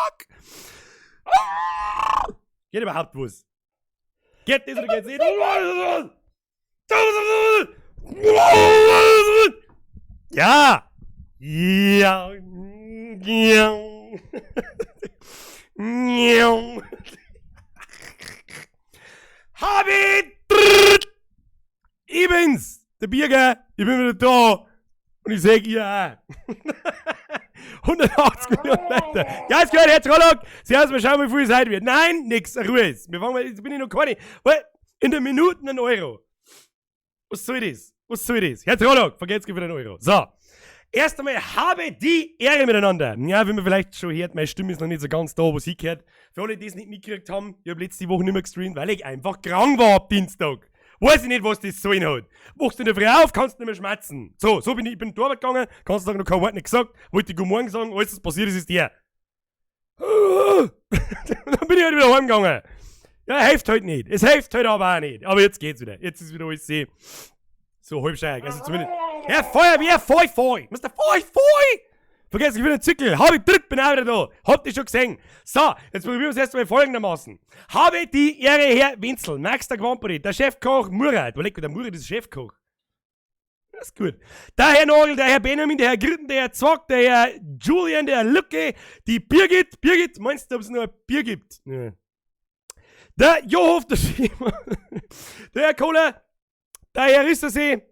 Fuck! Ah! Geht überhaupt was? Geht das oder geht's nicht? Ja! Ja! Ja! Ja! Habit! Ich bin's, der Birger, ich bin wieder da und ich sag ihr auch. 180 Millionen Leute. Ja, ist gut, Herr Trollock. Servus, wir schauen, wie viel es heute wird. Nein, nix, Ruhe ist. Wir fangen mal, jetzt bin ich noch keine. In der Minute einen Euro. Was soll das? Was soll das? Herr Trollock, vergesst für den Euro. So. Erst einmal habe die Ehre miteinander. Ja, wie man vielleicht schon hört, meine Stimme ist noch nicht so ganz da, wo sie gehört. Für alle, die es nicht mitgekriegt haben, ich habe letzte Woche nicht mehr gestreamt, weil ich einfach krank war ab Dienstag. Weiß ich nicht, was das sollen hat. Wachst du in der Früh auf, kannst nicht mehr schmatzen. So, so bin ich, ich bin zur Arbeit gegangen, kannst du sagen, noch kein Wort nicht gesagt, wollte guten Morgen sagen, alles was passiert ist, ist der. Dann bin ich halt wieder heimgegangen. Ja, hilft halt nicht. Es hilft halt aber auch nicht. Aber jetzt geht's wieder. Jetzt ist wieder alles sehr, so halb steig. Also zumindest. Herr Feuerwehr, Feu, Feu. Mr. Feu, Feu. Vergesst, ich bin ein Zickel. Hab ich dritt, bin auch wieder da. Habt ihr schon gesehen? So, jetzt probieren wir es erstmal folgendermaßen. Habe die Ehre, Herr Wenzel, Max der Quamperi, der Chefkoch Murat. Wo liegt der Murat ist Chefkoch? Das ist gut. Der Herr Nagel, der Herr Benjamin, der Herr Gritten, der Herr Zwack, der Herr Julian, der Herr Lucke, die Birgit. Birgit, meinst du, ob es noch ein Bier gibt? Ja. Der Johof, der Schieber, der Herr Kohler, der Herr Rissersee,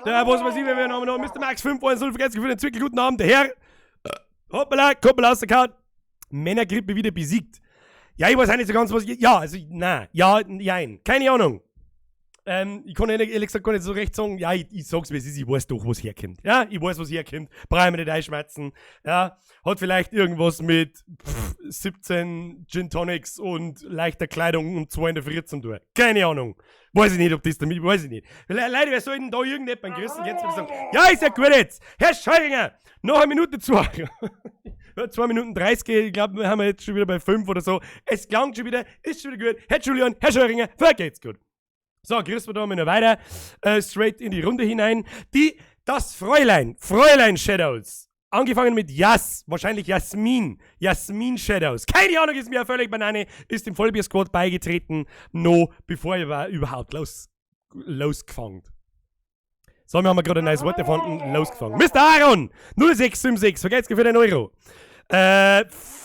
der, was weiß ich, wer wir noch, Mr. Max 5 1 0, vergesst für den Zwickel, guten Abend, der Herr, hoppala, Koppel aus der Karte, Männergrippe wieder besiegt. Ja, ich weiß auch nicht so ganz, was ich, ja, also, nein, ja, nein, keine Ahnung. Ich kann ehrlich gesagt gar nicht so recht sagen, ja, ich sag's wie es ist, ich weiß doch, was herkommt. Ja, ich weiß, was herkommt, brauche ich mir nicht einschmerzen. Ja, hat vielleicht irgendwas mit 17 Gin Tonics und leichter Kleidung um 2 in der Früh zu tun. Keine Ahnung. Weiß ich nicht, ob das damit, weiß ich nicht. Leute, wer soll denn da irgendjemand grüßen? Jetzt würde ich sagen, ja, ist ja gut jetzt. Herr Scheuringer, noch eine Minute zwei. 2 Minuten 30, ich glaube, wir haben jetzt schon wieder bei 5 oder so. Es klang schon wieder, ist schon wieder gut. Herr Julian, Herr Scheuringer, vergeht's gut. So, grüßen wir da mal noch weiter. Straight in die Runde hinein. Das Fräulein, Fräulein Shadows. Angefangen mit Jas, wahrscheinlich Jasmin. Jasmin Shadows. Keine Ahnung, ist mir völlig Banane. Ist dem Vollbier-Squad beigetreten, no, bevor ich war überhaupt losgefangen. So, wir haben gerade ein neues Wort erfunden, losgefangen. Mr. Aaron, 0676, vergesst für den Euro.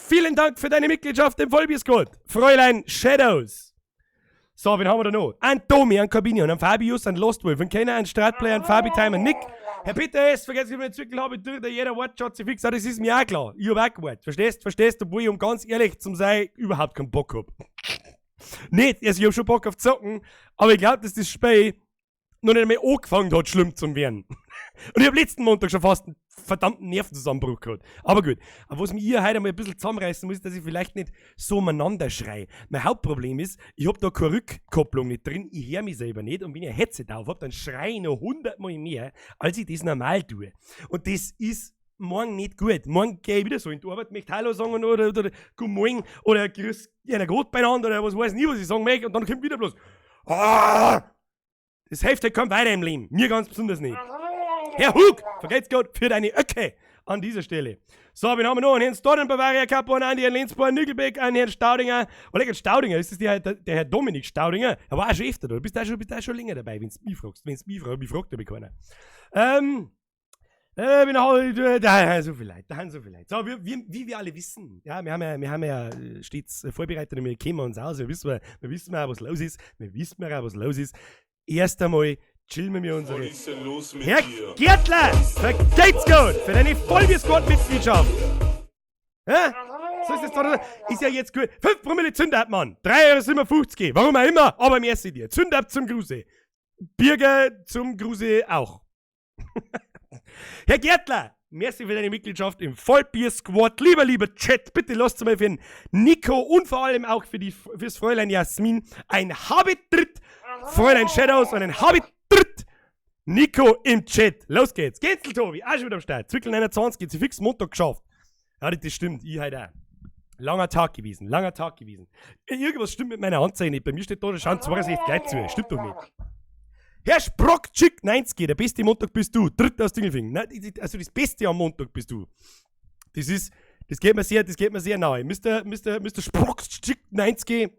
Vielen Dank für deine Mitgliedschaft im Vollbier-Squad. Fräulein Shadows. So, wen haben wir da noch? Ein Tomi, ein Cabinion, ein Fabius, ein Lost Wolf, ein Kenner, ein Stratplayer, ein Fabi Time, ein Nick. Herr Peter S., vergesst nicht, wenn ich Zwickel habe, durch der jeder Wort schaut sich fix an, das ist mir auch klar. Ich hab auch gewartet. Verstehst? Verstehst? Obwohl ich, um ganz ehrlich zu sein, überhaupt keinen Bock hab. Nicht, also ich hab schon Bock auf Zocken, aber ich glaub, dass das Spiel noch nicht einmal angefangen hat, schlimm zu werden. Und ich hab letzten Montag schon fast einen verdammten Nervenzusammenbruch gehabt. Aber gut. Aber was mich hier heute einmal ein bisschen zusammenreißen muss, dass ich vielleicht nicht so umeinander schrei. Mein Hauptproblem ist, ich hab da keine Rückkopplung nicht drin, ich hör mich selber nicht und wenn ich ein Headset auf hab, dann schrei ich noch 100-mal mehr, als ich das normal tue. Und das ist morgen nicht gut. Morgen geh ich wieder so in die Arbeit, möchte Hallo sagen oder Guten Morgen oder Grüß einer Gott beieinander oder was weiß ich nie, was ich sagen möchte und dann kommt wieder bloß Ah! Das hilft halt kaum weiter im Leben. Mir ganz besonders nicht. Herr Hug, vergelt's Gott für deine Öcke an dieser Stelle. So, wen haben wir noch? Einen Herrn Stoddard, Bavaria Capo, einen Andi, einen Lenzbauer, einen Nügelbeck, einen Herrn Staudinger. Oh, lecker, Staudinger, ist das der Herr Dominik Staudinger? Er war auch schon öfter da. Du bist auch schon länger dabei, wenn's mich fragst. Wenn's mich fragst, mich fragt aber keiner. Bin auch, da, so viel Leid, da haben so viel Leid. So, wie wir alle wissen, ja, wir haben ja stets vorbereitet und wir kennen uns aus, wir wissen ja, was los ist, wir wissen ja, was los ist. Erst einmal chillen wir unsere. Was ist denn los mit Herr dir? Gärtler, vergelt's gut für deine Vollbier-Squad-Mitgliedschaft. Hä? So ist das doch, ist ja jetzt gut. 5 Promille Zündab, Mann. 3,57 Euro. Warum auch immer, aber merci dir. Zündab zum Gruße. Birger zum Gruße auch. Herr Gärtler, merci für deine Mitgliedschaft im Vollbier-Squad. Lieber, lieber Chat, bitte lasst mal für den Nico und vor allem auch fürs Fräulein Jasmin ein Habitritt, Fräulein Shadows und ein Habitritt Nico im Chat. Los geht's. Gänzel Tobi, auch schon wieder am Start. Zwickel 29, geht's fix Montag geschafft. Ja, das stimmt, ich heute auch. Langer Tag gewesen, langer Tag gewesen. Irgendwas stimmt mit meiner Anzeige nicht. Bei mir steht da, da schauen 62 gleich zu. Stimmt doch nicht. Herr Sprockchick 90, der beste Montag bist du. Dritter aus Dingelfing. Nein, also das Beste am Montag bist du. Das ist Das geht mir sehr, das geht mir sehr nahe. Mr. Sprox 90,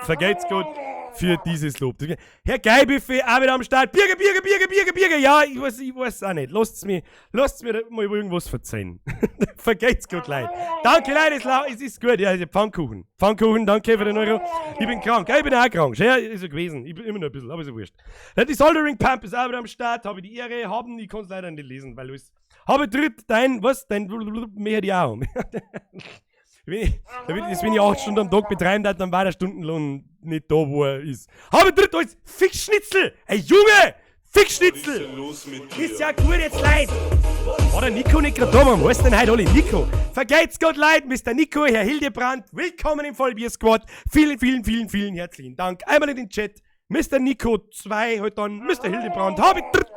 vergelt's Gott für dieses Lob. Herr Geilbuffet, auch wieder am Start. Birger, Birger, Birger, Birger, Birger. Ja, ich weiß auch nicht. Lasst's mir mal irgendwas verzeihen. Vergelt's Gott, Leute. Danke, Leute, es ist gut. Ja, also Pfannkuchen. Pfannkuchen, danke für den Euro. Ich bin krank. Ja, ich bin auch krank. Ja, ist so gewesen. Ich bin immer noch ein bisschen, aber ist ja wurscht. Ja, die Soldering Pump ist auch wieder am Start. Habe ich die Ehre haben. Ich kann es leider nicht lesen, weil es. Habe dritt dein, was? Dein mehr die auch. Wenn ich 8 Stunden am Tag betreiben darf, dann war der Stundenlohn nicht da, wo er ist. Habe dritt alles Fickschnitzel! Ey Junge! Fickschnitzel! Was ist denn los mit dir? Ist ja gut jetzt, Leute! War der Nico nicht gerade da? Warum heißt denn heute alle Nico? Vergelt's Gott, Leute, Mr. Nico, Herr Hildebrand, willkommen im Vollbier-Squad. Vielen, vielen, vielen, vielen herzlichen Dank. Einmal in den Chat. Mr. Nico 2, heute dann Mr. Hildebrand, habe dritt!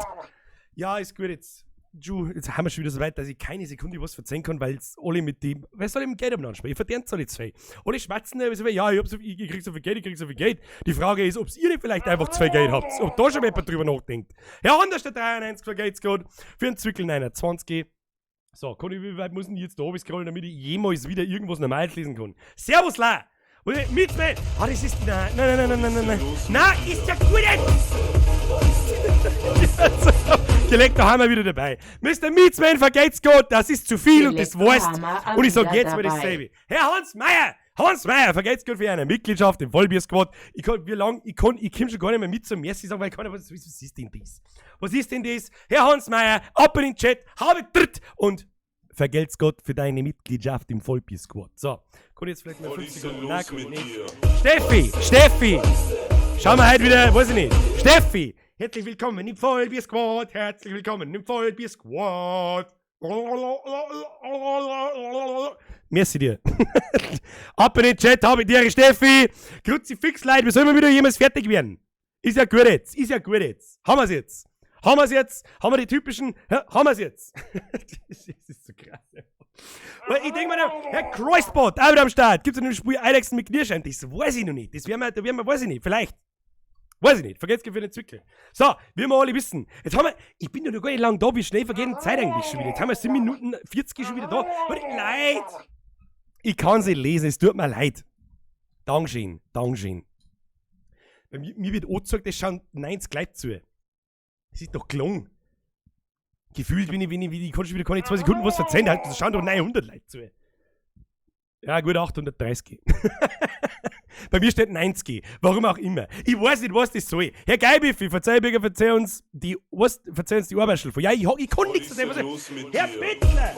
Ja, ist gut jetzt. Ju, jetzt haben wir schon wieder so weit, dass ich keine Sekunde was verzeihen kann, weil es alle mit dem. Wer soll dem Geld umeinander spielen? Ich verdiene alle zwei. Alle schwatzen, so, ja, ich, hab so, ich krieg so viel Geld, ich krieg so viel Geld. Die Frage ist, ob ihr nicht vielleicht einfach zu viel Geld habt. Ob da schon jemand drüber nachdenkt. Herr Anders, der 93 vergelt's gut. Für einen Zwickel 29. So, kann ich, wie weit muss denn ich jetzt da scrollen, damit ich jemals wieder irgendwas Normales lesen kann? Servus, La! Mit mir! Ah, das ist. Nein, nein, nein, nein, nein, nein, nein. Nein, ist ja gut jetzt! Gelegt, da haben wir wieder dabei. Mr. Meatsman, vergelt's Gott, das ist zu viel und das weißt. Und ich sag jetzt mal dasselbe. Herr Hans Meier! Hans Meier, vergelt's Gott für eine Mitgliedschaft im Vollbier-Squad. Ich kann, wie lang, ich kann, ich komm schon gar nicht mehr mit zum Merci sagen, weil ich kann, was ist denn das? Was ist denn das? Herr Hans Meier, ab in den Chat, habe dritt und vergelt's Gott für deine Mitgliedschaft im Vollbier-Squad. So, kann ich jetzt vielleicht mal Was 5 ist denn Sekunden? Nein, los kann ich mit nicht. dir? Steffi, Steffi! Schauen wir heute wieder, weiß ich nicht. Steffi! Herzlich willkommen im Vollbier-Squad, herzlich willkommen im Vollbier-Squad. Merci dir. Ab in den Chat, habe ich dir, Steffi. Kruzifix, Leute, wir sollen mal wieder jemals fertig werden. Ist ja gut jetzt, ist ja gut jetzt. Haben wir's jetzt. Haben wir's jetzt? Haben wir die typischen, ja, haben wir's jetzt? Das ist so krass. Weil ich denk mir dann, Herr Kreuzbot, auch wieder am Start. Gibt's in dem Spiel Eidechsen mit Knirschein? Das weiß ich noch nicht. Das werden wir, da werden wir, weiß ich nicht, vielleicht. Weiß ich nicht, vergesst für den Zwickel. So, wie wir alle wissen. Jetzt haben wir, ich bin ja noch gar nicht lang da, wie schnell vergeht die Zeit eigentlich schon wieder. Jetzt haben wir 7 Minuten 40 schon wieder da. Warte, Leid! Ich kann sie lesen, es tut mir leid. Dankeschön, Dankeschön. Bei mir wird angezeigt, es schauen 90 Leute zu. Das ist doch gelungen. Gefühlt bin ich, wenn ich, ich kann schon wieder keine 2 Sekunden was verzeihen, da schauen doch 900 Leute zu. Ja, gut, 830. Bei mir steht 90. Warum auch immer. Ich weiß nicht, was das soll. Herr Geibiffi, verzeih, Bürger, verzeih uns die, was, verzeih uns die Arbeitsschule. Ja, ich kann Was nichts ist dazu denn sagen. los mit Herr dir? Bitzler!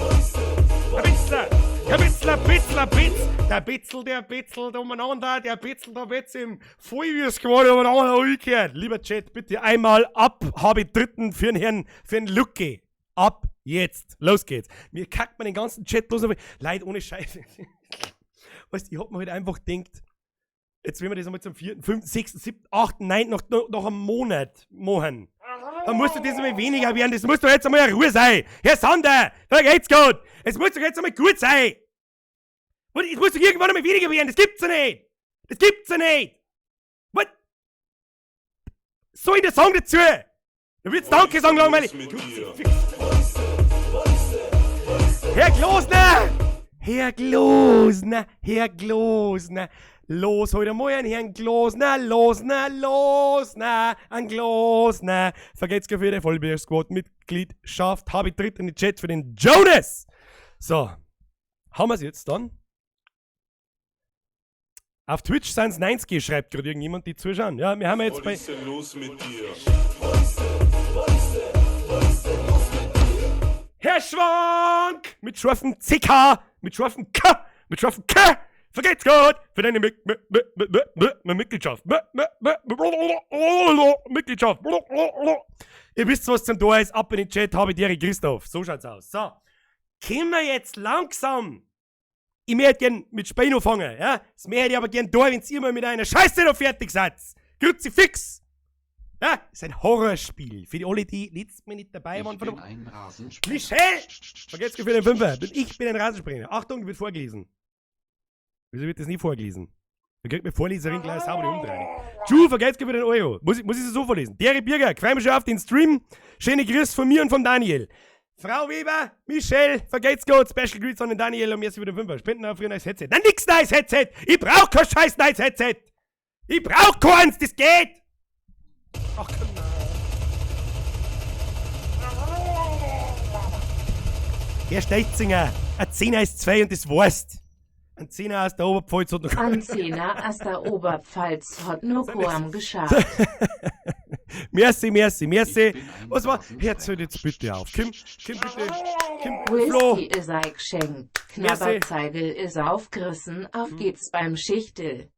Herr Bitzler! Herr Bitzler, Bitzler, Bitz! Der Bitzel, der Bitzel umeinander, der Bitzel, der Bitz im Vollbier-Squad umeinander umgekehrt. Lieber Chat, bitte einmal ab, habe ich dritten für den Herrn, für den Lucke. Ab jetzt. Los geht's. Mir kackt man den ganzen Chat los. Leid ohne Scheiße. Weißt du, ich hab mir halt einfach gedacht, jetzt wenn wir das einmal zum 4., 5., 6., 7., 8., 9., noch einen Monat machen, dann muss doch das einmal weniger werden. Das muss doch jetzt einmal eine Ruhe sein. Herr Sander, da geht's gut. Es muss doch jetzt einmal gut sein. Und es muss doch irgendwann einmal weniger werden. Das gibt's ja nicht. Das gibt's ja nicht. Was? Soll ich das sagen dazu? Du willst Was Danke ist sagen, denn langweilig. los mit dir? Herr Klosner! Herr Klosner! Herr Klosner! Los, heute mal einen Herrn Klosner, Losner, Losner, ein Klosner. Vergesst für die Vollbier-Squad-Mitgliedschaft. Habe ich tritt in den Chat für den Jonas. So, haben wir's jetzt dann? Auf Twitch sind's 90, schreibt gerade irgendjemand, die zuschauen. Ja, wir haben jetzt Was bei ist denn los mit dir? Herr Schwank! Mit scharfem CK, mit scharfem K, mit scharfem K! Vergeht's gut für deine Mitgliedschaft. Mitgliedschaft. Ihr wisst, was zum Tor ist. Ab in den Chat, habe ich dir, Christoph. So schaut's aus. So. Können wir jetzt langsam. Ich möchte gern mit Spein anfangen, ja? Das möchte ich aber gern da, wenn's ihr mal mit einer Scheiße noch fertig seid. Kruzifix! Ja, ist ein Horrorspiel. Für die alle, die letztes Mal nicht dabei Ich waren. bin ein Rasensprenger. Michel! Vergesst für den Fünfer. Ich bin ein Rasensprenger. Achtung, wird vorgelesen. Wieso wird das nie vorgelesen? Da kriegt mir Vorleserin gleich eine saubere Umdrehung. Ju, vergesst für den Euro. Muss ich es so vorlesen? Dere Birger, freue mich schon auf den Stream. Schöne Grüße von mir und von Daniel. Frau Weber, Michelle, vergeht's gut. Special Greets an den Daniel und merci für den Fünfer. Spenden auf für ein neues Headset. Nein, nix neues Headset! Ich brauch kein scheiß neues Headset! Ich brauch keins, das geht! Ach, komm mal. Herr Steitzinger, ein Zehner ist zwei und das weißt. Ein Zehner aus der Oberpfalz hat noch Ein Zehner aus der Oberpfalz hat nur kaum geschafft. Merci, merci, merci. Was war? Hört jetzt bitte auf. Kim, Kim, bitte. Kim, Flo. Whisky ist ein geschenkt. Knabberzeigel ist aufgerissen. Auf geht's beim Schichtel.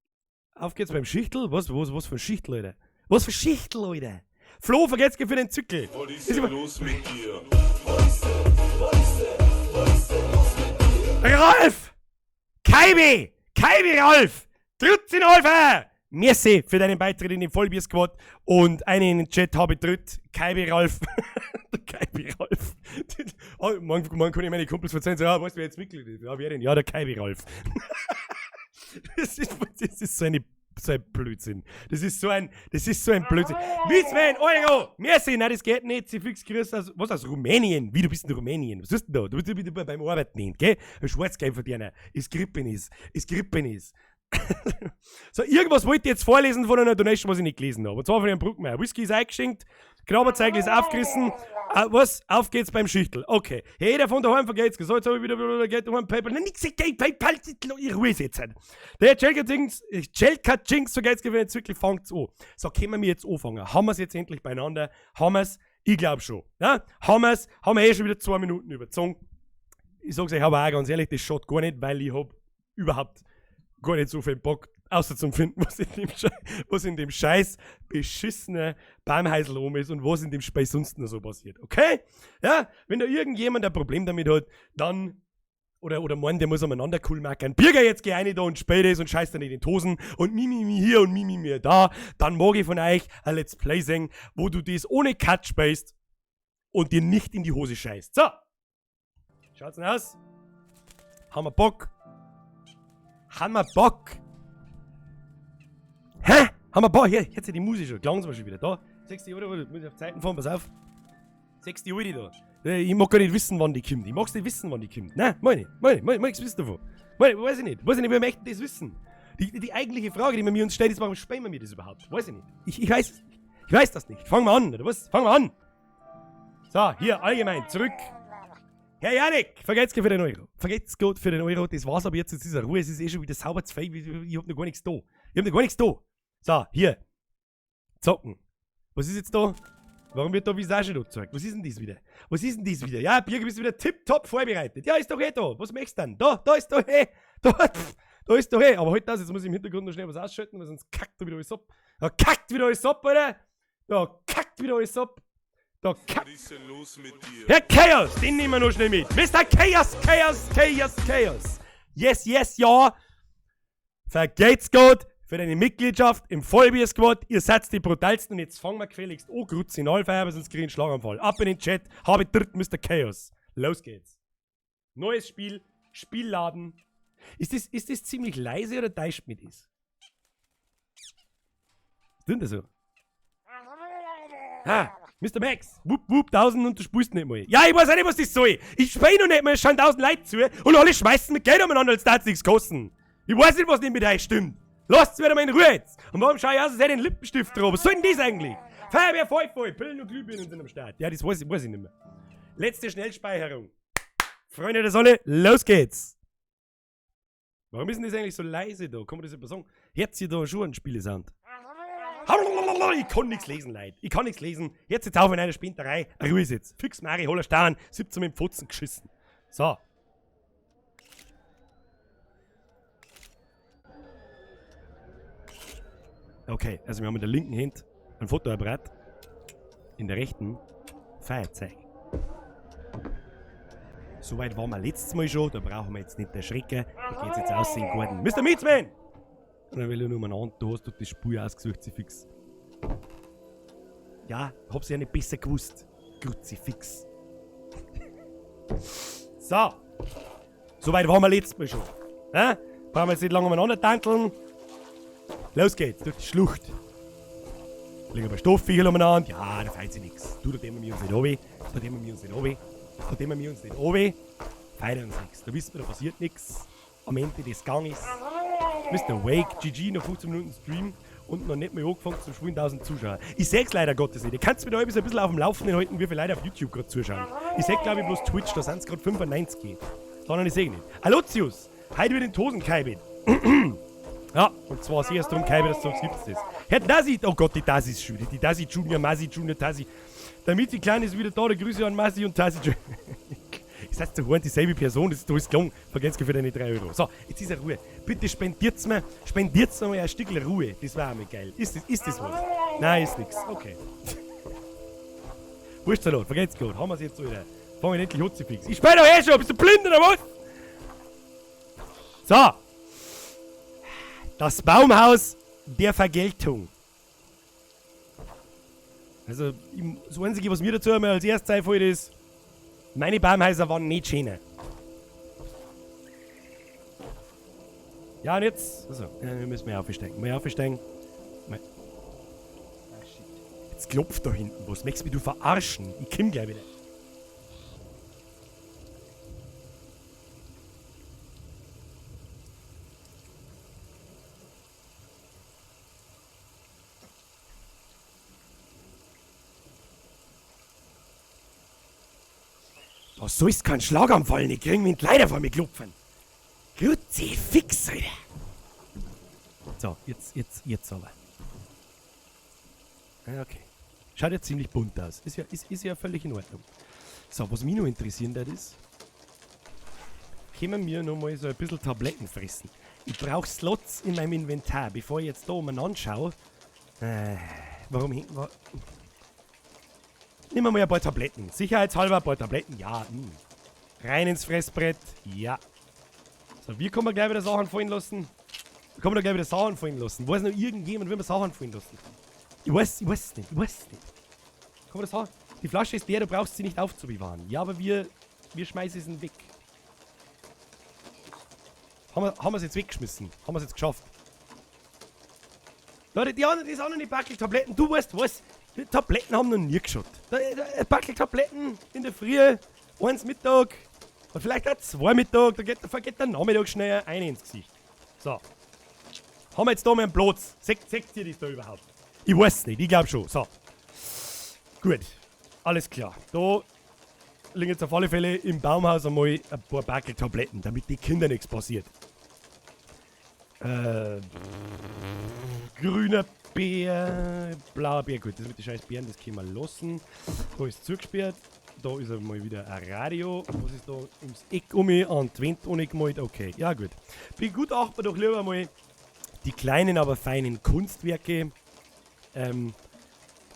Auf geht's beim Schichtel? Was, was, was für ein Schichtel, Alter? Was für Schichtel, Alter? Flo, vergeht's für den Zückel. Was ist denn los mit dir? Was ist denn los mit dir? Ralf! Kaibi! Kaibi Ralf! 13 Alpha! Merci für deinen Beitritt in den Vollbier-Squad und einen in den Chat habe ich dritt. Kaibi Ralf. Der Kaibi Ralf. Oh, morgen kann ich meine Kumpels verzeihen, so, ja, weißt du, wer jetzt Mitglied ist? Ja, wer denn? Ja, der Kaibi Ralf. Das ist so eine, so ein Blödsinn. Das ist so ein, das ist so ein Blödsinn. Mitzman, Euro! Merci! Nein, das geht nicht. Sie fix grüßt aus, was, aus Rumänien? Wie, du bist in Rumänien? Was ist denn da? Du bist wieder beim Arbeiten, gell? Ein Schwarzgeld verdienen. Ist Grippen ist. Ist Grippen ist. So, irgendwas wollte ich jetzt vorlesen von einer Donation, was ich nicht gelesen habe. Und zwar von Herrn Bruckmeier. Whisky ist eingeschenkt, Knabberzeigel ist aufgerissen. Was? Auf geht's beim Schichtel. Okay. Hey, jeder von daheim vergeht's. So, jetzt hab ich wieder Geld daheim, PayPal. Nein, nix, Geld, PayPal, ich ruhe jetzt. Der Jelka Jinx, Jelka Jinx vergeht's, jetzt wirklich fangt's an. So, können wir jetzt anfangen. Haben wir's jetzt endlich beieinander? Haben wir's? Ich glaub schon. Ja? Haben wir's? Haben wir eh schon wieder 2 Minuten überzogen. Ich sag's euch aber auch ganz ehrlich, das schaut gar nicht, weil ich hab überhaupt gar nicht so viel Bock, außer zum Finden, was in dem scheiß beschissenen Baumhäusl rum ist und was in dem Spiel sonst noch so passiert. Okay? Ja, wenn da irgendjemand ein Problem damit hat, dann, oder meint, der muss umeinander cool machen. Birger, jetzt geh rein da und spiel das und scheiß dann in den Tosen und mi, mi, mi hier und mi, mi, mi da. Dann mag ich von euch ein Let's Play sehen, wo du das ohne Cut spielst und dir nicht in die Hose scheißt. So. Schaut's denn aus? Haben wir Bock? Haben wir Bock? Hä? Haben wir Bock? Hier, jetzt ist die Musik schon. Klang wir schon wieder. Da, 6. Uhr, muss ich auf Zeiten fahren, pass auf. 6. Uhr die da. Ich mag gar nicht wissen, wann die kommt. Ich mag's nicht wissen, wann die kommt. Nein, meine ich, meine ich, meine ich, mag ich's wissen davon. Meine ich, weiß ich nicht. Weiß ich nicht, wir möchten das wissen. Die eigentliche Frage, die man mir uns stellt, ist, warum spielen wir mir das überhaupt? Weiß ich nicht. Ich weiß es nicht. Ich weiß das nicht. Fangen wir an, oder was? Fangen wir an. So, hier, allgemein, zurück. Herr Janik, vergeht's für den Euro. Vergeht's gut für den Euro. Das war's aber jetzt, jetzt ist er Ruhe. Es ist eh schon wieder sauber zu fein. Ich hab noch gar nichts da. Ich hab noch gar nichts da. So, hier. Zocken. Was ist jetzt da? Warum wird da Visage noch gezeigt? Was ist denn das wieder? Was ist denn das wieder? Ja, Birger, bist du wieder tipptopp vorbereitet. Ja, ist doch eh da. Was möchtest du denn? Da, da ist doch eh. Da, pff, da ist doch eh. Aber halt das, jetzt muss ich im Hintergrund noch schnell was ausschalten, weil sonst kackt da wieder alles ab. Da kackt wieder alles ab, Alter. Da kackt wieder alles ab. Da kackt. Was ist denn los mit dir? Herr Chaos, den nehmen wir noch schnell mit. Mister Chaos, Chaos, Chaos, Chaos. Yes, yes, ja. Vergeht's gut für deine Mitgliedschaft im Vollbier-Squad. Ihr seid die brutalsten und jetzt fangen wir gefälligst an. Grüezi in Alpha, sonst krieg ich einen Schlaganfall. Ab in den Chat, habe dritten Mister Chaos. Los geht's. Neues Spiel, Spielladen. Ist das ziemlich leise oder täuscht mich das? Was ist denn das so? Ha! Mister Max, wupp, wupp, 1000 und du spielst nicht mal. Ja, ich weiß auch nicht, was das soll. Ich spiel noch nicht mal, es schauen 1000 Leute zu und alle schmeißen mit Geld umeinander, als darf's nichts kosten. Ich weiß nicht, was nicht mit euch stimmt. Lasst's wieder mal in Ruhe jetzt. Und warum schau ich aus, als hätte ich einen Lippenstift drauf? Was soll denn das eigentlich? Feuerwehr, voll, voll, Pillen und Glühbirnen sind am Start. Ja, das weiß ich nicht mehr. Letzte Schnellspeicherung. Freunde der Sonne, los geht's. Warum ist denn das eigentlich so leise da? Kann man das etwa sagen? Hört sich da schon ein Spielesound? Ich kann nichts lesen, Leute. Ich kann nichts lesen. Jetzt jetzt auf in einer Spinterei. Ruhe ist jetzt. Fix Mari, hol Stein. 17 mit dem Pfotzen geschissen. So. Okay, also wir haben in der linken Hand ein Fotoapparat. In der rechten Feuerzeug. Soweit waren wir letztes Mal schon, da brauchen wir jetzt nicht erschrecken. Da geht's jetzt aus in den Garten. Mister Meatsman! Und dann will ich nur mal an, da hast du das Spiel ausgesucht, sie fix. Ja, hab's ja nicht besser gewusst. Kruzifix. So. Soweit waren wir letztes Mal schon. Hä? Brauchen wir jetzt nicht lange umeinander tanteln. Los geht's, durch die Schlucht. Liegen ein paar Stoffviecher umeinander. Ja, da fällt sich nix. Du, da nehmen wir uns nicht runter. Da nehmen wir uns nicht runter. Von dem wir uns nicht runter, feiern uns nichts. Da wissen wir, da passiert nichts. Am Ende des Ganges. Mr. Wake, GG, noch 15 Minuten Stream und noch nicht mal angefangen zum Spielen 1000 Zuschauer. Ich seh's leider Gottes nicht. Ihr könnt mir da ein bisschen auf dem Laufenden halten, wie viele Leute auf YouTube gerade zuschauen. Ich seh, glaub ich, bloß Twitch, da sind's grad 95. Sondern ich seh nicht. Alotius, heute wird in Tosen geheibet. Ja, und zwar sehr erst drum geheibet, dass du sagst, gibt's das. Herr Dasi, oh Gott, die Dasi ist schon wieder. Die Dasi Junior, Masi Junior, Tasi. Damit die Kleine ist wieder da, der Grüße an Masi und Tasi Junior. Das heißt, du horn dieselbe Person, das ist alles gelungen. Vergesst für deine 3 Euro. So, jetzt ist ja Ruhe. Bitte spendiert's mir mal ein Stück Ruhe. Das war auch mal geil. Ist das was? Nein, ist nix. Okay. Wurstsalat, vergesst gut. Haben wir's jetzt so wieder. Fang ich endlich Hotze fix. Ich spiel doch eh schon, bist du blind oder was? So. Das Baumhaus der Vergeltung. Also, das Einzige, was mir dazu einmal als erstes einfällt, ist, meine Baumhäuser waren nicht schöner. Ja, und jetzt? Also, ja, wir müssen mal aufsteigen. Mal aufsteigen. Mal. Ah, shit. Jetzt klopft da hinten was. Möchtest du mich du verarschen? Ich komm gleich wieder. Da sollst keinen Schlaganfall nicht kriegen, wenn die Leute vor mir klopfen. Kruzifix, Alter. So, jetzt aber. Ja, okay. Schaut ja ziemlich bunt aus. Ist ja völlig in Ordnung. So, was mich noch interessieren wird ist, können wir noch mal so ein bisschen Tabletten fressen. Ich brauch Slots in meinem Inventar, bevor ich jetzt da umeinander schaue. Warum hinten war... Nehmen wir mal ein paar Tabletten. Sicherheitshalber ein paar Tabletten. Ja. Rein ins Fressbrett. Ja. So, wie kann man gleich wieder Sachen fallen lassen? Wie kann man da gleich wieder Sachen fallen lassen? Weiß noch irgendjemand, wie man Sachen fallen lassen kann? Ich weiß es nicht. Ich weiß es nicht. Kann man das haben? Die Flasche ist leer, du brauchst sie nicht aufzubewahren. Ja, aber wir schmeißen sie weg. Haben wir es jetzt weggeschmissen? Haben wir es jetzt geschafft? Leute, die anderen, das anderen, die Backel-Tabletten, du weißt was. Die Tabletten haben noch nie geschaut. Ein Backel Tabletten in der Früh, eins Mittag und vielleicht auch 2 Mittag, da vergeht der Nachmittag schnell eine ins Gesicht. So. Haben wir jetzt da mal einen Platz? Seht ihr das da überhaupt? Ich weiß nicht, ich glaub schon. So. Gut. Alles klar. Da liegen jetzt auf alle Fälle im Baumhaus einmal ein paar Backel Tabletten, damit die Kinder nichts passiert. Grüner Bär, blauer Bär, gut, das mit den scheiß Bären, das können wir lassen. Da ist zugesperrt, da ist einmal wieder ein Radio. Was ist da ums Eck um mich an die Wand angemalt? Okay, ja gut. Begutachten wir doch lieber mal die kleinen, aber feinen Kunstwerke. Da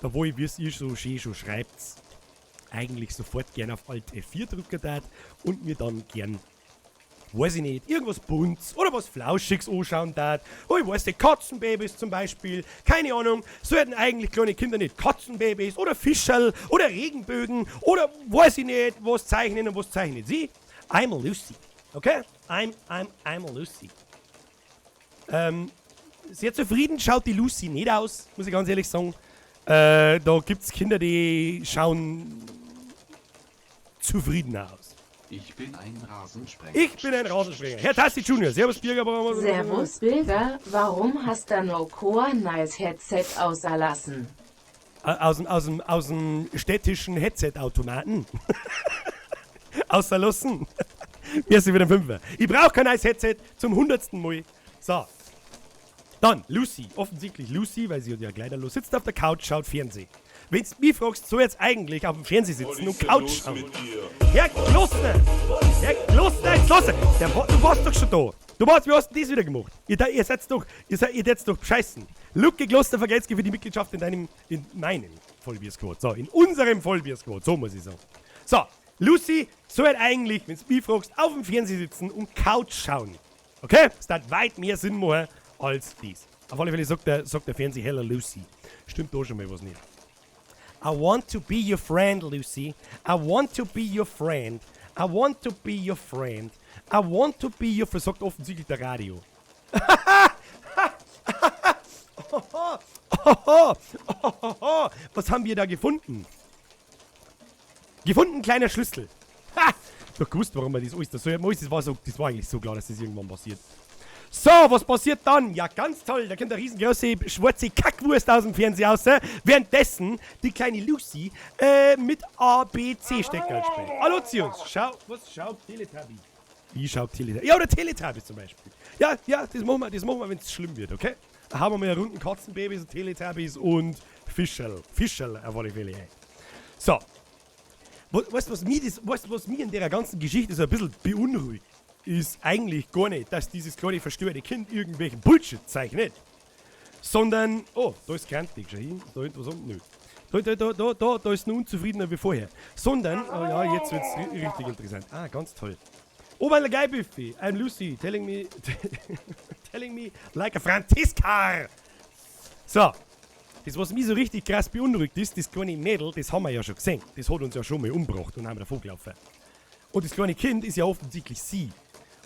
wo ich, wie es ihr so schön schon schreibt, eigentlich sofort gern auf Alt F4 drücken darf und mir dann gern, weiß ich nicht, irgendwas Buntes oder was Flauschiges anschauen darf. Oh, ich weiß nicht, Katzenbabys zum Beispiel. Keine Ahnung, sollten eigentlich kleine Kinder nicht Katzenbabys oder Fischerl oder Regenbögen oder weiß ich nicht, was zeichnen und was zeichnen sie. I'm a Lucy. Okay? I'm a Lucy. Sehr zufrieden schaut die Lucy nicht aus, muss ich ganz ehrlich sagen. Da gibt's Kinder, die schauen zufriedener aus. Ich bin ein Rasensprenger. Ich bin ein Rasensprenger. Herr Tassi Junior, Servus Birger. Servus Birger, warum hast du noch kein neues Headset auserlassen? Aus dem städtischen Headset-Automaten. Außerlassen. Mir ist wieder ein Fünfer. Ich brauche kein neues Headset zum 100. Mal. So. Dann Lucy. Offensichtlich Lucy, weil sie hat ja Kleider los. Sitzt auf der Couch, schaut Fernsehen. Wenn du mich fragst, soll jetzt eigentlich auf dem Fernseher sitzen und Couch schauen. Herr Klossner! Herr Klossner, jetzt los! Du warst doch schon da! Du warst, wie hast du das wieder gemacht? Ihr seid doch, ihr doch bescheißen. Luke Klossner vergelt's für die Mitgliedschaft in meinem Vollbier-Squad. So, in unserem Vollbier-Squad, so muss ich sagen. So, Lucy soll eigentlich, wenn du mich fragst, auf dem Fernseher sitzen und Couch schauen. Okay? Das hat weit mehr Sinn machen als dies. Auf alle Fälle sagt der Fernseher, Hello Lucy. Stimmt da schon mal was nicht. I want to be your friend, Lucy. I want to be your friend. I want to be your friend. I want to be your friend, sagt offensichtlich der Radio. Was haben wir da gefunden? Gefunden, kleiner Schlüssel. Ha! Doch gewusst, warum man das alles, das, das war so, das war eigentlich so klar, dass das irgendwann passiert. So, was passiert dann? Ja, ganz toll, da kommt eine riesengroße schwarze Kackwurst aus dem Fernseher raus, währenddessen die kleine Lucy mit A, B, C Steckerl spielt. Aloysius, schau, was schaut Teletubby? Wie schaut Teletubby? Ja, oder Teletubbies zum Beispiel. Ja, ja, das machen wir, wenn's schlimm wird, okay? Da haben wir mal runden Katzenbabys und Teletubbies und Fischerl. Fischerl auf alle Fälle. Ey. So. Weißt du, was mich das, weißt du, was mich in der ganzen Geschichte so ein bisschen beunruhigt, ist eigentlich gar nicht, dass dieses kleine verstörte Kind irgendwelchen Bullshit zeichnet, sondern, oh, da ist krantig, schau hin, da hinten was unten, nö. Da, da, da, da, da, da ist noch unzufriedener wie vorher. Sondern, oh ja, jetzt wird's richtig interessant. Ah, ganz toll. Oh, mein Geil-Buffet, I'm Lucy, telling me, telling me like a Franziska. So. Das, was mich so richtig krass beunruhigt ist, das kleine Mädel, das haben wir ja schon gesehen. Das hat uns ja schon mal umgebracht und haben wir davon gelaufen. Und das kleine Kind ist ja offensichtlich sie.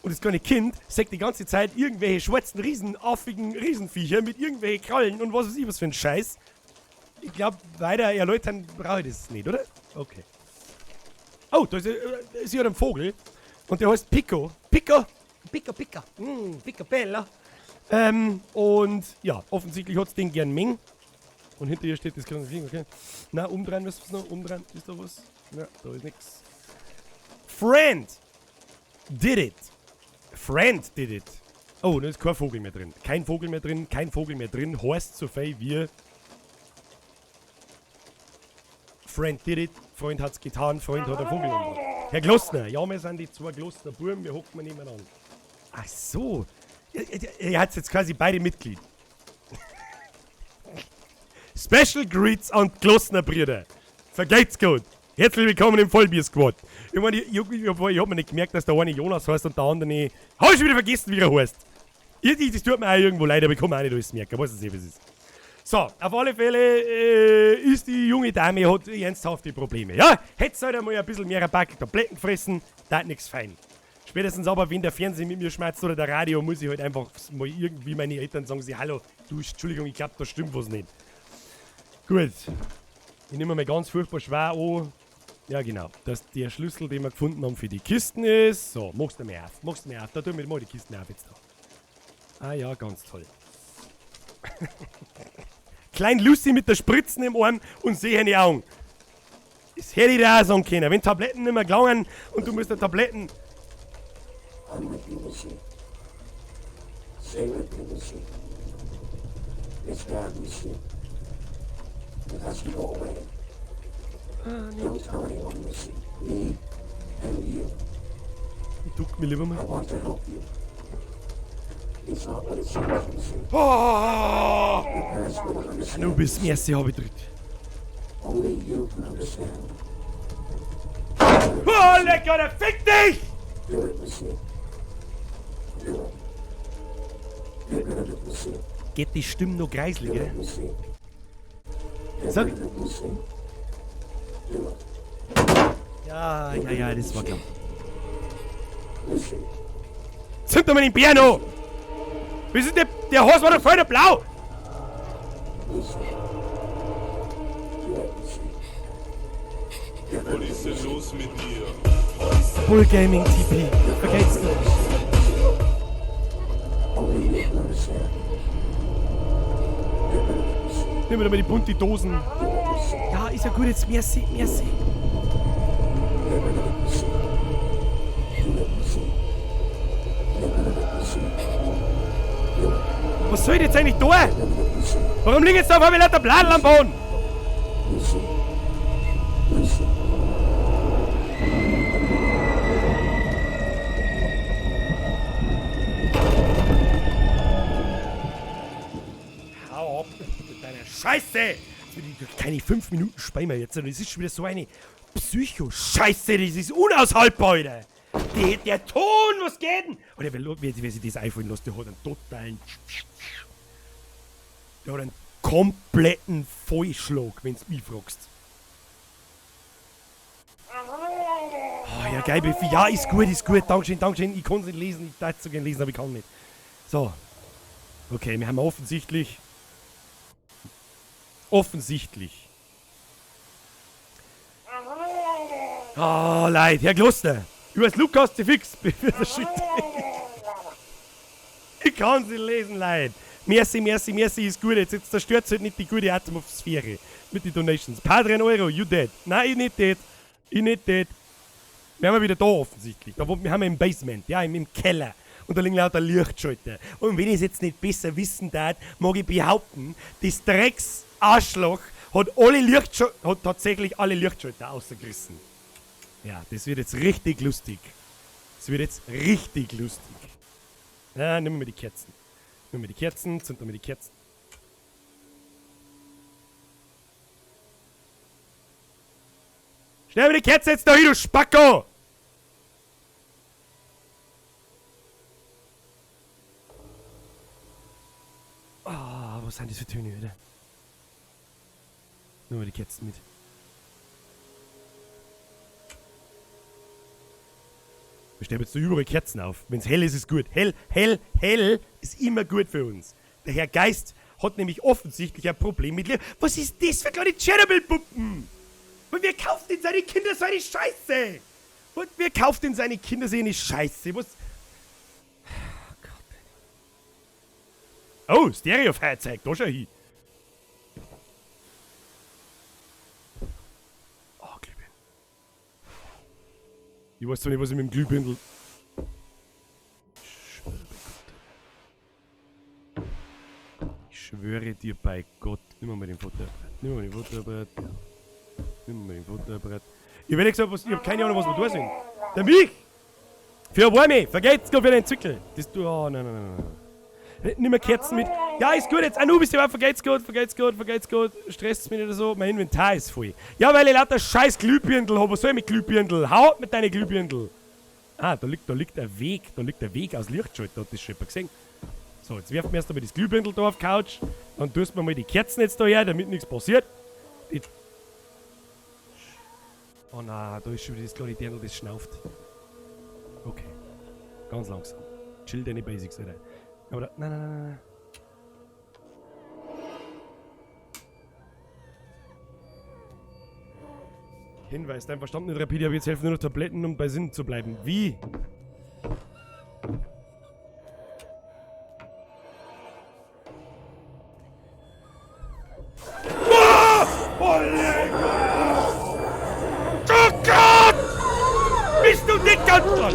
Und das kleine Kind sagt die ganze Zeit irgendwelche schwarzen, riesenaffigen Riesenviecher mit irgendwelchen Krallen und was weiß ich was für ein Scheiß. Ich glaub, weiter erläutern brauche ich das nicht, oder? Okay. Oh, da ist ja ein Vogel. Und der heißt Pico. Pico! Pico, Pico. Pico Bella. Und ja, offensichtlich hat's den gern Meng. Und hinter ihr steht das kleine Ding, okay. Na, umdrehen müssen wir's noch. Umdrehen, ist da was? Na, da ist nix. Friend did it. Friend did it. Oh, da ist kein Vogel mehr drin. Kein Vogel mehr drin, kein Vogel mehr drin. Heißt so viel wie Friend did it. Freund hat's getan, Freund hat einen Vogel umgebracht. Herr Glossner, ja, wir sind die zwei Glossner Buben, wir hocken nebeneinander. Ach so. Ihr habt jetzt quasi beide Mitglied. Special Greets an Glossner Brüder. Vergeht's gut. Herzlich willkommen im Vollbier-Squad. Ich meine, ich hab mir nicht gemerkt, dass der eine Jonas heißt und der andere. Hab ich schon wieder vergessen, wie er heißt. Das tut mir auch irgendwo leid, aber ich kann mir auch nicht alles merken. Ich weiß nicht, wie es ist. So, auf alle Fälle ist die junge Dame, hat ernsthafte Probleme. Ja, hätt's halt einmal ein bisschen mehr Backel Tabletten gefressen, da hat nix fein. Spätestens aber, wenn der Fernseher mit mir schmerzt oder der Radio, muss ich halt einfach mal irgendwie meine Eltern sagen, sie, hallo, du, Entschuldigung, ich glaub, da stimmt was nicht. Gut. Ich nehme mal ganz furchtbar schwer an. Ja, genau. Dass der Schlüssel, den wir gefunden haben für die Kisten ist. So, machst du mir auf. Machst du mir auf. Da tun wir mal die Kisten auf jetzt da. Ah ja, ganz toll. Klein Lucy mit der Spritzen im Arm und sehe in die Augen. Das hätte ich dir auch sagen können. Wenn Tabletten nicht mehr gelangen und du musst die Tabletten. I'm with you, Lucy. Stay with me, Lucy. It's bad, Lucy. It has to go away. Don't tell anyone, Lucy. Me and you. Ich duck mich lieber mal. I want to help you. It's not what it seems, Lucy. Oh! Your parents won't understand. Anubis, merci, hab ich gedrückt. Only you can understand. Oh, lecker, der fick dich! Do it, Lucy. Do it. Get rid of it, Lucy. Geht die Stimme noch kreislig, Do gell? it, Lucy. Get Sag. rid of it, Lucy. Do it. Ja, ja, ja, das war klar. Lucy. Zünd doch mal den Bären an! Wie ist denn der Hase war doch voll blau! Lucy. Do it, Lucy. Was ist denn los mit dir? Bull Gaming TP. Vergeht's nicht. Only you can understand. Get rid of it, Lucy. Nimm mir doch mal die bunte Dosen. Do it, Lucy. Ja, ist ja gut jetzt. Merci, merci. Get rid of it, Lucy. Do it, Lucy. Get rid of it, Lucy. Do it. Was soll ich jetzt eigentlich tun? Get rid of it, Lucy. Warum liegen jetzt da auf einmal lauter Bladeln am Boden? Lucy. Lucy. Hau ab mit deiner Scheiße! Jetzt will ich keine 5 Minuten spielen wir jetzt. Das ist schon wieder so eine Psycho-Scheiße, das ist unaushaltbar, Alter! Der Ton, was geht denn? Oder wer sich das einfallen lässt, der hat einen totalen. Der hat einen kompletten Vollschlag, wenn's mich fragst. Oh, ja, geil, Biffy. Ja, ist gut, ist gut. Dankeschön, Dankeschön. Ich kann's nicht lesen. Ich darf so gerne lesen, aber ich kann nicht. So. Okay, wir haben offensichtlich. Offensichtlich. Oh, Leid, Herr Gloster. Übers Lukas die fix. Ich kann sie lesen, Leid. Merci, merci, merci, ist gut. Jetzt zerstört halt nicht die gute Atmosphäre mit den Donations. Patreon Euro, you dead. Nein, ich nicht dead. Ich nicht dead. Wir haben wieder da offensichtlich. Da, wir haben im Basement, ja, im Keller. Und da liegen lauter Lichtschalter. Und wenn ich es jetzt nicht besser wissen darf, mag ich behaupten, das Drecks-Arschloch hat alle hat tatsächlich alle Lichtschalter ausgerissen. Ja, das wird jetzt richtig lustig. Das wird jetzt richtig lustig. Ja, nimm mir die Kerzen. Nimm mir die Kerzen, zünd mir die Kerzen. Schnell mir die Kerze jetzt da hin, du Spacko! Ah, was sind das für Töne, oder? Nimm mir die Kerzen mit. Wir stellen jetzt überall Kerzen auf. Wenn's hell ist, ist gut. Hell, hell, hell ist immer gut für uns. Der Herr Geist hat nämlich offensichtlich ein Problem mit Licht. Was ist das für kleine Tschernobyl-Puppen? Und wer kauft denn seine Kinder so eine Scheiße? Und wer kauft denn seine Kinder so eine Scheiße? Was? Oh Gott. Oh, Stereo-Fahrzeug, da schau hin. Oh, Glühbirne. Ich weiß zwar nicht, was ich mit dem Glühbirndl... Ich schwöre dir bei Gott. Nimm mal den Fotoapparat. Nimm mal den Fotoapparat. Nimm mal den Fotoapparat. Ich hab ehrlich gesagt, ich hab keine Ahnung, was wir da sind. Der Mich! Für Warme! Vergeht's für den Zwickel! Das du. Oh, nein, nein, nein, nein. Nimm mal Kerzen mit. Ja, ist gut jetzt. Anubis, ja, vergeht's gut, vergeht's gut, vergeht's gut. Stresst mich nicht oder so. Mein Inventar ist voll. Ja, weil ich lauter scheiß Glühbirndl hab. Was soll ich mit Glühbirndl? Hau ab mit deinen Glühbirndl. Ah, da liegt ein Weg. Da liegt ein Weg aus Lichtschalter. Hat das schon jemand gesehen? So, jetzt werfen wir erst einmal das Glühbirndl da auf die Couch. Dann tust du mir mal die Kerzen jetzt da her, damit nichts passiert. Die oh nein, da ist schon wieder das kleine Dirndl, das schnauft. Okay. Ganz langsam. Chill deine Basics, Alter. Aber da, nein, nein, nein, nein. Hinweis, dein Verstand nicht rapide, aber jetzt helfen nur noch Tabletten, um bei Sinn zu bleiben. Wie? Ah! Oh, oh Gott! Bist du nicht ganz dran?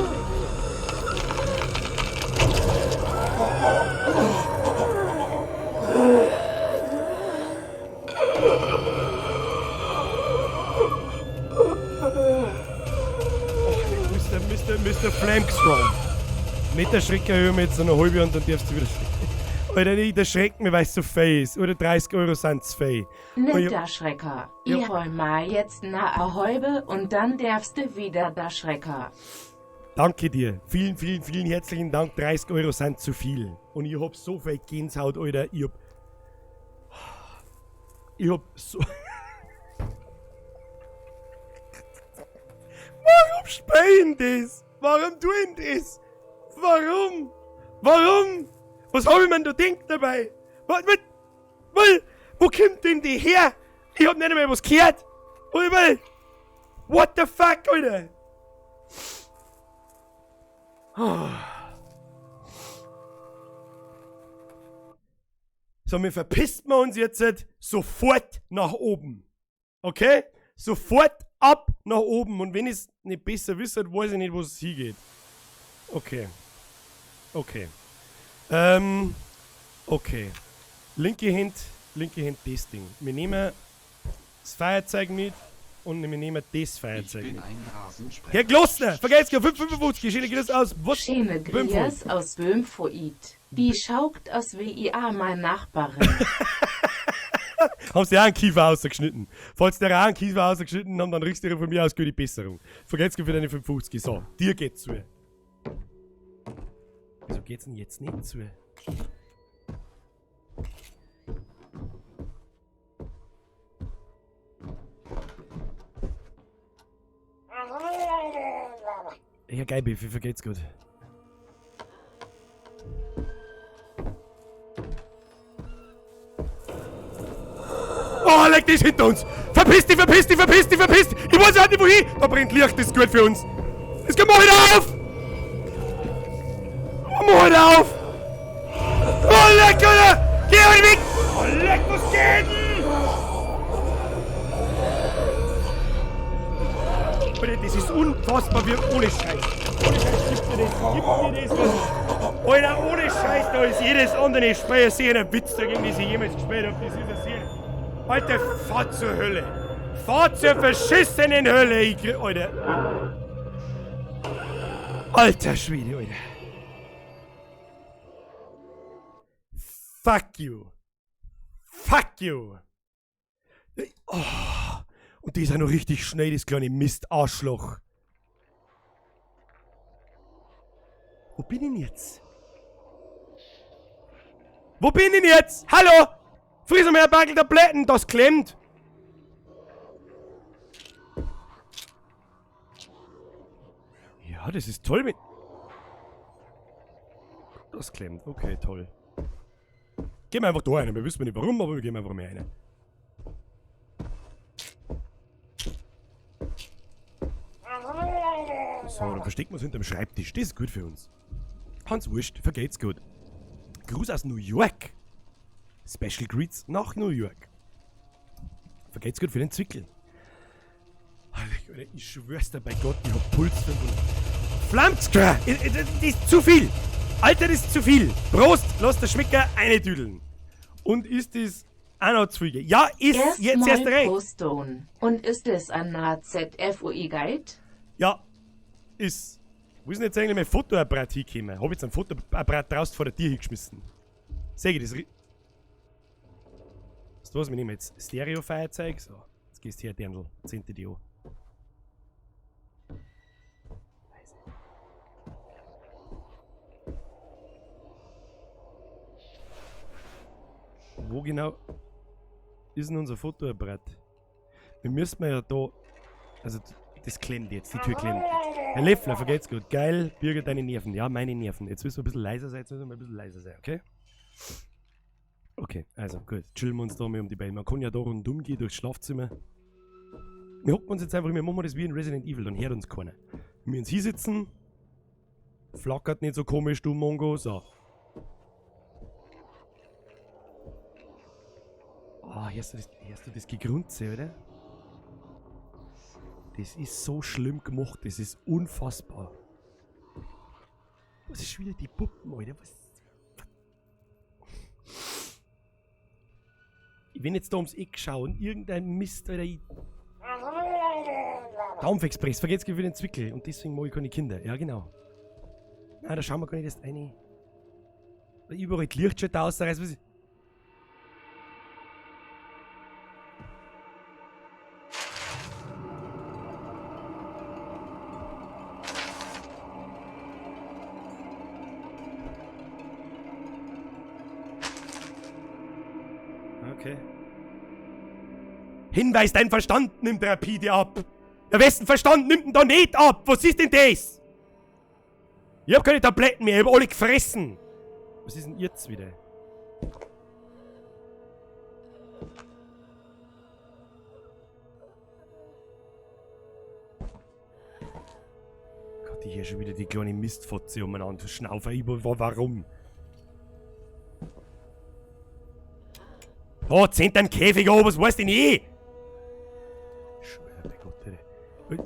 Mr. Flamstrong. Nicht erschrecken, hör mir jetzt noch eine halbe und dann darfst du wieder. Alter, nicht erschrecken, weil es so viel ist. Oder 30 Euro sind zu viel. Nicht Erschrecker. Ich hol mal jetzt na a halbe und dann darfst du wieder der Schrecker. Danke dir. Vielen, vielen, vielen herzlichen Dank. 30 Euro sind zu viel. Und ich hab so viel Gänsehaut, Alter. Ich hab so... Warum spielen das? Warum tun das? Warum? Warum? Was hab ich mir denn da gedacht dabei? Wo kommt denn die her? Ich hab nicht einmal was gehört. What the fuck, Alter? So, wir verpisst wir uns jetzt sofort nach oben. Okay? Sofort ab nach oben. Und wenn ich's nicht besser wisse, weiß ich nicht, wo es hingeht. Okay. Okay. Okay. Linke Hand, das Ding. Wir nehmen das Feuerzeug mit und wir nehmen das Feuerzeug Ich bin mit. ein Rasensprenger. Herr Glossner, vergesst gar 5,55, schöne Grüße aus was? Schöne Grüße aus Böhmfuit. Die schaukt aus WIA, mein Nachbarin. Haben sie auch einen Kiefer ausgeschnitten. Falls der auch einen Kiefer ausgeschnitten haben, dann riechst du von mir aus gute Besserung. Vergesst für deine 5,50. So, dir geht's zu. Wieso geht's denn jetzt nicht zu? Ja, geil, Biffy, vergeht's gut. Oh! Oh, leck, die ist hinter uns! Verpiss dich, verpiss dich, verpiss dich, verpiss dich! Ich weiß auch nicht wohin! Da brennt Licht, das ist gut für uns! Das geht, mach wieder auf! Mach wieder auf! Oh, leck, Alter! Geh halt weg! Oh, leck, was geht denn? Alter, das ist unfassbar, wie ohne Scheiß. Ohne Scheiß, gib mir das, gib mir das, was. Alter, ohne Scheiß, da ist jedes andere Spiel sehr ein Witz dagegen, das ich jemals gespielt habe. Das ist ein sehr. Alter, fahr zur Hölle. Fahr zur verschissenen Hölle. Ich krieg, Alter. Alter Schwede, Alter. Fuck you. Fuck you. Oh. Und die ist auch noch richtig schnell, das kleine Mist-Arschloch. Wo bin ich denn jetzt? Wo bin ich denn jetzt? Hallo? Friss mir ein Backel Tabletten, das klemmt. Ja, das ist toll mit... Das klemmt, okay, toll. Gehen wir einfach da rein, wir wissen nicht warum, aber wir gehen einfach mehr rein. So, dann verstecken wir uns hinterm Schreibtisch. Das ist gut für uns. Hans Wurscht, vergeht's gut. Gruß aus New York. Special Greets nach New York. Vergeht's gut für den Zwickel. Alter, ich schwör's dir bei Gott, ich hab Puls 500. Flammzker! Das ist zu viel! Alter, das ist zu viel! Prost, lass der Schmecker eine düdeln. Und ist das auch noch zu viel? Ja, ist Erst jetzt erst mal recht. Prostone. Und ist es ein HZFUI Guide? Ja, ist. Wo ist denn jetzt eigentlich mein Fotoapparat hingekommen? Hab ich jetzt ein Fotoapparat draußen vor der Tür hingeschmissen? Seh ich das? Weißt du was, wir nehmen jetzt Stereo-Feuerzeug. So, jetzt gehst du her, Dirndl. 10. die an. Wo genau ist denn unser Fotoapparat? Wir müssen ja da. Also, das klemmt jetzt, die Tür klemmt. Herr Leffler, vergeht's gut. Geil, Birger, deine Nerven. Ja, meine Nerven. Jetzt müssen wir ein bisschen leiser sein, jetzt müssen wir ein bisschen leiser sein, okay? Okay, also gut. Chillen wir uns da mal um die Beine. Man kann ja da rundum gehen durchs Schlafzimmer. Wir hocken uns jetzt einfach, wir machen das wie in Resident Evil, dann hört uns keiner. Wenn wir uns hinsitzen, flackert nicht so komisch, du Mongo. So. Ah, hörst du das Gegrunze, oder? Das ist so schlimm gemacht, das ist unfassbar. Was ist schon wieder die Puppen, Alter? Was? Ich will jetzt da ums Eck schauen, irgendein Mist, Alter. Ich Dampfexpress, vergesst für den Zwickel und deswegen mag ich keine Kinder. Ja, genau. Nein, da schauen wir gar nicht erst rein. Da überall die Lichtschalter ausreißen. Was ist. Okay. Hinweis, dein Verstand nimmt rapide ab. Ja, wessen Verstand nimmt denn da nicht ab? Was ist denn das? Ich hab keine Tabletten mehr, ich hab alle gefressen. Was ist denn jetzt wieder? Gott, ich hör schon wieder die kleine Mistfotze umeinander schnaufen. Ich, warum? Oh, 10 dein Käfig an, was weißt du denn eh? Schwör bei Gott, Alter.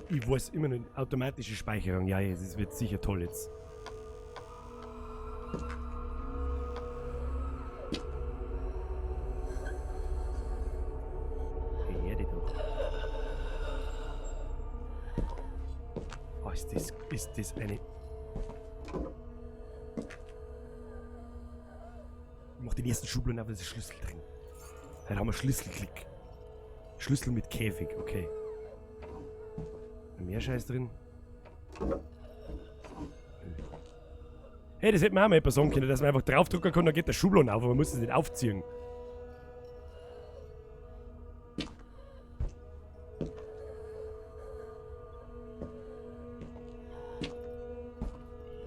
Ich weiß immer noch, automatische Speicherung. Ja, das wird sicher toll jetzt. Hey, die doch. Oh, ist das eine... Ich mach den ersten Schubladen auf, da ist der Schlüssel drin. Da haben wir Schlüsselklick. Schlüssel mit Käfig, okay. Mehr Scheiß drin. Hey, das hätte man auch mal etwas sagen können, dass man einfach draufdrücken kann, dann geht der Schubladen auf, aber man muss es nicht aufziehen.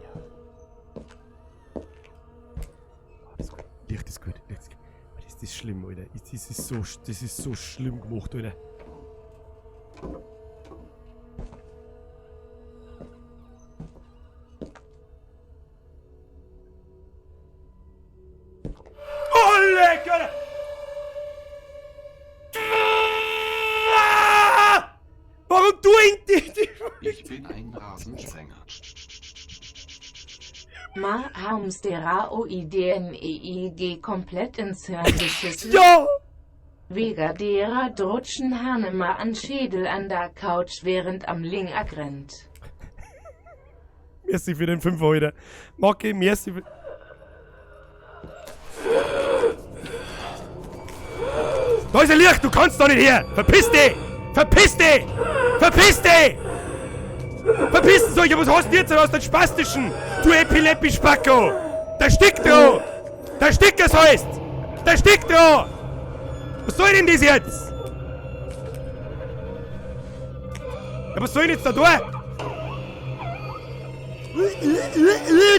Ja. Oh, das ist gut. Licht ist gut. Licht ist gut. Ist das schlimm, Alter. Das ist so schlimm gemacht, Alter. Oh, leck, Alter! Ah! Warum du ihn die, Ich bin ein Rasensprenger. Ma Hamstera-O-I-D-N-E-I-G komplett ins Hirn geschissen. Ja! Wega derer Drutschen Hanema an Schädel an der Couch während am Ling agrennt. Merci für den Fünfer heute. Maki, merci für... Da ist ein Licht, du kannst doch nicht her! Verpiss dich! Verpiss dich! Verpiss dich! Verpiss dich! Was hast du jetzt aus den Spastischen? Du Epileppi-Spacko! Da stickt du! Da stickt es heißt! Da stickt du! Was soll denn das jetzt? Ja, was soll denn jetzt da tun?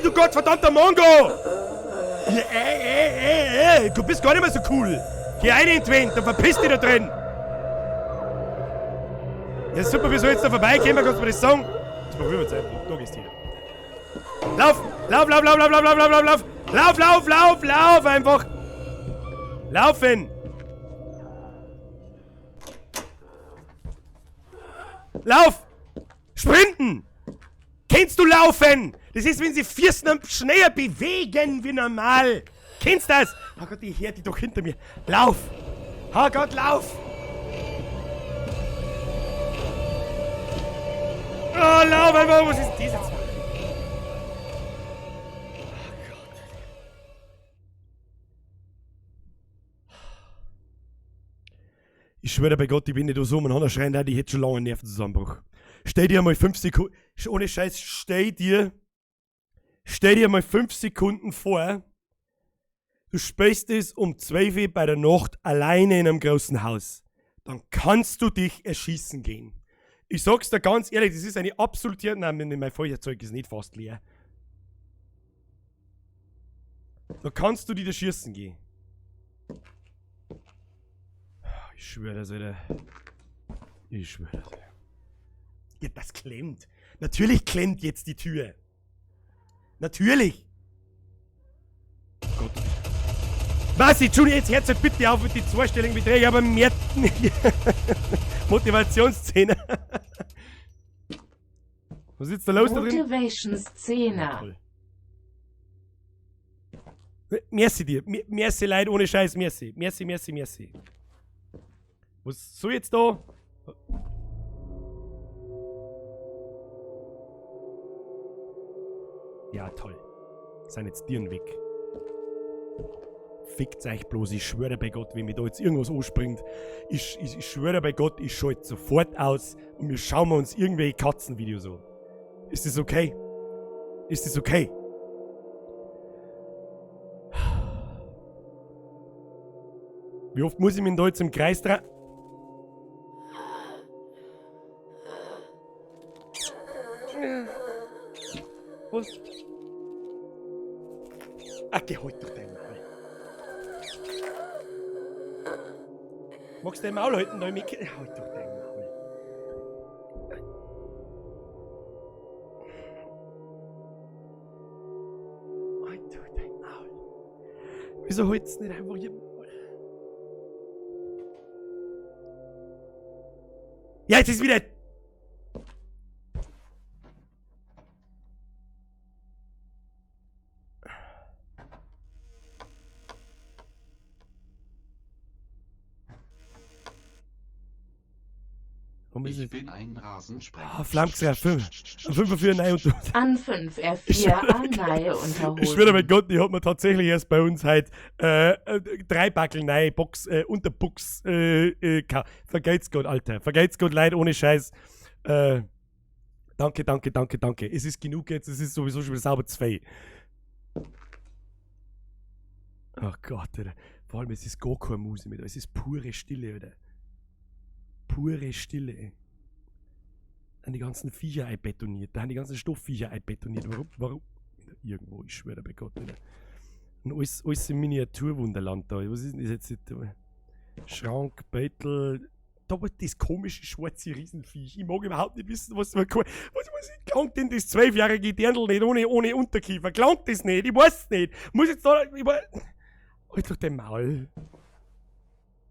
Du gottverdammter Mongo! Du bist gar nicht mehr so cool! Geh rein in die Wind und verpiss dich da drin! Ja super, wie soll jetzt da vorbeikommen? Kannst du mir das sagen? Das probieren wir jetzt einfach. Da gehst du hin. Lauf! Lauf, lauf, lauf, lauf, lauf, lauf, lauf, lauf, lauf! Lauf, lauf, lauf, lauf! Einfach! Laufen! Lauf! Sprinten! Kennst du Laufen? Das ist, wenn sie Füßen schneller bewegen wie normal. Kennst du das? Oh Gott, die hört die doch hinter mir. Lauf! Oh Gott, lauf! Oh, lauf einfach! Was ist das jetzt? Oh Gott. Ich schwöre bei Gott, ich bin nicht so umeinander schreien, ich hätte schon lange einen Nervenzusammenbruch. Stell dir mal 5 Sekunden, ohne Scheiß, stell dir mal 5 Sekunden vor, du spielst es um 12 Uhr bei der Nacht alleine in einem großen Haus. Dann kannst du dich erschießen gehen. Ich sag's dir ganz ehrlich, das ist eine absolute... Nein, mein Feuerzeug ist nicht fast leer. Da kannst du dich erschießen gehen. Ich schwöre das, Alter. Ich schwöre das, Alter. Ja, das klemmt. Natürlich klemmt jetzt die Tür. Natürlich. Gott. Was? Entschuldigung, jetzt hört halt bitte auf mit den zweistelligen Beträgen, aber mehr Motivationsszene. Was ist jetzt da los da drin? Motivation-Szene. Merci dir. Merci, Leute, ohne Scheiß, merci. Merci, merci, merci. Was soll jetzt da? Ja, toll. Sind jetzt Tieren weg. Fickt euch bloß, ich schwöre bei Gott, wenn mir da jetzt irgendwas anspringt, ich schwöre bei Gott, ich schalte sofort aus und wir schauen uns irgendwelche Katzenvideos an. Ist das okay? Ist das okay? Wie oft muss ich mich da jetzt im Kreis drehen? Was? Ach, geh halt doch dein Maul. Magst du dein Maul halten, da Micky? Halt doch dein Maul. Halt doch dein Maul. Wieso hältst du nicht einfach ihr Maul? Ja, jetzt ist wieder... Ich bin ein Rasensprenger. Ah, Flammgesrer, 5. 5 4 nein und An 5 R4 A neue Unterhosen. Ich schwöre bei Gott, ich hab mir tatsächlich erst bei uns halt 3 Backel neue Box, Unterbox, vergeht's Gott, Alter. Vergeht's Gott, Leid, ohne Scheiß. Danke, danke, danke, danke. Es ist genug jetzt, es ist sowieso schon wieder sauber 2. Oh Gott, Alter. Vor allem, es ist gar keine Musik mehr da. Es ist pure Stille, Alter. Pure Stille, ey. Da haben die ganzen Viecher einbetoniert. Da haben die ganzen Stoffviecher einbetoniert. Warum? Warum? Irgendwo, ich schwöre bei Gott, Alter. Und alles, alles im Miniaturwunderland da. Was ist denn das jetzt? Schrank, Beutel. Da war das komische schwarze Riesenviech. Ich mag überhaupt nicht wissen, was was, was klangt denn das 12-jährige Dirndl nicht ohne Unterkiefer? Klangt das nicht? Ich weiß es nicht. Muss jetzt da. Ich weiß, halt doch dein Maul.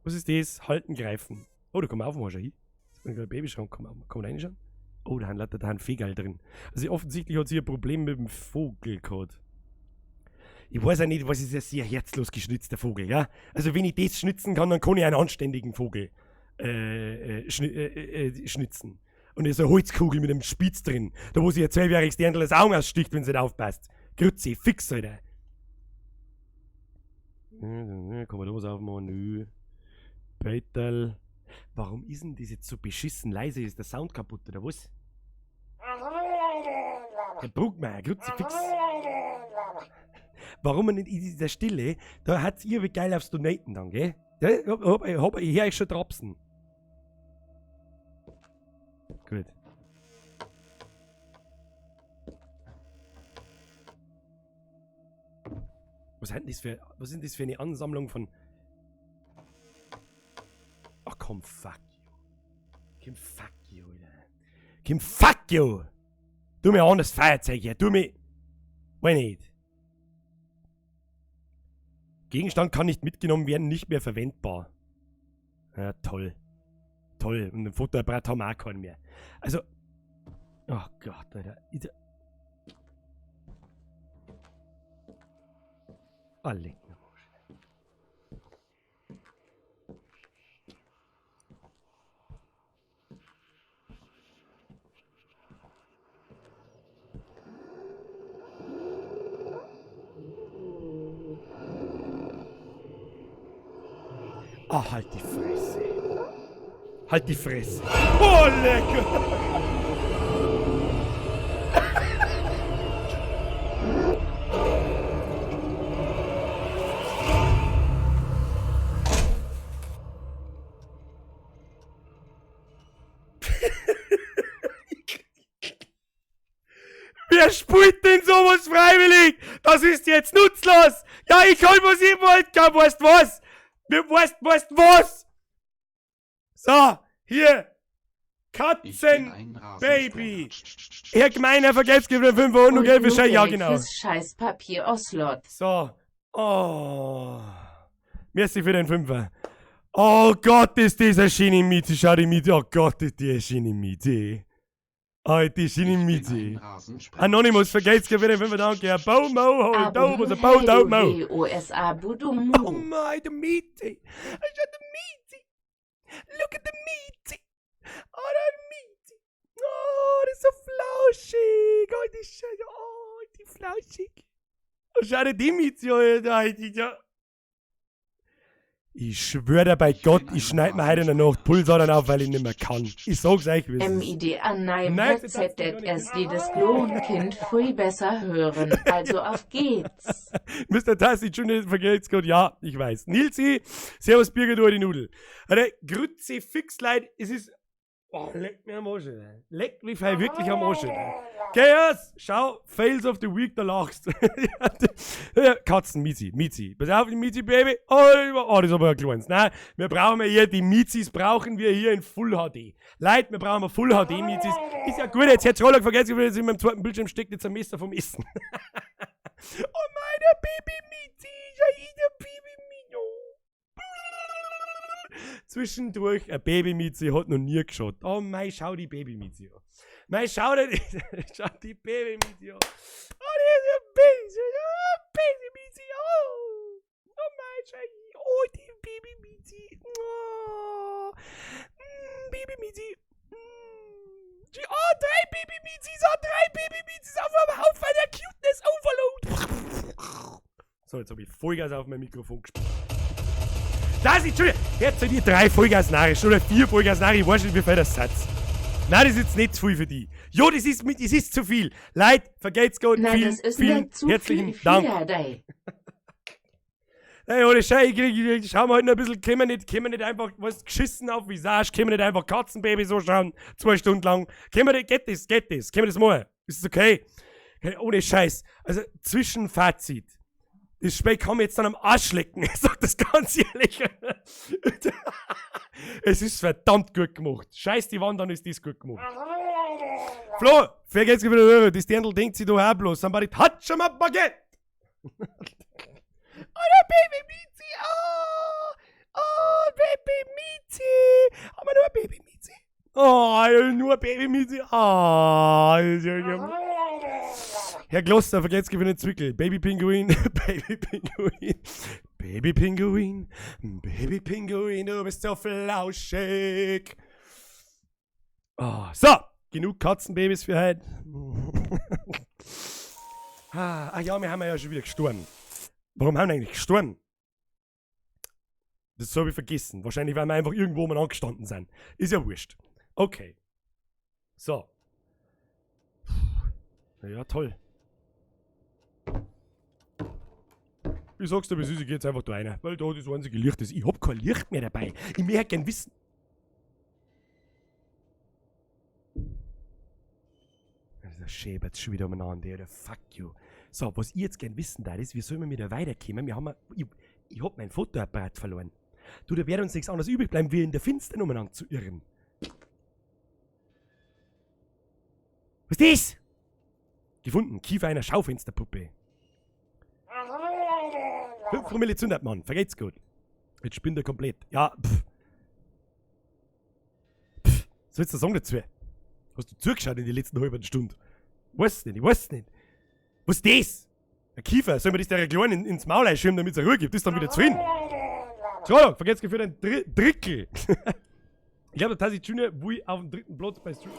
Was ist das? Halten, greifen. Oh, da kann man aufmachen, schau hin. Jetzt bin ich gerade Babyschrank. Kann man reinschauen? Oh, da haben lauter da haben Vögel drin. Also offensichtlich hat sie ein Problem mit dem Vogel gehabt. Ich weiß ja nicht, was ist ein sehr herzlos geschnitzter Vogel, ja? Also wenn ich das schnitzen kann, dann kann ich einen anständigen Vogel schnitzen. Und ist eine Holzkugel mit einem Spitz drin, da wo sich ein 12-jähriges Dirndl das Augen aussticht, wenn sie nicht aufpasst. Grüezi, fix, Alter. Kann man da was aufmachen? Nö. Beutel. Warum ist denn das jetzt so beschissen leise? Ist der Sound kaputt oder was? Der Bruckmeier, Grüezi, fix. Warum man nicht in dieser Stille, da hat's ihr wie geil aufs Donaten dann, gell? Ja, ich hör euch schon trapsen. Gut. Was hat denn das für, was ist denn das für eine Ansammlung von... Ach komm, fuck you. Komm, fuck you, Alter. Komm, fuck you! Tu mir an das Feuerzeug her, tu mir... Weiß nicht. Gegenstand kann nicht mitgenommen werden, nicht mehr verwendbar. Ja, toll. Toll. Und ein Fotoapparat haben wir auch keinen mehr. Also... Oh Gott, Alter. Ah, leck mir am Arsch. Ah, halt die Fresse. Halt die Fresse. Oh, lecker. Wer spielt denn sowas freiwillig? Das ist jetzt nutzlos. Ja, ich kann, was ich wollte, kann, weißt was? Weißt was? So, hier. Katzen, Baby. Herr Gemeiner, vergesst, gibt mir 5 Euro, Geld für Schei. Ja, genau. Scheißpapier Oslot. So. Oh. Merci für den Fünfer. Oh Gott, ist das eine schöne Miete. Schau die Miete. Oh Gott, ist die eine schöne Miete. Oh, die schöne Miete. Anonymous, vergesst, gibt mir den Fünfer, danke. Ja, Bo, Mo, ho, do, was a Bo, do, Mo. Oh my, the Miete. I got the Miete. Look at the Miete. Oh, that Miete. Oh, das ist so flauschig. Oh, die Scheiße. Oh, die flauschig. Oh, schau dir die Miete an. Ich schwör dir bei Gott, ich schneid mir heute in der Nacht Pulsadern auf, weil ich nicht mehr kann. Ich sag's euch, wie es ist. M I D A nein, Nein, Z Z S D das Klonkind früh besser hören. Also auf geht's. Mister Tassi, Entschuldigung, vergelt's Gott. Ja, ich weiß. Nilsi, servus Birgit, du die Nudel. Alter, Grütze, fix, Leid, es ist... Oh, leck mir am Arsch, Alter. Leck mich fein wirklich am Arsch, Alter. Chaos, schau, Fails of the Week, da lachst. Ja, Katzen, Mizi, Mizi. Pass auf, die Mizi, Baby. Oh, oh, das ist aber ein kleines. Nein, wir brauchen ja hier, die Mizis brauchen wir hier in Full HD. Leute, wir brauchen Full HD Mizis. Ist ja gut, jetzt hätt's Roller vergessen, wenn jetzt in meinem zweiten Bildschirm steckt jetzt ein Messer vom Essen. Oh, meine Baby Mizi, ja, der Baby Mizi. Zwischendurch, ein Baby Mizi hat noch nie geschaut. Oh mei, schau die Baby Mizi an. Mei, schau dir die, schau die Baby Mizi an. Oh, die ist ein Baby, oh, Baby Mizi, oh. Oh mei, schau, oh, die Baby Mizi. Oh, Baby Mizi. Die, oh, 3 Baby Mizis, oh, 3 Baby Mizis auf einem Haufen der Cuteness Overload. So, jetzt hab ich Vollgas auf mein Mikrofon gespielt. Das ist, Entschuldigung, jetzt seid ihr 3 Vollgas narrisch oder 4 Vollgas narrisch, ich weiß nicht, wie viel das Satz. Nein, das ist jetzt nicht zu viel für die. Jo, das ist zu viel. Leute, vergelt's Gott, Nein, vielen, das ist vielen nicht zu herzlichen viel, Dank. Fiadei. Hey, ohne Scheiß, ich krieg, ich, schauen wir heute noch ein bisschen, können wir nicht einfach, was, geschissen auf Visage, können wir nicht einfach Katzenbaby so schauen, 2 Stunden lang. Können wir nicht, geht das, geht das, können wir das machen? Ist das okay? Okay, ohne Scheiß. Also, Zwischenfazit. Das Spiel kann mir jetzt dann am Arsch lecken. Ich sag das ganz ehrlich. Es ist verdammt gut gemacht. Scheiß die Wand an, ist das gut gemacht. Flo, vergiss wieder rüber. Das Dirndl denkt sich da auch bloß. Somebody touch him up again. Oh, Baby Mizi. Oh, oh, Baby Mizi. Haben wir nur ein Baby Mizi? Oh, nur Baby Mizi. Oh, Herr Gloster, vergesst für den Zwickel. Baby Pinguin, Baby Pinguin, Baby Pinguin, Baby Pinguin, du bist so flauschig. Oh, so, genug Katzenbabys für heute. Ah, ja, wir haben ja schon wieder gestorben. Warum haben wir eigentlich gestorben? Das habe ich vergessen. Wahrscheinlich, weil wir einfach irgendwo mal angestanden sind. Ist ja wurscht. Okay. So. Ja, toll. Ich sag's dir, wie es ist, ich geh jetzt einfach da rein, weil da das einzige Licht ist. Ich hab kein Licht mehr dabei. Ich möchte gern wissen. Das schäbert schon wieder umeinander, Alter. Fuck you. So, was ich jetzt gern wissen darf, ist, wie sollen wir wieder weiterkommen? Wir haben ja, ich hab mein Fotoapparat verloren. Du, da wird uns nichts anderes übrig bleiben, wie in der Finstern umeinander zu irren. Was ist das? Gefunden, Kiefer einer Schaufensterpuppe. 5 Promille zündet man, vergeht's gut. Jetzt spinnt er komplett. Ja, pff. Pff, was willst du sagen dazu? Hast du zugeschaut in die letzten halben Stunde? Weiß nicht, ich weiß nicht. Was ist das? Ein Kiefer, soll man das der Kleinen ins Maul einschieben, damit es eine Ruhe gibt? Das ist dann wieder zu hin. Entschuldigung, vergesst für den Drickel. Ich glaube, der Tassi Junior will auf dem 3. Platz bei Stream.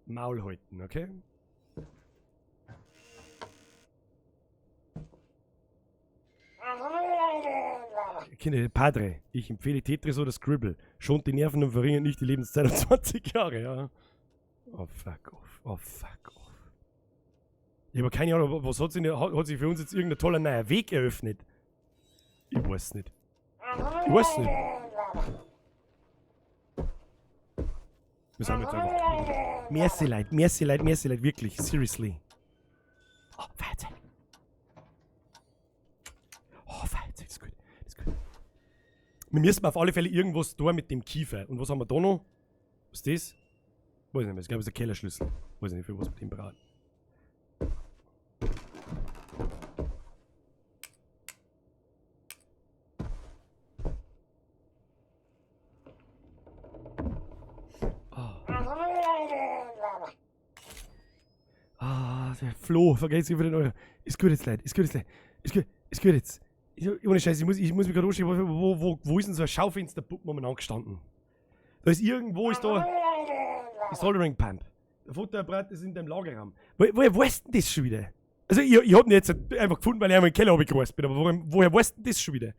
Maul halten, okay? Kinder, Padre, ich empfehle Tetris oder Scribble. Schont die Nerven und verringert nicht die Lebenszeit um 20 Jahre, ja. Oh, fuck off. Oh, fuck off. Ich hab keine Ahnung, was hat sich, denn, hat, hat sich für uns jetzt irgendein toller neuer Weg eröffnet? Ich weiß nicht. Ich weiß nicht. Wir sind jetzt einfach. Merci, Leute, merci, Leute, merci, Leute, wirklich. Seriously. Oh, Feuerzeug. Oh, Feuerzeug, das ist gut. Das ist gut. Wir müssen auf alle Fälle irgendwas tun mit dem Kiefer. Und was haben wir da noch? Was ist das? Weiß nicht mehr. Ich glaube, es ist ein Kellerschlüssel. Weiß nicht, für was wir den brauchen. Ah, der Flo, vergesst wieder den Euro. Ist gut jetzt, Leute. Ist gut jetzt, Leute. Ist gut, ist gut jetzt. Ich, ohne Scheiß, ich muss mich gerade anschauen, wo ist denn so ein Schaufensterpuppen momentan gestanden? Da ist irgendwo, ist da die Soldering Pump. Der Fotoapparat ist in dem Lagerraum. Woher weißt denn das schon wieder? Also ich hab ihn jetzt einfach gefunden, weil ich einmal im Keller runtergereist bin, aber woher weißt denn das schon wieder?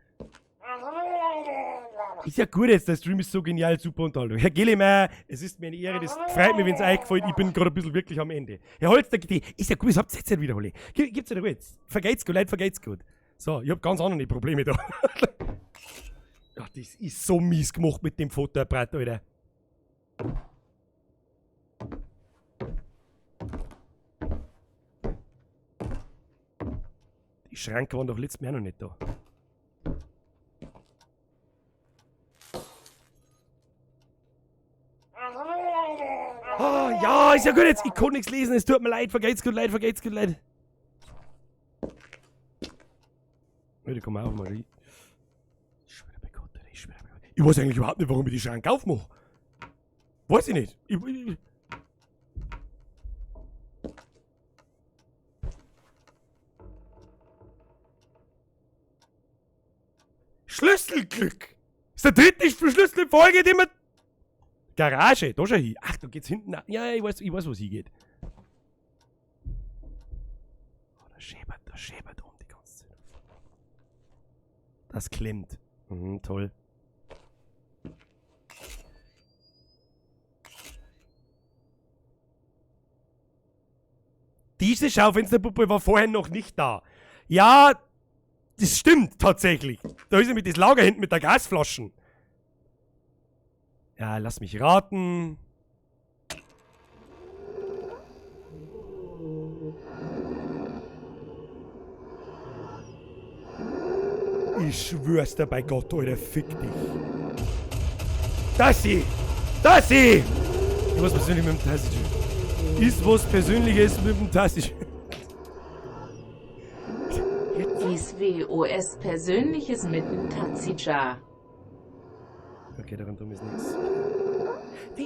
Ist ja gut jetzt, der Stream ist so genial, super Unterhaltung. Herr Gelemer, es ist mir eine Ehre, das freut mich, wenn's euch gefällt. Ich bin gerade ein bisschen wirklich am Ende. Herr Holster, GT, ist ja gut, was habt ihr jetzt nicht wiederholt? Gibt's ja doch jetzt. Vergeht's gut, Leute, vergeht's gut. So, ich hab ganz andere Probleme da. Ach, das ist so mies gemacht mit dem Fotoapparat, Alter. Die Schranke waren doch letztes Mal auch noch nicht da. Oh, ja, ist ja gut jetzt. Ich kann nichts lesen. Es tut mir leid. Vergeht's gut, leid, vergeht's gut, leid. Ja, die kommen auch mal rein. Schon wieder bei Gott, Alter. Ich schon wieder bei Gott. Ich weiß eigentlich überhaupt nicht, warum ich die Schranke aufmache. Weiß ich nicht. Schlüsselglück! Ist der dritte Schlüssel in Folge, den wir. Garage, da schau hin. Ach, da geht's hinten nach. Ja, ich weiß, wo es hingeht. Oh, da schäbert um die ganze Zeit. Das klemmt. Mhm, toll. Diese Schaufensterpuppe war vorher noch nicht da. Ja, das stimmt tatsächlich. Da ist nämlich das Lager hinten mit der Gasflaschen. Ja, lass mich raten. Ich schwör's dir bei Gott, Alter, fick dich. Tassi! Tassi! Ich was persönlich mit dem Tassi. Ist was Persönliches mit dem Tassi. Dies WOS Persönliches mit dem Tatsija. Okay, daran tun ist nichts.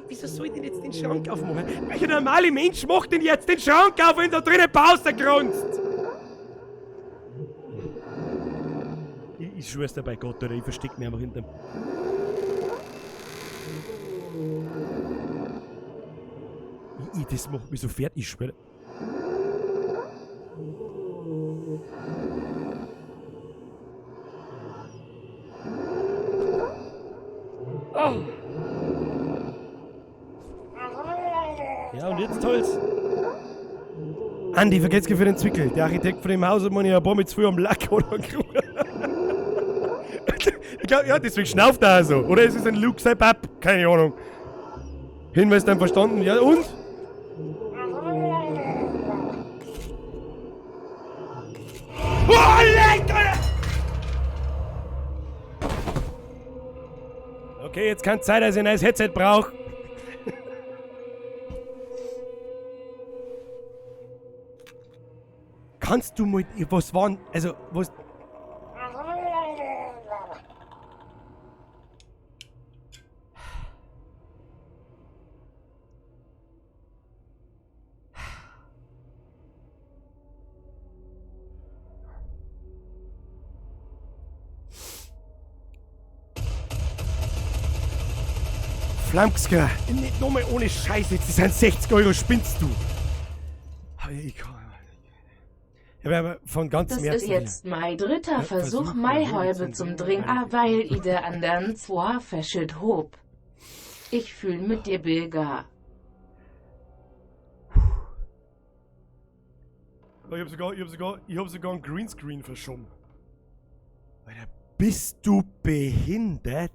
Wieso soll ich denn jetzt den Schrank aufmachen? Welcher normale Mensch macht denn jetzt den Schrank auf, wenn da drinnen Pause grunzt? Ich schwör's dir bei Gott, oder ich versteck mich einfach hinterm. Das macht mich so fertig, ich schwör. Oh. Ja, und jetzt toll's. Andi, vergesst für den Zwickel. Der Architekt von dem Haus hat mir ja ein paar mit zu früh am Lack oder Ich glaub, ja, deswegen schnauft er auch so. Oder es ist ein Luke sein Papp. Keine Ahnung. Hinweis dann verstanden. Ja, und? Oh, leck, Alter! Okay, jetzt kann es sein, dass ich ein neues Headset brauche. Kannst du mal. Was waren. Also, was. Flamsker, nicht nochmal ohne Scheiß, jetzt das sind 60 Euro, spinnst du? Aber ich kann. Ja, aber von ganzem Das ist Herzen. jetzt mein dritter Ja, Versuch, Versuch, mei mein Halbe zum zum Dringen, Dringen, weil i der andern zwar verschütt hob. Ich fühl mit dir, Bilger. Ich hab sogar einen Greenscreen verschoben. Alter, bist du behindert?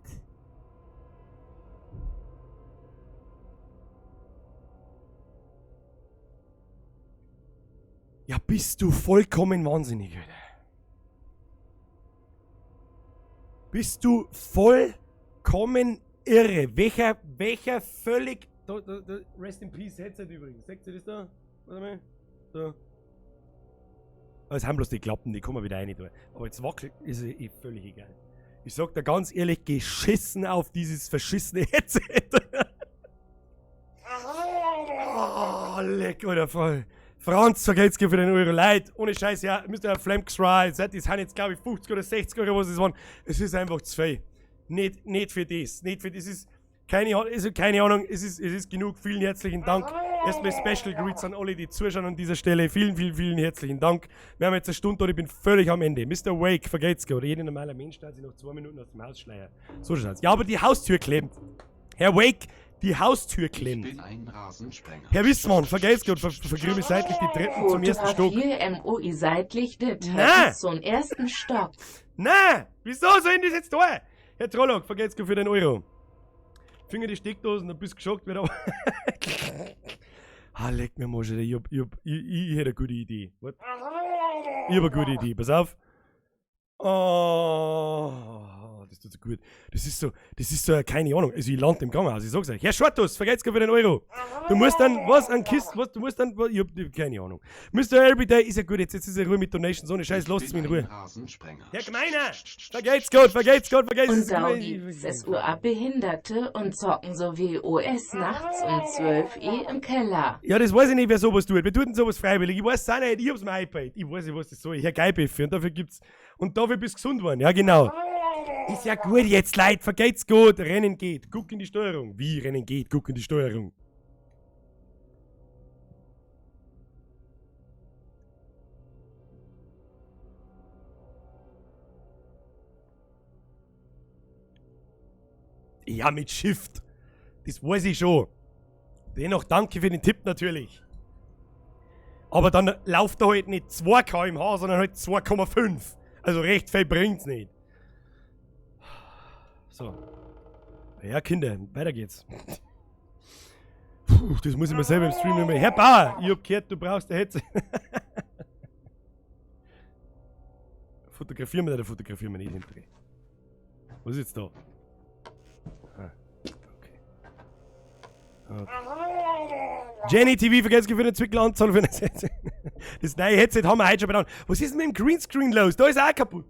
Ja, bist du vollkommen wahnsinnig, Alter. Bist du vollkommen irre? Welcher völlig... Da, da, da, Rest in Peace Headset übrigens. Seht ihr das da? Warte mal. Da. Aber es haben bloß die Klappen, die kommen wieder rein. Da. Aber jetzt wackelt, ist eh völlig egal. Ich sag dir ganz ehrlich, geschissen auf dieses verschissene Headset. Oh, leck, oder voll. Franz, vergeht's für den Euro. Leid, ohne Scheiß, ja, Mr. Flamksry, das sind jetzt, glaub ich, 50 oder 60 Euro, was es waren. Es ist einfach zu viel. Nicht für das. Nicht für das. Es ist keine, also keine Ahnung, es ist genug. Vielen herzlichen Dank. Erstmal Special Greets an alle, die zuschauen an dieser Stelle. Vielen, vielen, vielen herzlichen Dank. Wir haben jetzt eine Stunde und ich bin völlig am Ende. Mr. Wake, vergeht's oder jeder normale Mensch, der sich noch 2 Minuten aus dem Haus schleiert. So schaut's. Ja, aber die Haustür klemmt. Herr Wake, die Haustür klemmt. Ich bin ein Rasensprenger. Herr Wissmann, vergeht's gut, vergrübe seitlich die Treppen zum ersten Stock. Fotografier MOI seitlich die Treppen Na! zum ersten Stock. Na, wieso soll ich das jetzt da? Herr Trollock, vergeht's gut für den Euro. Finger die Steckdosen, dann bist du geschockt wieder. Ah, leck mir mal schon, ich hätte eine gute Idee. What? Ich hab eine gute Idee, pass auf. Oh, das tut so gut. Das ist so, keine Ahnung. Also ich lande im Krankenhaus, ich sag's euch. Herr Schwartus, vergeht's für den Euro. Du musst dann, was, an Kisten, was, du musst dann, was, ich hab keine Ahnung. Mr. Everyday ist ja gut, jetzt ist er Ruhe mit Donations, ohne Scheiß, lasst mich in Ruhe. Herr Gemeiner, vergeht's gut, vergeht's gut, vergeht's Und da gibt's es UA Behinderte und zocken so wie OS nachts um 12 Uhr im Keller. Ja, das weiß ich nicht, wer sowas tut. Wer tut denn sowas freiwillig? Ich weiß es auch nicht, ich hab's mir iPad. Ich weiß nicht, was das soll. Herr Geibeffe, und dafür gibt's, und dafür bist du gesund worden. Ja, genau. Ist ja gut jetzt, Leute, vergeht's gut. Rennen geht. Guck in die Steuerung. Wie Rennen geht? Guck in die Steuerung. Ja, mit Shift. Das weiß ich schon. Dennoch danke für den Tipp natürlich. Aber dann lauft da halt nicht 2 km/h, sondern halt 2,5. Also recht viel bringt's nicht. So. Ja, Kinder, weiter geht's. Puh, das muss ich mir selber im Stream nehmen. Herr Bauer, ich hab gehört, du brauchst eine Hetze. Fotografieren wir oder fotografieren wir nicht hinterher? Was ist jetzt da? Ah, okay. Okay. Jenny TV, vergesst für eine Zwickelanzahl für eine Headset. Das neue Headset haben wir heute schon benannt. Was ist denn mit dem Greenscreen los? Da ist auch kaputt.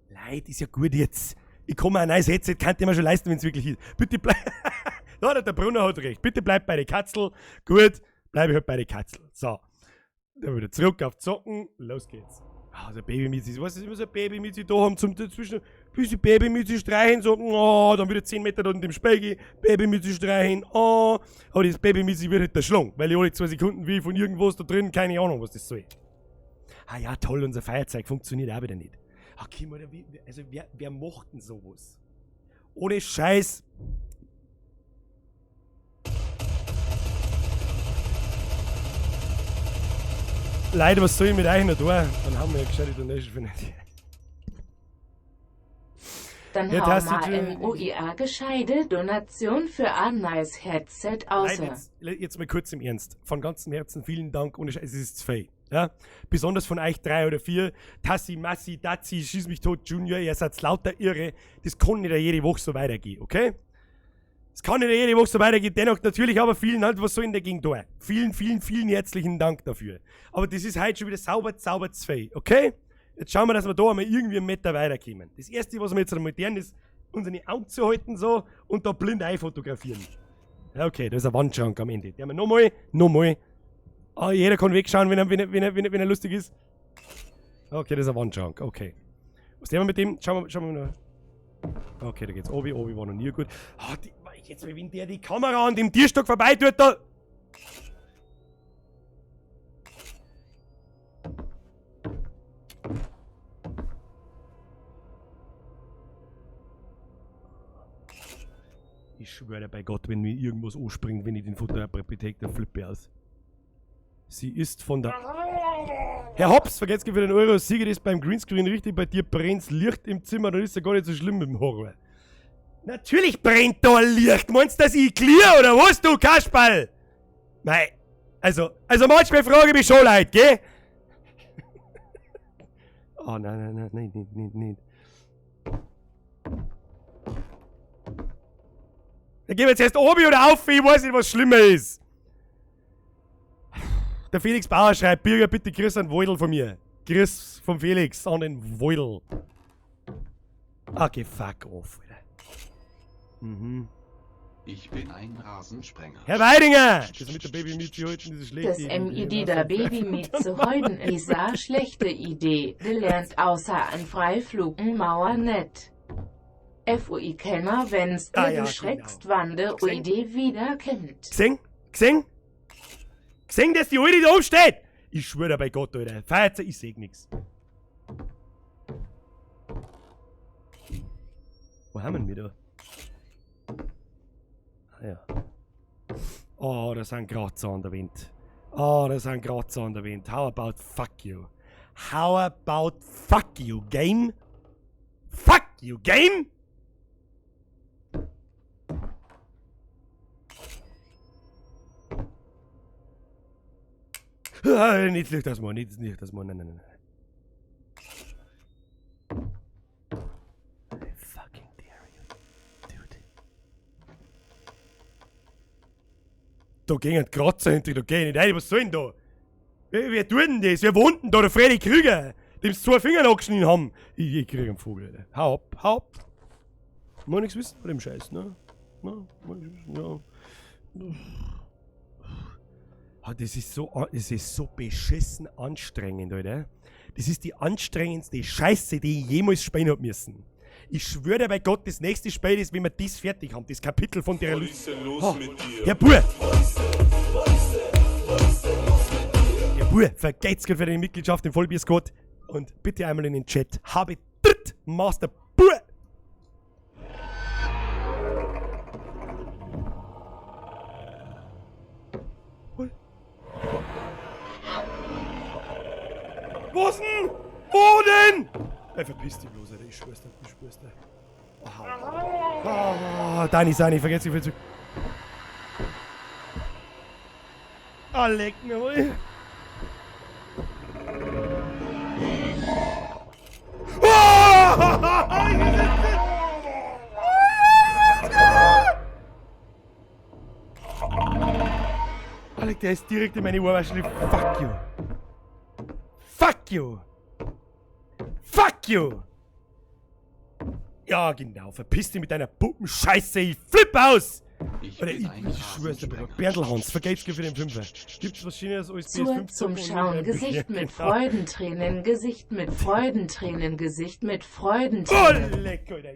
Leute, ist ja gut jetzt. Ich kann mir ein neues Headset, kann ich mir schon leisten, wenn es wirklich ist. Bitte bleib. Ja, der Brunner hat recht. Bitte bleib bei der Katzel. Gut, bleibe ich halt bei der Katzel. So. Dann wieder zurück auf Zocken. Los geht's. Ah, so ein Babymizi. Weißt du, immer so ein Babymizi da haben zum dazwischen. Bisschen Babymizi streichen, so, oh, dann wieder 10 Meter da in dem Spiegel, Babymizi streichen, oh. Aber das Babymizi wird halt erschlagen, weil ich alle 2 Sekunden wie von irgendwas da drin, keine Ahnung, was das soll. Ah ja, toll, unser Feuerzeug funktioniert auch wieder nicht. Ach, Kim, Alter, wie, also wer macht denn sowas? Ohne Scheiß. Leute, was soll ich mit euch noch tun? Dann haben wir ja gescheite Donation für nicht. Dann Ja, hau das mal ist natürlich- MOIA gescheite Donation für ein nice Headset Nein, außer. jetzt mal kurz im Ernst. Von ganzem Herzen vielen Dank. Ohne Scheiß, es ist zu viel. Ja? Besonders von euch 3 oder 4. Tassi, Massi, Dazi, Schieß mich tot, Junior, ihr seid lauter Irre. Das kann nicht jede Woche so weitergehen, okay? Es kann nicht jede Woche so weitergehen. Dennoch natürlich aber vielen Dank, was soll in der Gegend da? Vielen, vielen, vielen herzlichen Dank dafür. Aber das ist heute schon wieder sauber, sauber zu viel, okay? Jetzt schauen wir, dass wir da einmal irgendwie einen Meter weiterkommen. Das erste, was wir jetzt einmal tun, ist, unsere Augen zu halten so und da blind einfotografieren. Ja, okay, da ist ein Wandschrank am Ende. Den haben wir nochmal, nochmal. Ah, jeder kann wegschauen, wenn er lustig ist. Okay, das ist ein Wandschrank, okay. Was nehmen wir mit dem? Schauen wir mal. Okay, da geht's. Obi, Obi war noch nie gut. Ah, die, jetzt, wenn der die Kamera an dem Tierstock vorbei tut, da. Ich schwöre bei Gott, wenn mir irgendwas anspringt, wenn ich den Fotoapparat betätige, dann flippe ich aus. Sie ist von der... Herr Hobbs, vergesst für den Euro, Siegel ist beim Greenscreen richtig, bei dir brennt's Licht im Zimmer, dann ist ja gar nicht so schlimm mit dem Horror. Natürlich brennt da Licht, meinst du, dass ich clear oder was, du Kasperl? Nein, also manchmal frage ich mich schon leid, gell? Oh nein, nein, nein, nein, nein, nein, nein. Dann gehen wir jetzt erst oben oder auf, ich weiß nicht, was schlimmer ist. Der Felix Bauer schreibt, Birger, bitte grüß an Woidl von mir. Grüß vom Felix an den Woidl. Okay, fuck off, Alter. Mhm. Ich bin ein Rasensprenger. Herr Weidinger! Das mit der Baby Mizi heute, diese schlechte Das Idee. MID der Baby Mieze heuden ist eine schlechte Idee. De lernt außer an Freiflugenmauer net. FUI Kenner, wenn's Ah, dir ja, du schreckst, genau. wann de Gesehen? UID wieder kennt. Gesehen? Gesehen? Gesehen, dass die Alte da oben steht? Ich schwöre bei Gott, Alter. Feiert, ich seh nix. Wo haben wir denn da? Ah ja. Oh, da sind Kratzer an der Wind. Oh, da sind Kratzer an der Wind. How about fuck you? How about fuck you, game? Fuck you, game? Ah, nicht Licht ausmachen, nicht Licht ausmachen, nein, nein, nein. I fucking dare you, dude. Da gehen Kratzer hinter, da geh ich nicht rein, was soll denn da? Wer tut denn das? Wer wohnt denn da? Der Freddy Krüger, dem sie 2 Finger nachgeschnitten haben. Ich krieg einen Vogel, Alter. Hau ab, hau ab. Muss nix wissen von dem Scheiß, ne? Na, muss nix wissen, ja. Ah, das ist so beschissen anstrengend, Alter. Das ist die anstrengendste Scheiße, die ich jemals spielen hab müssen. Ich schwöre bei Gott, das nächste Spiel ist, wenn wir das fertig haben, das Kapitel von der Was ist denn los Oh, mit dir? Herr Bur! Herr Bur, vergeht's gut für deine Mitgliedschaft im Vollbier-Squad und bitte einmal in den Chat. Habe Tritt, Master Bur! Was denn? Wo denn? Ey, verpiss dich bloß, Alter. Ich schwör's dir, ich schwör's dir. Oh, Dani, Sani, vergiss dich viel zu. Ah, leck mir wohl. der ist direkt in meine Ohrwaschel. Fuck you. Fuck you. Fuck you. Ja, genau. Verpiss dich mit deiner Puppenscheiße. Ich flipp aus. Ich Oder bin ich, ein ich schwör's dir, Rasensprenger. Berndl Hans, vergelt's dir für den Fünfer. Gibt's was Schöneres als Zur PS5 zum zocken und Schauen, nebenbei Gesicht Bücher? mit Genau. Freudentränen, Gesicht mit Freudentränen, Gesicht mit Freudentränen. Oh, leck, Alter.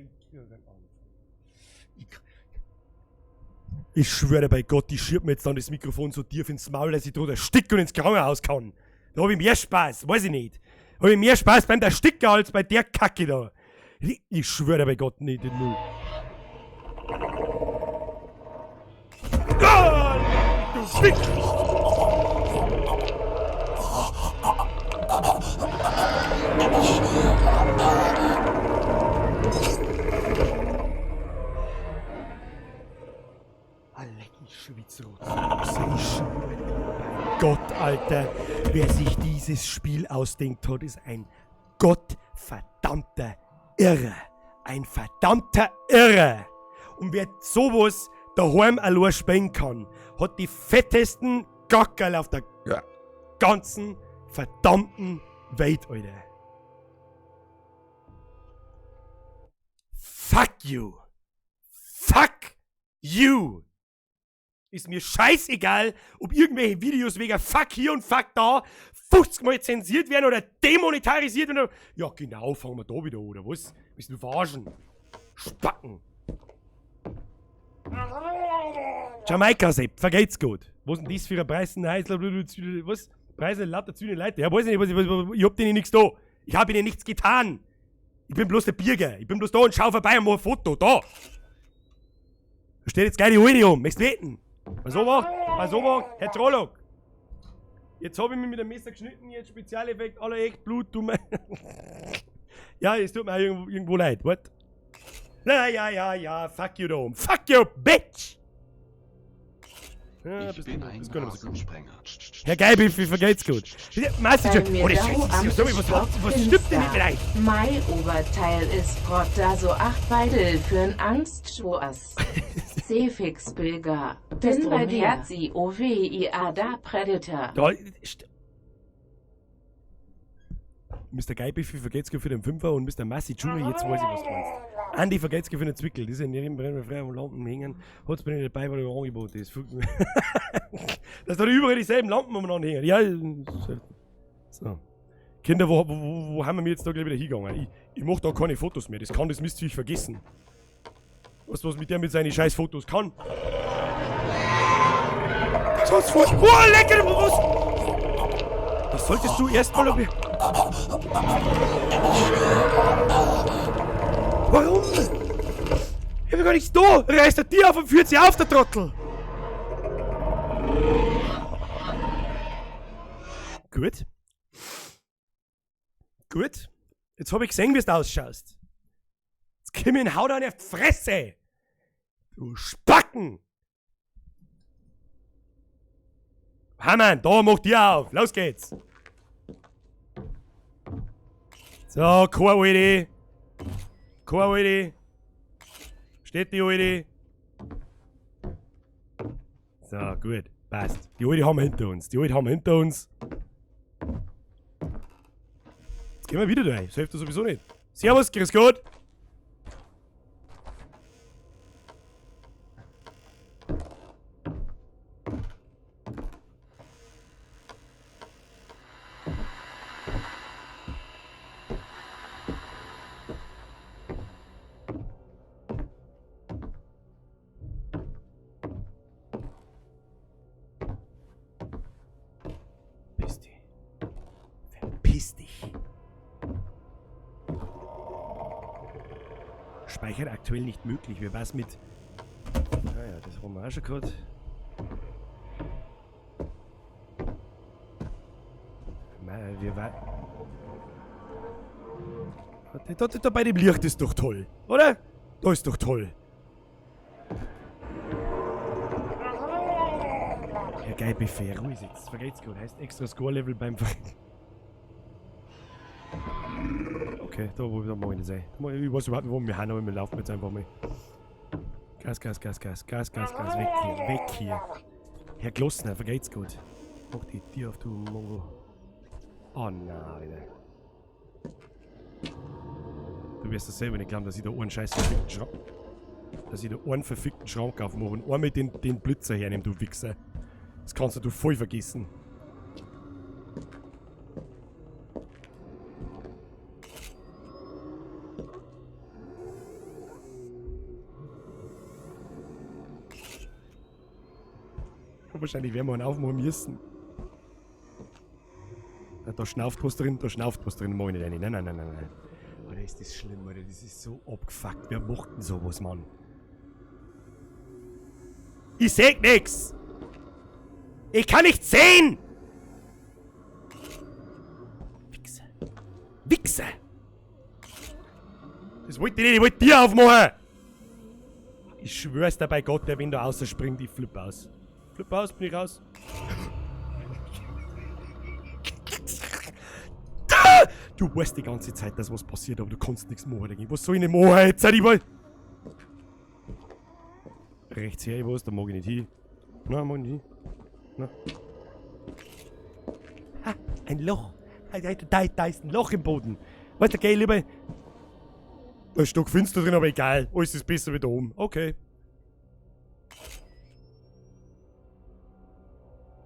Ich schwöre bei Gott, ich schieb mir jetzt dann das Mikrofon so tief ins Maul, dass ich drunter ersticke und ins Krankenhaus kann. Da hab ich mehr Spaß, weiß ich nicht. Hab ich mehr Spaß beim Ersticken als bei der Kacke da. Ich schwöre bei Gott nicht, null. Ah, du Wichser! Ah, leck, ich schwitze rot. Ich schwöre dir bei Gott, Alter, wer sich dieses Spiel ausdenkt hat, ist ein gottverdammter Irrer. Ein verdammter Irrer. Und wer sowas daheim allein spielen kann, hat die fettesten Gackerl auf der ganzen verdammten Welt, Alter. Fuck you. Fuck you. Ist mir scheißegal, ob irgendwelche Videos wegen Fuck hier und Fuck da 50 Mal zensiert werden oder demonetarisiert werden. Ja, genau, fangen wir da wieder an, oder was? Bist du verarschen? Spacken. Jamaika, Sepp, vergeht's gut. Was denn das für ein Preis? Was? Preise lauter zu den Leuten. Ja, weiß ich nicht, was, ich hab denen nichts da. Ich hab ihnen nichts getan. Ich bin bloß der Birger. Ich bin bloß da und schau vorbei und mach ein Foto. Da. Da steht jetzt gleich die Alte um. Möchtest du wetten? Pass auf, pass auf, Herr Trolloc. Jetzt hab ich mich mit dem Messer geschnitten, jetzt Spezialeffekt, alle echt Blut, du mein. Ja, es tut mir auch irgendwo leid. What? Na, ja, ja, ja, fuck you da oben. Fuck you, bitch! Ja, Ich bist bin du- ein bist gar nicht mehr so gut. Rasensprenger. Herr Geilbiffi, vergeht's gut. Meister, Bei mir oh, das da ist, am sag mal, was stimmt denn nicht mit euch? Mein Oberteil ist Gott da so 8 Weidel für'n Angstschwoas. Cefix Bilger. Bin bei dir. Herz I O W I A da Predator. Da, Mr. Geilbiffi vergeht's gut für den Fünfer und Mr. Massi Junior, jetzt weiß ich, was du meinst. Andi vergeht's gut für den Zwickel, die sind in jedem Brennen frei am Lampen hängen. Hat's bei ihnen dabei, weil ich Angebot ist. Dass da überall dieselben Lampen umeinander hängen. Ja, so. Kinder, wo haben wir jetzt da gleich wieder hingegangen? Ich mach da keine Fotos mehr, das kann das Mistviech vergessen. Weißt du, was mit der mit seinen scheiß Fotos kann? Sonst vor. Oh, lecker, was? Das solltest du erstmal. Warum? Ich hab ja gar nichts da. Reißt der Tier auf und führt sie auf, der Trottel. Gut. Gut. Jetzt hab ich gesehen, wie du ausschaust. Jetzt komm ich und hau dir eine Fresse. Du Spacken. Hammann, da mach dir auf. Los geht's. So, keine Alte. Keine Alte. Steht die Alte. So, gut. Passt. Die Alte haben wir hinter uns. Die Alte haben wir hinter uns. Jetzt gehen wir wieder rein. Das hilft doch sowieso nicht. Servus, grüß Gott. Verpiss dich. Verpiss dich. Speichern aktuell nicht möglich. Wer weiß mit. Naja, das haben wir auch schon gehabt. Wir Da, da, da bei dem Licht ist doch toll, oder? Da ist doch toll. Ja, geil, Buffet, ruhig jetzt. Vergeht's gut. Heißt extra Score-Level beim Ver- Okay, da wo da mach ich nicht sein. Ich weiß überhaupt nicht, wo wir hin, aber wir laufen jetzt einfach mal. Gas, Gas, Gas, Gas, Gas, Gas, Gas. Weg hier, weg hier. Herr Glossner, vergeht's gut. Mach die Tür auf, du Mongo. Oh nein, Alter. Du wirst das selber nicht glauben, dass ich da einen scheiß verfickten Schrank... Dass ich da einen verfickten Schrank aufmache und einmal den Blitzer hernehme, du Wichser. Das kannst du voll vergessen. Wahrscheinlich werden wir einen aufmachen müssen. Ja, da schnauft was drin, da schnauft was drin, mach ich nicht rein. Nein, nein, nein, nein, nein. Alter, ist das schlimm, Alter, das ist so abgefuckt. Wer macht denn sowas, Mann? Ich seh nix! Ich kann nicht sehen! Wichser. Wichser! Das wollte ich nicht, ich wollte dir aufmachen! Ich schwör's dir bei Gott, der wenn da rausspringt, ich flipp aus. Flipp aus, bin ich raus. Du weißt die ganze Zeit, dass was passiert, aber du kannst nichts machen dagegen. Was soll ich denn machen jetzt? Ich will rechts her, ich weiß, da mag ich nicht hin. Nein, mag ich nicht hin. Nein. Ha, ein Loch. Da ist ein Loch im Boden. Weißt du, geh lieber. Da ist stockfinster finster drin, aber egal. Alles ist besser wie da oben. Okay.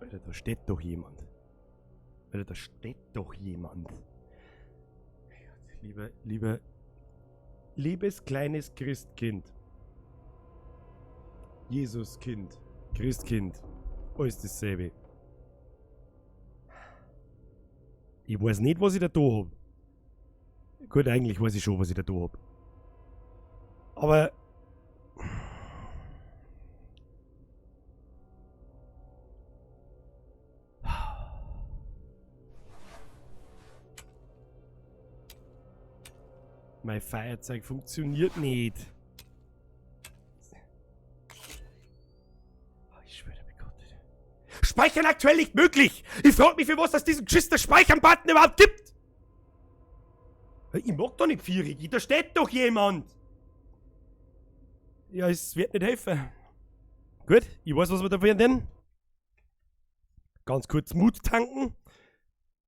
Alter, da steht doch jemand. Alter, da steht doch jemand. Lieber, lieber, liebes kleines Christkind. Jesuskind. Christkind. Alles dasselbe. Ich weiß nicht, was ich da hab. Gut, eigentlich weiß ich schon, was ich da hab. Aber... Mein Feuerzeug funktioniert nicht. Ich schwöre bei Gott. Speichern aktuell nicht möglich! Ich frag mich, für was das diesen geschissen Speichern-Button überhaupt gibt! Ich mag doch nicht vierig, da steht doch jemand! Ja, es wird nicht helfen. Gut, ich weiß, was wir da denn. Ganz kurz Mut tanken.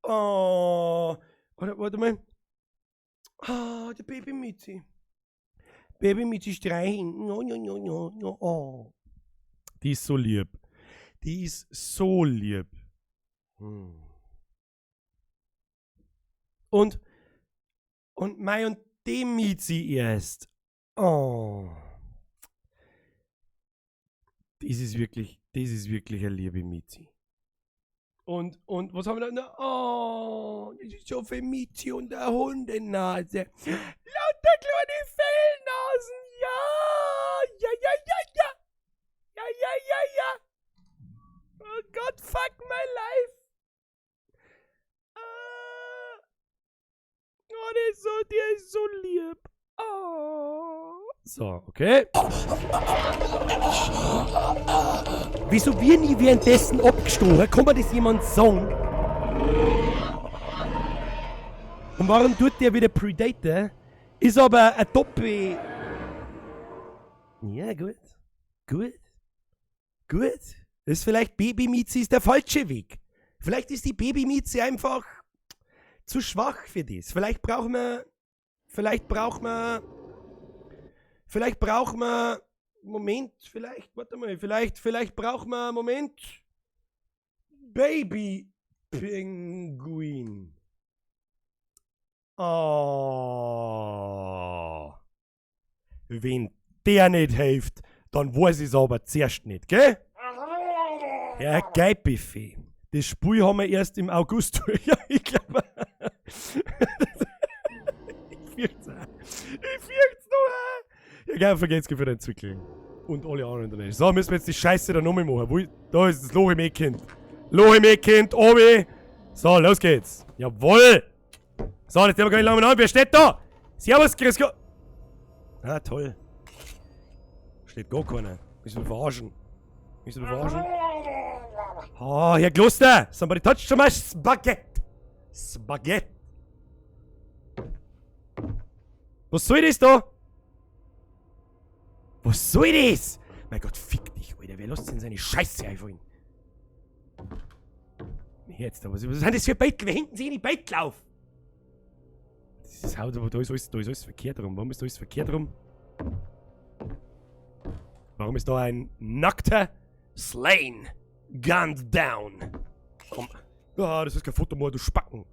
Oh, warte, warte mal. Ah, der Baby Mizi. Baby Mizi streichen. No, no, no, no, no. Oh. Die ist so lieb. Die ist so lieb. Hm. Und Mai und dem Mizi erst. Oh. Das ist wirklich eine liebe Mizi. Und was haben wir da? Oh, das ist so viel Mizi und der Hundenase. Lauter kleine Fellnasen. Ja, ja, ja, ja, ja. Ja, ja, ja, ja. Oh Gott, fuck my life. Oh, der ist so lieb. Oh. So, okay. Wieso wir nie währenddessen abgestochen? Kann mir das jemand sagen? Und warum tut der wieder Predator? Ist aber ein Doppel... Ja, gut. Gut. Gut. Ist vielleicht Baby-Mizi ist der falsche Weg. Vielleicht ist die Baby-Mizi einfach zu schwach für das. Vielleicht brauchen wir... Vielleicht brauchen wir... Vielleicht brauchen wir... Moment, vielleicht, warte mal, vielleicht brauchen wir... Moment. Baby-Pinguin. Oh. Wenn der nicht hilft, dann weiß ich's aber zuerst nicht, gell? Ja, geil, Buffet. Das Spiel haben wir erst im August durch. Ja, ich glaube. Ich fürcht's auch. Ich fürcht's noch. Ja, geil, vergeht's für den Zwickel. Und alle anderen daneben. So, müssen wir jetzt die Scheiße da nochmal machen. Wo, da ist das Loch im Eckkind. Loch im Eckkind, obi. So, los geht's. Jawoll. So, jetzt haben wir gar nicht lange mehr an. Wer steht da? Servus, grüß Gott. Ah, toll. Steht gar keiner. Müssen wir verarschen. Müssen wir verarschen? Oh, Herr Kloster! Somebody touched my spaghetti! Spaghetti! Was soll das da? Was soll das? Mein Gott, fick dich, Alter. Wer lässt denn seine Scheiße einfallen? Herz da. Was sind das für Beutel? Wer hinten sie in die Beutel auf? Das ist haut, aber da ist alles verkehrt rum. Warum ist da alles verkehrt rum? Warum ist da ein nackter Slain? Gunned down. Komm. Ah, das ist kein Foto mehr, du Spacken.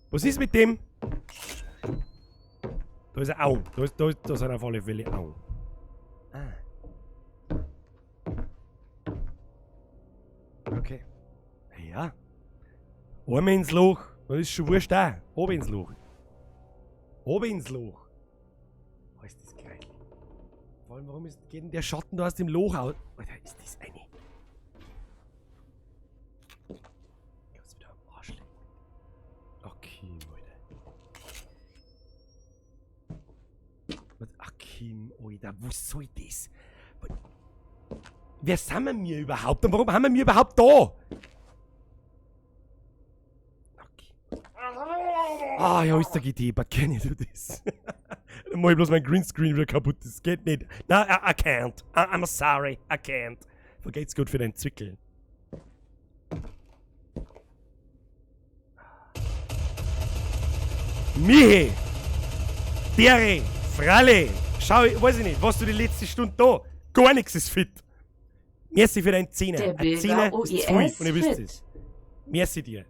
Was ist mit dem? Da ist ein Auge. Da sind auf alle Fälle Augen. Ah. Okay. Ja. Einmal ins Loch. Das ist schon wurscht auch. Oben ins Loch. Oben ins Loch. Oh, ist das geil. Vor allem, warum geht denn der Schatten da aus dem Loch aus? Alter, ist das eine... Kannst du wieder am Arsch lecken. Okay, Alter. Was? Ach, Kim, Alter, was soll das? Wer sind wir mir überhaupt? Und warum haben wir mir überhaupt da? Okay. Ah, ja, ist der GT, but can you do this? Dann mach ich bloß mein Greenscreen wieder kaputt. Das geht nicht. Na, I can't. I'm sorry, I can't. Vergeht's gut für deinen Zwickel. Michi! Dere! Fralle! Schau, ich weiß ich nicht, warst du die letzte Stunde da? Gar nichts ist fit. Merci für deinen Zehner. Der Ein Bilger Zehner ist zu viel OIS und ihr wisst fit. es. Merci dir.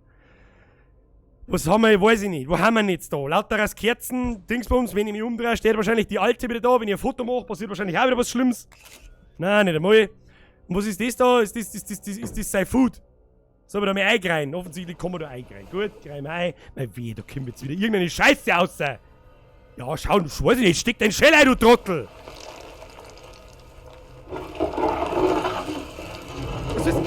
Was haben wir, weiß ich nicht. Wo haben wir denn jetzt da? Lauter als Kerzen, Dingsbums, wenn ich mich umdrehe, steht wahrscheinlich die Alte wieder da. Wenn ich ein Foto mache, passiert wahrscheinlich auch wieder was Schlimmes. Nein, nicht einmal. Und was ist das da? Ist das sein Food? Soll man da mal eingreifen? Offensichtlich kann man da eingreifen. Gut, greif mal ein. Mein Weh, da kommt jetzt wieder irgendeine Scheiße raus. Ja, schau, du weiß ich nicht, steck dein Schell ein, du Trottel! Was ist?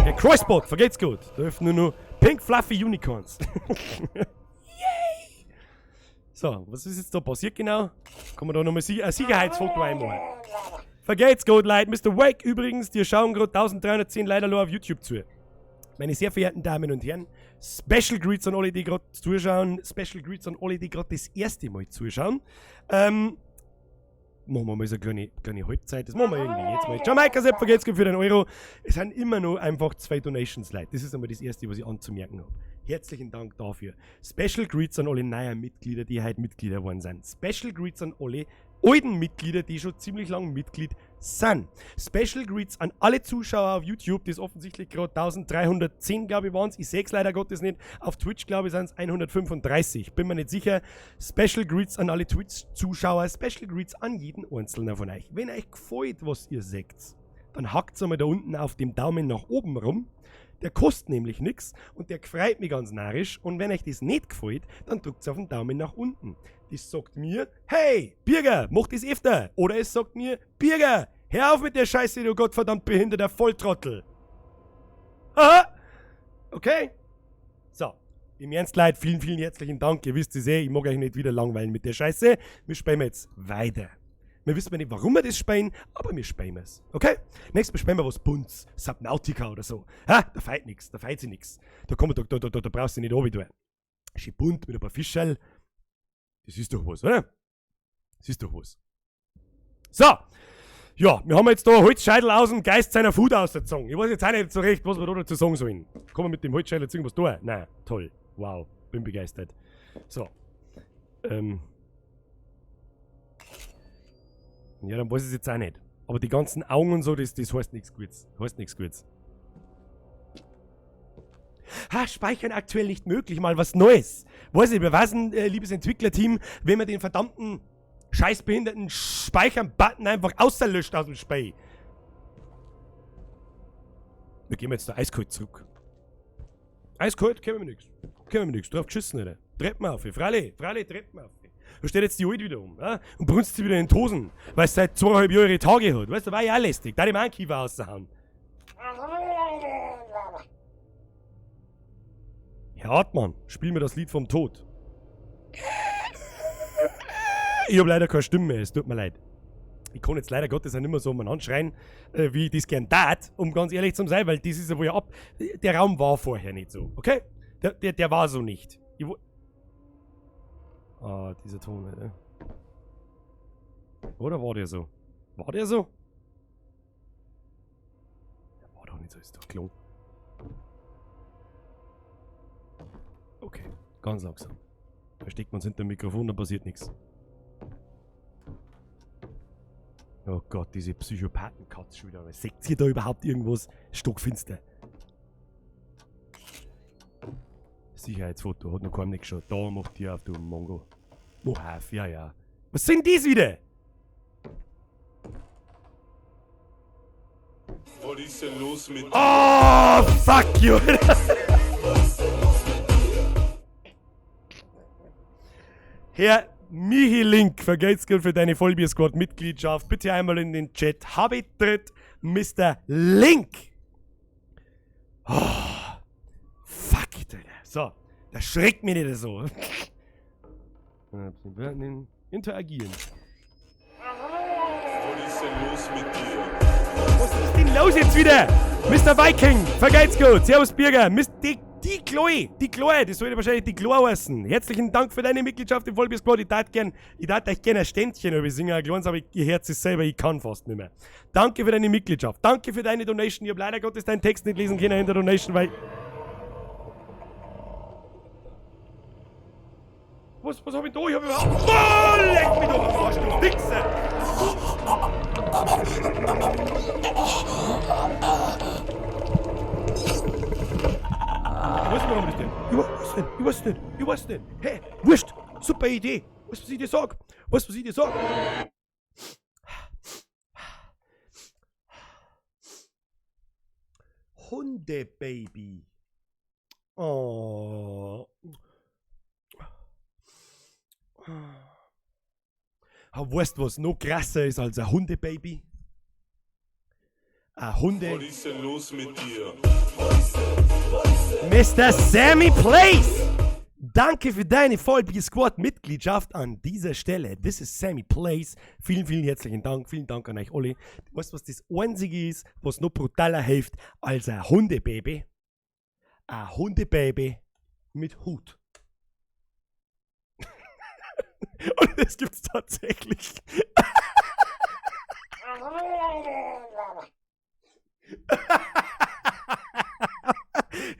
Der Crossbot, vergeht's gut. Da öffnen nur noch Pink Fluffy Unicorns. Yay! So, was ist jetzt da passiert genau? Kann man da nochmal ein Sicherheitsfoto einmachen? Vergeht's gut, Leute. Mister Wake übrigens, dir schauen gerade 1310 Leute nur auf YouTube zu. Meine sehr verehrten Damen und Herren, Special Greets an alle, die gerade zuschauen. Special Greets an alle, die gerade das erste Mal zuschauen. Machen wir mal so eine kleine Halbzeit. Das machen wir irgendwie jetzt mal. Jamaika Sepp, vergeht's gut für den Euro. Es sind immer noch einfach 2 Donations, Leute. Das ist einmal das Erste, was ich anzumerken hab. Herzlichen Dank dafür. Special Greets an alle neuen Mitglieder, die heute Mitglieder geworden sind. Special Greets an alle alten Mitglieder, die schon ziemlich lang Mitglied sind. Special Greets an alle Zuschauer auf YouTube, das offensichtlich gerade 1310, glaube ich, waren's. Ich seh's leider Gottes nicht. Auf Twitch, glaube ich, sind's 135. Bin mir nicht sicher. Special Greets an alle Twitch-Zuschauer. Special Greets an jeden einzelnen von euch. Wenn euch gefällt, was ihr seht, dann hackt's einmal da unten auf dem Daumen nach oben rum. Der kostet nämlich nix und der freut mich ganz narrisch. Und wenn euch das nicht gefällt, dann drückt's auf den Daumen nach unten. Das sagt mir, hey, Birger, mach das öfter. Oder es sagt mir, Birger, hör auf mit der Scheiße, du gottverdammt behinderter Volltrottel. Aha. Okay. So. Im Ernst, Leute, vielen, vielen herzlichen Dank. Ihr wisst es eh, ich mag euch nicht wieder langweilen mit der Scheiße. Wir spielen jetzt weiter. Wir wissen nicht, warum wir das spielen, aber wir spielen es. Okay? Nächstes Mal spielen wir was Buntes. Subnautica oder so. Ha, da feit nix, da feit sie nix. Da kommt, da, da, da, da brauchst du nicht runter tun. Schön bunt mit ein paar Fischerl. Das ist doch was, oder? Das ist doch was. So. Ja, wir haben jetzt da Holzscheitel aus dem Geist seiner Food ausgezogen. Ich weiß jetzt auch nicht so recht, was wir da dazu sagen sollen. Kann man mit dem Holzscheitel jetzt irgendwas tun? Nein, toll. Wow, bin begeistert. So. Ja, dann weiß ich es jetzt auch nicht. Aber die ganzen Augen und so, das heißt nichts Gutes. Heißt nichts Gutes. Ha, Speichern aktuell nicht möglich, mal was Neues. Weiß ich, wir wissen, liebes Entwicklerteam, wenn man den verdammten scheißbehinderten Speichern-Button einfach außerlöscht aus dem Spiel. Wir gehen jetzt da eiskalt zurück. Eiskalt, kennen wir nix. Kennen wir nix. Drauf geschissen, Alter. Treppen auf, Freilich, Freilich, Treppen auf. Da steht jetzt die Alte wieder ja? Und brunst sie wieder in die Hosen, weil sie seit zweieinhalb Jahren ihre Tage hat. Weißt du, da war ich auch lästig. Da hätte ich mir auch einen Kiefer raushauen. Herr Hartmann, spiel mir das Lied vom Tod. Ich hab leider keine Stimme mehr, es tut mir leid. Ich kann jetzt leider Gottes auch nicht mehr so umeinander schreien, wie ich das gern tat, um ganz ehrlich zu sein, weil das ist ja wohl ab. Der Raum war vorher nicht so, okay? Der war so nicht. Ah, dieser Ton, Alter. Oder war der so? War der so? Der war doch nicht so, ist doch klar. Okay, ganz langsam. Versteckt man uns hinter dem Mikrofon, dann passiert nichts. Oh Gott, diese Psychopathenkatze schon wieder. Seht ihr da überhaupt irgendwas? Stockfinster. Sicherheitsfoto, hat noch keinem nicht geschaut. Da macht die auf, du Mongo. Mohaf, ja, ja. Was sind dies wieder? Was ist denn los mit Oh, fuck you! Herr Michi Link, vergelt's Gott für deine Vollbier-Squad-Mitgliedschaft. Bitte einmal in den Chat. Habitritt Mr. Link. Oh, fuck it, Alter. So, das schreckt mich nicht so. Interagieren. Was ist denn los mit dir? Was ist denn los jetzt wieder? Mr. Viking, vergelt's gut. Servus Birger. Mr. Die Chloe, die Chloe, das sollte wahrscheinlich die Chloe heißen. Herzlichen Dank für deine Mitgliedschaft im Vollbier Squad. Ich tat gern, ich tat euch gerne ein Ständchen über singen, ein kleines, aber ihr Herz ist selber, ich kann fast nicht mehr. Danke für deine Mitgliedschaft, danke für deine Donation. Ich hab leider Gottes deinen Text nicht lesen können in der Donation, weil... Was hab ich da? Ich hab überhaupt... Oh, leck mich doch am Arsch, du Wichser! Ich weiß nicht, warum das denn? Ich weiß nicht, ich weiß nicht, ich weiß nicht. Hey, wurscht, super Idee. Weißt du, was ich dir sag? Weißt du, was ich dir sag? Hundebaby. Oh. Weißt du, was noch krasser ist als ein Hundebaby? Ein Hunde... Was ist denn los mit dir? Mr. Sammy Place! Danke für deine Vollbier Squad Mitgliedschaft an dieser Stelle. This is Sammy Place. Vielen, vielen herzlichen Dank. Vielen Dank an euch alle. Weißt du, was das Einzige ist, was noch brutaler hilft als ein Hundebaby? Ein Hundebaby mit Hut. Und das gibt's tatsächlich.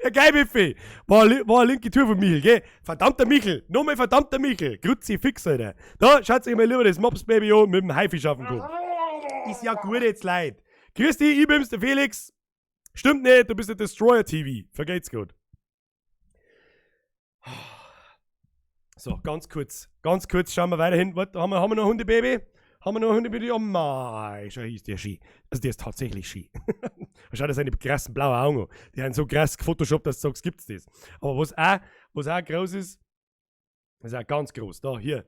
Ja, geil, Buffet. War eine linke Tour von Michel, gell? Verdammter Michel. Nochmal verdammter Michel. Kruzifix, Alter. Da schaut sich mal lieber das Mops-Baby an mit dem Haifisch auf dem Kopf. Ist ja gut jetzt, Leid. Grüß dich, ich bin's, der Felix. Stimmt nicht, du bist der Destroyer TV. Vergeht's gut. So, ganz kurz. Ganz kurz schauen wir weiterhin. Warte, haben wir noch ein Hundebaby? Haben wir noch ein Hundebaby? Oh mei, schau, hier ist der Ski. Also der ist tatsächlich Ski. Schau dir seine krassen blauen Augen an. Die haben so krass gefotoshoppt, dass du sagst, gibt's das. Aber was auch groß ist, ist auch ganz groß. Da, hier.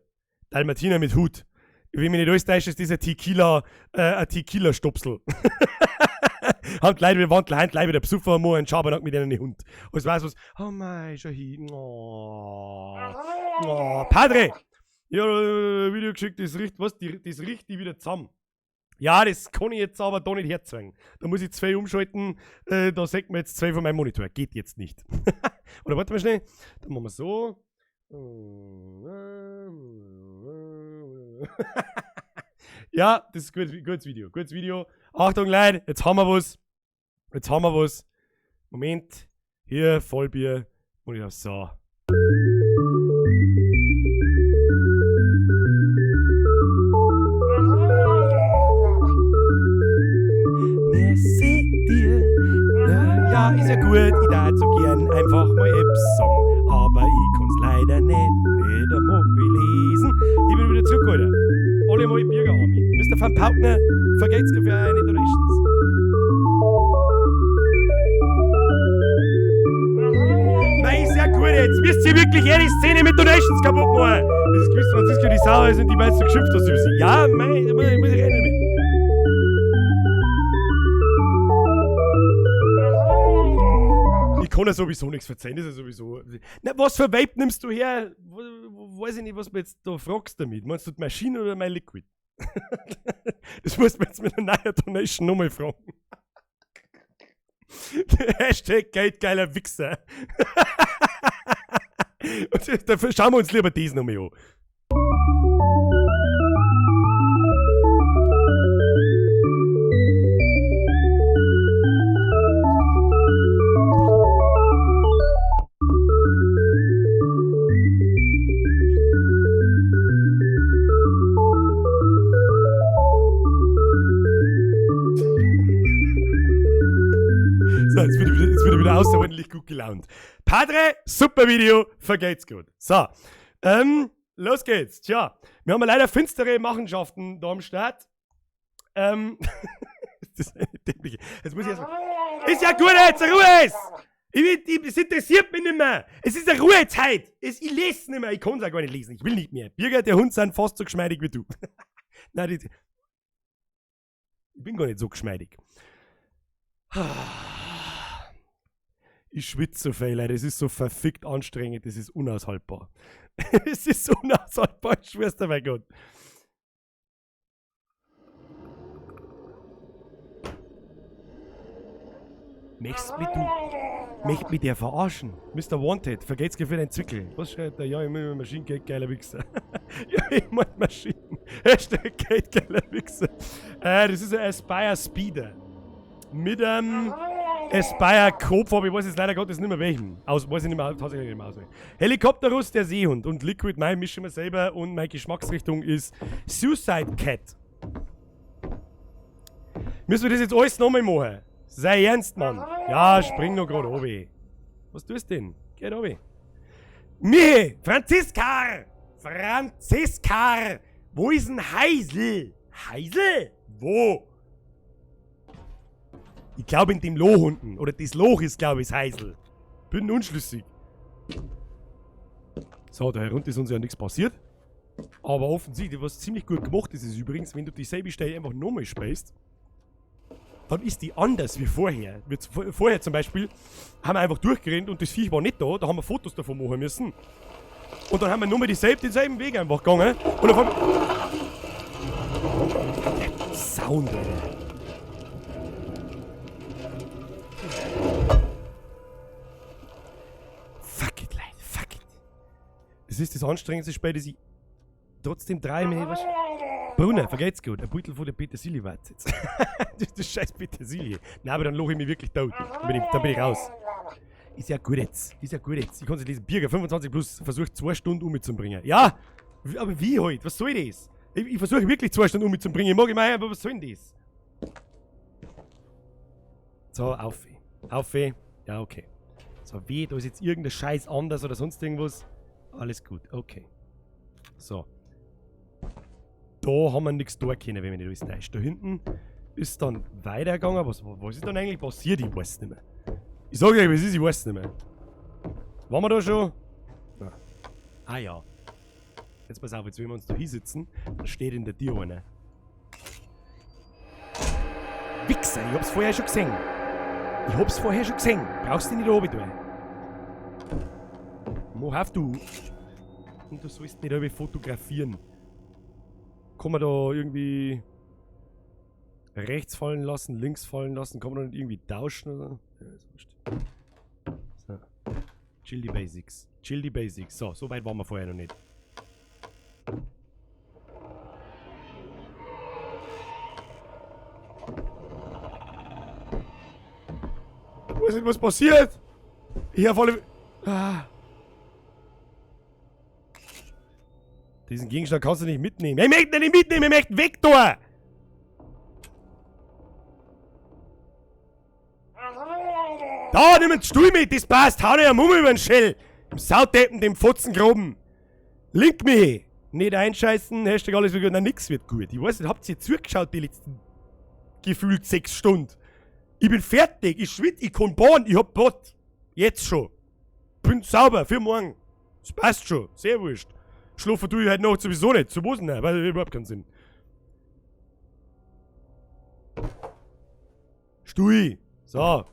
Dalmatiner mit Hut. Wenn mich nicht alles täuscht, ist dieser Tequila, ein Tequila-Stopsel. Haben die Leute wieder Wandel, haben die Leute wieder Besufer am einen Schabernack mit einem Hund. Und es weiß was. Oh mei, schau hier. Oh. Oh, Padre! Ja, Video geschickt, das riecht, was, die, das riecht die wieder zusammen. Ja, das kann ich jetzt aber da nicht herzeigen. Da muss ich zwei umschalten, da sieht man jetzt zwei von meinem Monitor. Geht jetzt nicht. Oder warte mal schnell. Dann machen wir so. Ja, das ist gut, gutes Video. Gutes Video. Achtung, Leute, jetzt haben wir was. Jetzt haben wir was. Moment. Hier, Vollbier. Und ich hab so. Merci dir. Ja, ist ja gut, ich darf so gern einfach mal etwas sagen. Aber ich kann's leider nicht einmal lesen. Ich bin wieder zurück, Alter. Alle mal Bürger Army. Mr. Van Paukner, vergeht's für eine Donations. Nein, ist ja gut jetzt. Müsst ihr wirklich jede Szene mit Donations kaputt machen? Das ist gewiss Franziska, die sauer sind, die meinst du geschimpft hast über sie. Ja, mei, da muss ich reden mit. Ich kann ja sowieso nichts verzeihen, das ist ja sowieso. Na, was für Vape nimmst du her? Weiß ich nicht, was du jetzt da fragst damit. Meinst du die Maschine oder mein Liquid? Das muss man jetzt mit einer neuen Donation nochmal fragen. Hashtag geldgeiler Wichser. Und dafür schauen wir uns lieber das nochmal an. So, jetzt bin ich wieder, jetzt bin ich wieder außerordentlich gut gelaunt. Padre, super Video, vergeht's gut. So, los geht's. Tja, wir haben ja leider finstere Machenschaften da am Start. Das ist eine dämliche. Jetzt muss ich erstmal. Ist ja gut jetzt, Ruhe ist! Es interessiert mich nicht mehr. Es ist eine Ruhezeit. Ich lese es nicht mehr. Ich kann's auch gar nicht lesen. Ich will nicht mehr. Birger, der Hund sind fast so geschmeidig wie du. Nein, ich bin gar nicht so geschmeidig. Ich schwitze so viel, Leute. Es ist so verfickt anstrengend. Das ist unaushaltbar. Es ist so unaushaltbar. Ich schwör's dir bei Gott. Möchtest mich du, möcht mich der verarschen? Mister Wanted, vergeht's dir für deinen Zwickel. Was schreibt der? Ja, ich mein Maschinen, geiler Wichser. Ja, ich mein Maschinen. Hashtag Geld, geiler Wichser. Das ist ein Aspire Speeder. Mit einem Aspire Kopf, aber ich weiß jetzt leider Gottes nicht mehr welchen. Aus, weiß ich nicht mehr, tatsächlich nicht mehr auswendig. Helikopterus, der Seehund und Liquid, mein mischen wir selber und meine Geschmacksrichtung ist Suicide Cat. Müssen wir das jetzt alles nochmal machen? Sei ernst, Mann. Ja, spring noch grad runter. Was tust du denn? Geh runter. Michi! Franziska! Franziska! Wo ist denn Heisel? Heisel? Wo? Ich glaub in dem Loch unten. Oder das Loch ist, glaub ich, das Heisel. Bin unschlüssig. So, da herunter ist uns ja nichts passiert. Aber offensichtlich, was ziemlich gut gemacht ist, ist übrigens, wenn du dieselbe Stelle einfach nochmal spielst, dann ist die anders wie vorher. Vorher zum Beispiel haben wir einfach durchgerannt und das Viech war nicht da, da haben wir Fotos davon machen müssen. Und dann haben wir nur denselben Weg einfach gegangen. Und auf einmal... Der Sound, Alter. Fuck it, Leute, fuck it. Das ist das anstrengendste Spiel, das ich trotzdem dreimal... Was? Brunner, vergeht's gut. Ein Beutel von der Petersilie war jetzt. Das ist das scheiß Petersilie. Nein, aber dann loch ich mich wirklich tot. Dann bin ich raus. Ist ja gut jetzt. Ist ja gut jetzt. Ich kann's nicht lesen. Birger, 25 plus, versucht 2 Stunden umzubringen. Ja, aber wie halt? Was soll das? Ich versuche wirklich 2 Stunden umzubringen. Ich mag immer, aber was soll denn das? So, auf. Auf. Ja, okay. So, weh, da ist jetzt irgendein Scheiß anders oder sonst irgendwas. Alles gut, okay. So. Da haben wir nichts tun können, wenn mich nicht alles täuscht. Da hinten ist dann weitergegangen. Was ist dann eigentlich passiert? Ich weiß nicht mehr. Ich sag euch, was ist, ich weiß nicht mehr. Waren wir da schon? Nein. Ah ja. Jetzt pass auf, jetzt wollen wir uns da hinsitzen. Da steht in der Tür einer. Wichser, ich hab's vorher schon gesehen. Ich hab's vorher schon gesehen. Brauchst du nicht da oben tun. Mach auf, du. Und du sollst nicht irgendwie fotografieren. Kann man da irgendwie rechts fallen lassen, links fallen lassen? Kann man da nicht irgendwie tauschen oder so? Ja, ist wurscht. So. Chill die Basics. Chill die Basics. So, so weit waren wir vorher noch nicht. Ich weiß nicht, was passiert. Ich hab alle... Ah. Diesen Gegenstand kannst du nicht mitnehmen. Ich möchte ihn nicht mitnehmen, ich möchte weg da! Da, nimm den Stuhl mit, das passt. Hau dir eine Mumme über den Schell. Im Saudeppen, dem Fotzengroben. Link mich. Nicht einscheißen, Hashtag alles wird gut. Nein, nix wird gut. Ich weiß nicht, habt ihr zugeschaut die letzten gefühlt 6 Stunden? Ich bin fertig, ich schwitze, ich kann bauen, ich hab Bad. Jetzt schon. Bin sauber für morgen. Das passt schon, sehr wurscht. Schlafen tue ich heute Nacht sowieso nicht. Zu was denn? Weil überhaupt keinen Sinn. Stuhl. So.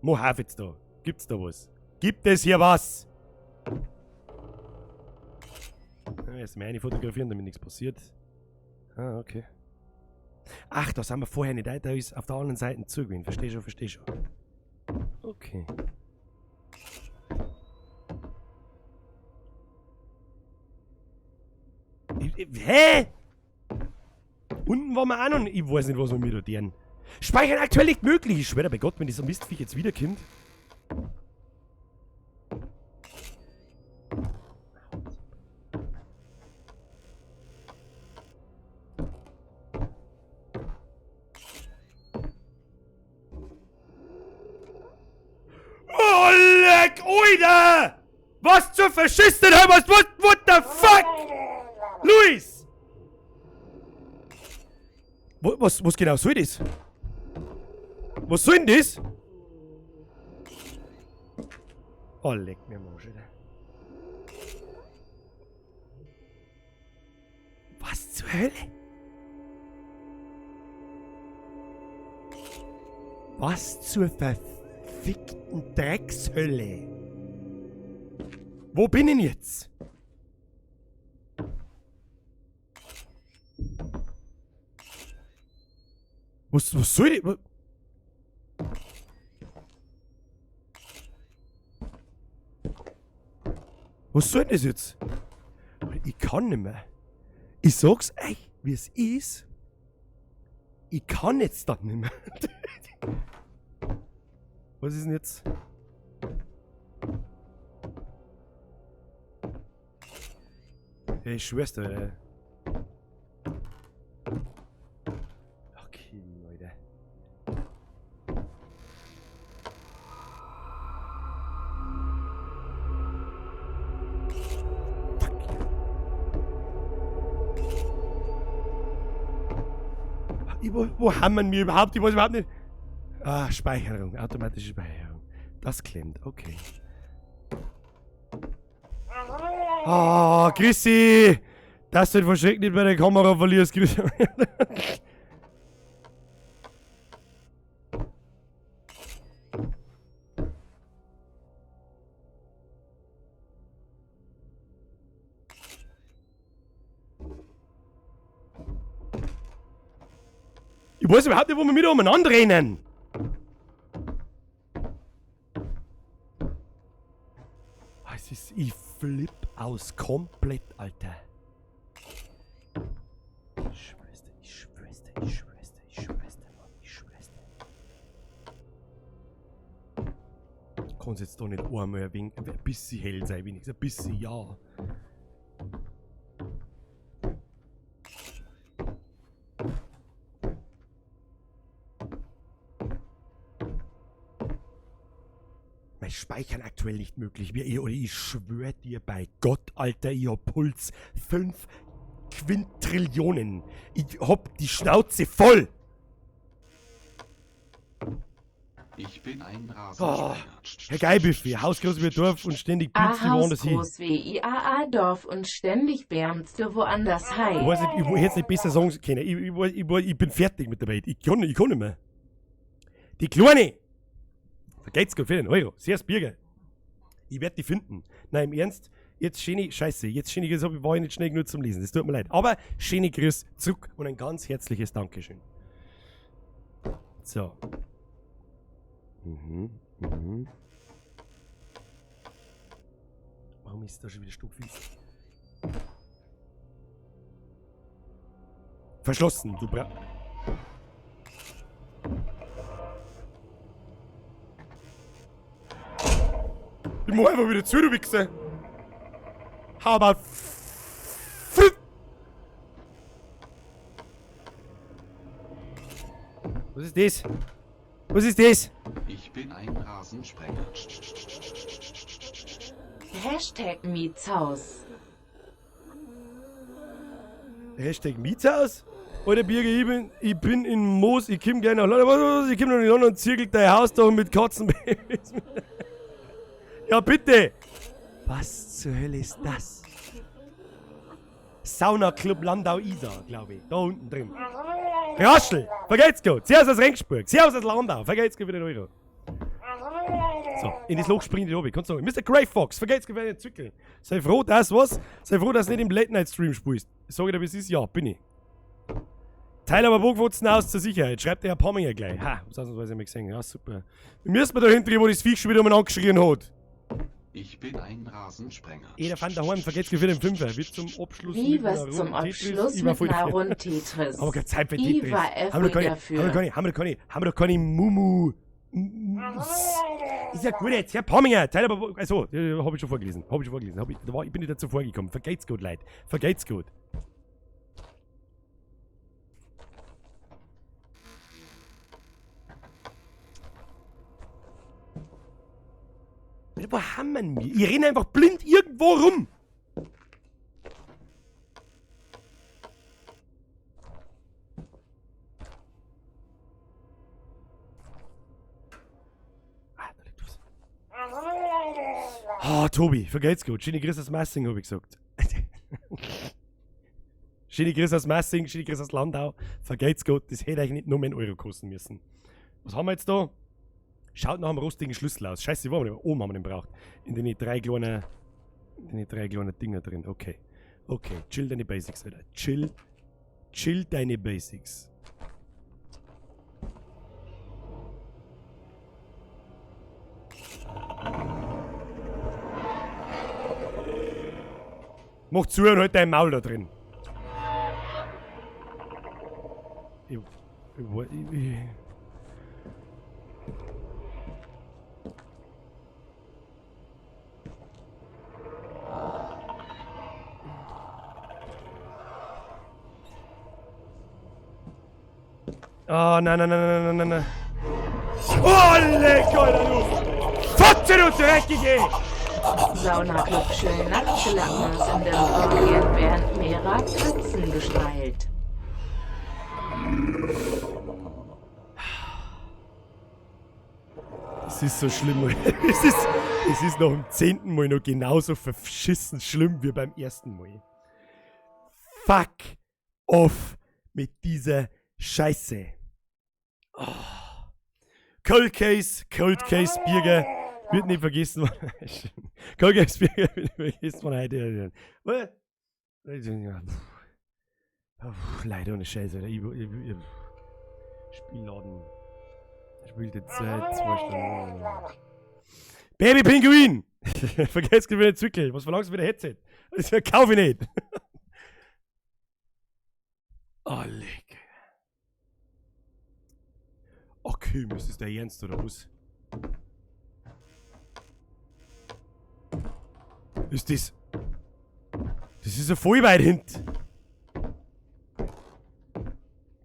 Mach auf jetzt da. Gibt's da was? Gibt es hier was? Ja, jetzt meine fotografieren, damit nichts passiert. Ah, okay. Ach, da sind wir vorher nicht. Da ist auf der anderen Seite zu gewesen. Versteh schon, versteh schon. Okay. Hä? Unten waren wir auch noch. Ich weiß nicht, was wir mir da deren. Speichern aktuell nicht möglich. Ich schwöre bei Gott, wenn dieser Mistviech jetzt wiederkommt. Oh, leck, Oida! Was zur verschissenen Hölle? Was, what the fuck? Luis! Was genau soll das? Was soll denn das? Oh, leck mir am Arsch, Alter. Was zur Hölle? Was zur verfickten Dreckshölle? Wo bin ich denn jetzt? Was soll ich? Was soll denn das jetzt? Ich kann nicht mehr. Ich sag's euch, wie es ist. Ich kann jetzt dann nicht mehr. Was ist denn jetzt? Ja, ich schwör's dir, ey. Okay, Leute. Fuck. Wo haben wir überhaupt? Ich weiß überhaupt nicht. Ah, Speicherung, automatische Speicherung. Das klemmt, okay. Ah, Chrissy! Dass du den vor Schreck nicht bei der Kamera verlierst, Chrissy. Ich weiß überhaupt nicht, wo wir wieder umeinander rennen. Es ist, ich flipp aus komplett, Alter. Ich schwör's dir, ich schwör's dir, ich schwör's dir, ich schwör's dir, Mann, ich schwör's dir. Kann's jetzt da nicht einmal ein wenig, ein bisschen hell sein, wenigstens ein bisschen, ja. Mein Speichern aktuell nicht möglich. Ich schwör dir bei Gott, Alter, ich hab Puls 5 Quintrillionen. Ich hab die Schnauze voll. Ich bin ein Oh, Rasensprenger. Herr Geibüffi, hausgroß wie Dorf und ständig A blitzt du woanders hin. Hausgroß wie IAA Dorf und ständig bärmst du woanders heim. Ich weiß nicht, ich hätte es nicht besser sagen können. Ich bin fertig mit der Welt. Ich kann nicht mehr. Die Kleine! Vergeht's gut für den Euro. Sehr Bierger. Ich werd die finden. Nein, im Ernst, jetzt schöne Scheiße, jetzt schöne Grüße, war ich nicht schnell genug zum Lesen. Das tut mir leid. Aber schöne Grüße zurück und ein ganz herzliches Dankeschön. So. Warum ist da schon wieder stockfinster? Verschlossen, du Bra. Ich mach einfach wieder zu, du Wichser. How about Was ist das? Was ist das? Ich bin ein Rasensprenger. Hashtag Mietshaus. Hashtag Mietshaus? Alter Birger, ich bin in Moos, ich komm gerne nach London. Was, was, was, ich komm nach London und zirkel dein Haus da mit Katzenbabys. Ja, bitte! Was zur Hölle ist das? Sauna Club Landau Isar, glaub ich. Da unten drin. Raschel! Vergeht's gut! Servus aus Regensburg! Servus aus Landau! Vergeht's gut für den Euro! So, in das Loch springt ich runter. Kannst du sagen. Mister Grey Fox, vergeht's gut für den Zückel. Sei froh, dass was? Sei froh, dass du nicht im Late Night Stream spielst. Sag ich dir, wie es ist? Ja, bin ich. Teil aber Bogwutzen aus zur Sicherheit. Schreibt der Herr Pamminger gleich. Ha, hab's ausnahmsweise mal gesehen. Ja, super. Wir müssen da hinten, wo das Viech schon wieder umeinander geschrien hat. Ich bin ein Rasensprenger. Jeder fand daheim, vergesst für den Fünfer. Wird zum Abschluss Wie mit was einer zum Runde Tetris. Abschluss Ich war mit voll einer dafür. Runde Tetris. Haben wir keine Zeit für Ich Tetris. war Haben wir doch keine, dafür. haben wir keine, haben wir doch keine, haben wir doch keine Mumu. Ist ja gut jetzt, Herr Pamminger, Teil aber, also, hab ich schon vorgelesen, hab ich schon vorgelesen, hab ich, da war, ich bin nicht dazu vorgekommen. Vergeht's gut, Leute, vergeht's gut. Wo haben wir denn? Ich renne einfach blind irgendwo rum. Ah, da liegt was. Ah, Tobi, vergeht's gut. Schöne Grüße aus Massing, hab ich gesagt. Schöne Grüße aus Massing, schöne Grüße aus Landau. Vergeht's gut, das hätte euch nicht nur mehr einen Euro kosten müssen. Was haben wir jetzt da? Schaut nach einem rostigen Schlüssel aus. Scheiße, wo haben wir den? Oben haben wir den braucht. In den drei kleinen, in den drei kleinen Dinger drin. Okay. Okay, chill deine Basics, Alter. Chill. Chill deine Basics. Mach zu und halt dein Maul da drin. Ich, ich, ich, ich. Oh, nein, nein, nein, nein, nein, nein, nein. Oh, leck, Alter, du! Fotze, du Dreckige! Saunaclub schön Nachtgelackens in dem Orient während mehrerer Katzen gestreilt. Es ist so schlimm. Es ist noch im 10. Mal noch genauso verschissen schlimm wie beim ersten Mal. Fuck off mit dieser Scheiße. Oh. Cold Case, Cold Case Birger wird nicht vergessen. Cold Case Birger wird nicht vergessen von heute. Leider ohne Scheiße, Alter. Ich Spielladen. Spielt jetzt seit 2 Stunden. Baby Pinguin! Vergesst wieder Zwickel. Was verlangst du für dein Headset? Das verkaufe ich nicht. Oh, leck. Okay, ist das der Ernst oder was? Ist das... Das ist ja voll weit hinten.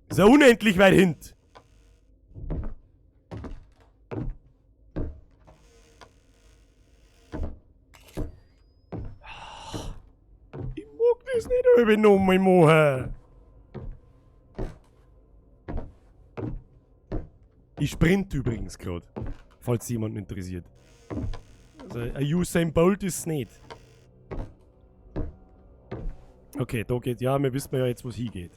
Das ist ja unendlich weit hinten. Ich mag das nicht, ob ich nochmal mache. Ich sprint übrigens grad, falls jemanden interessiert. Also, ein Usain Bolt ist nicht. Okay, da geht, ja, wir wissen ja jetzt, wo es hingeht.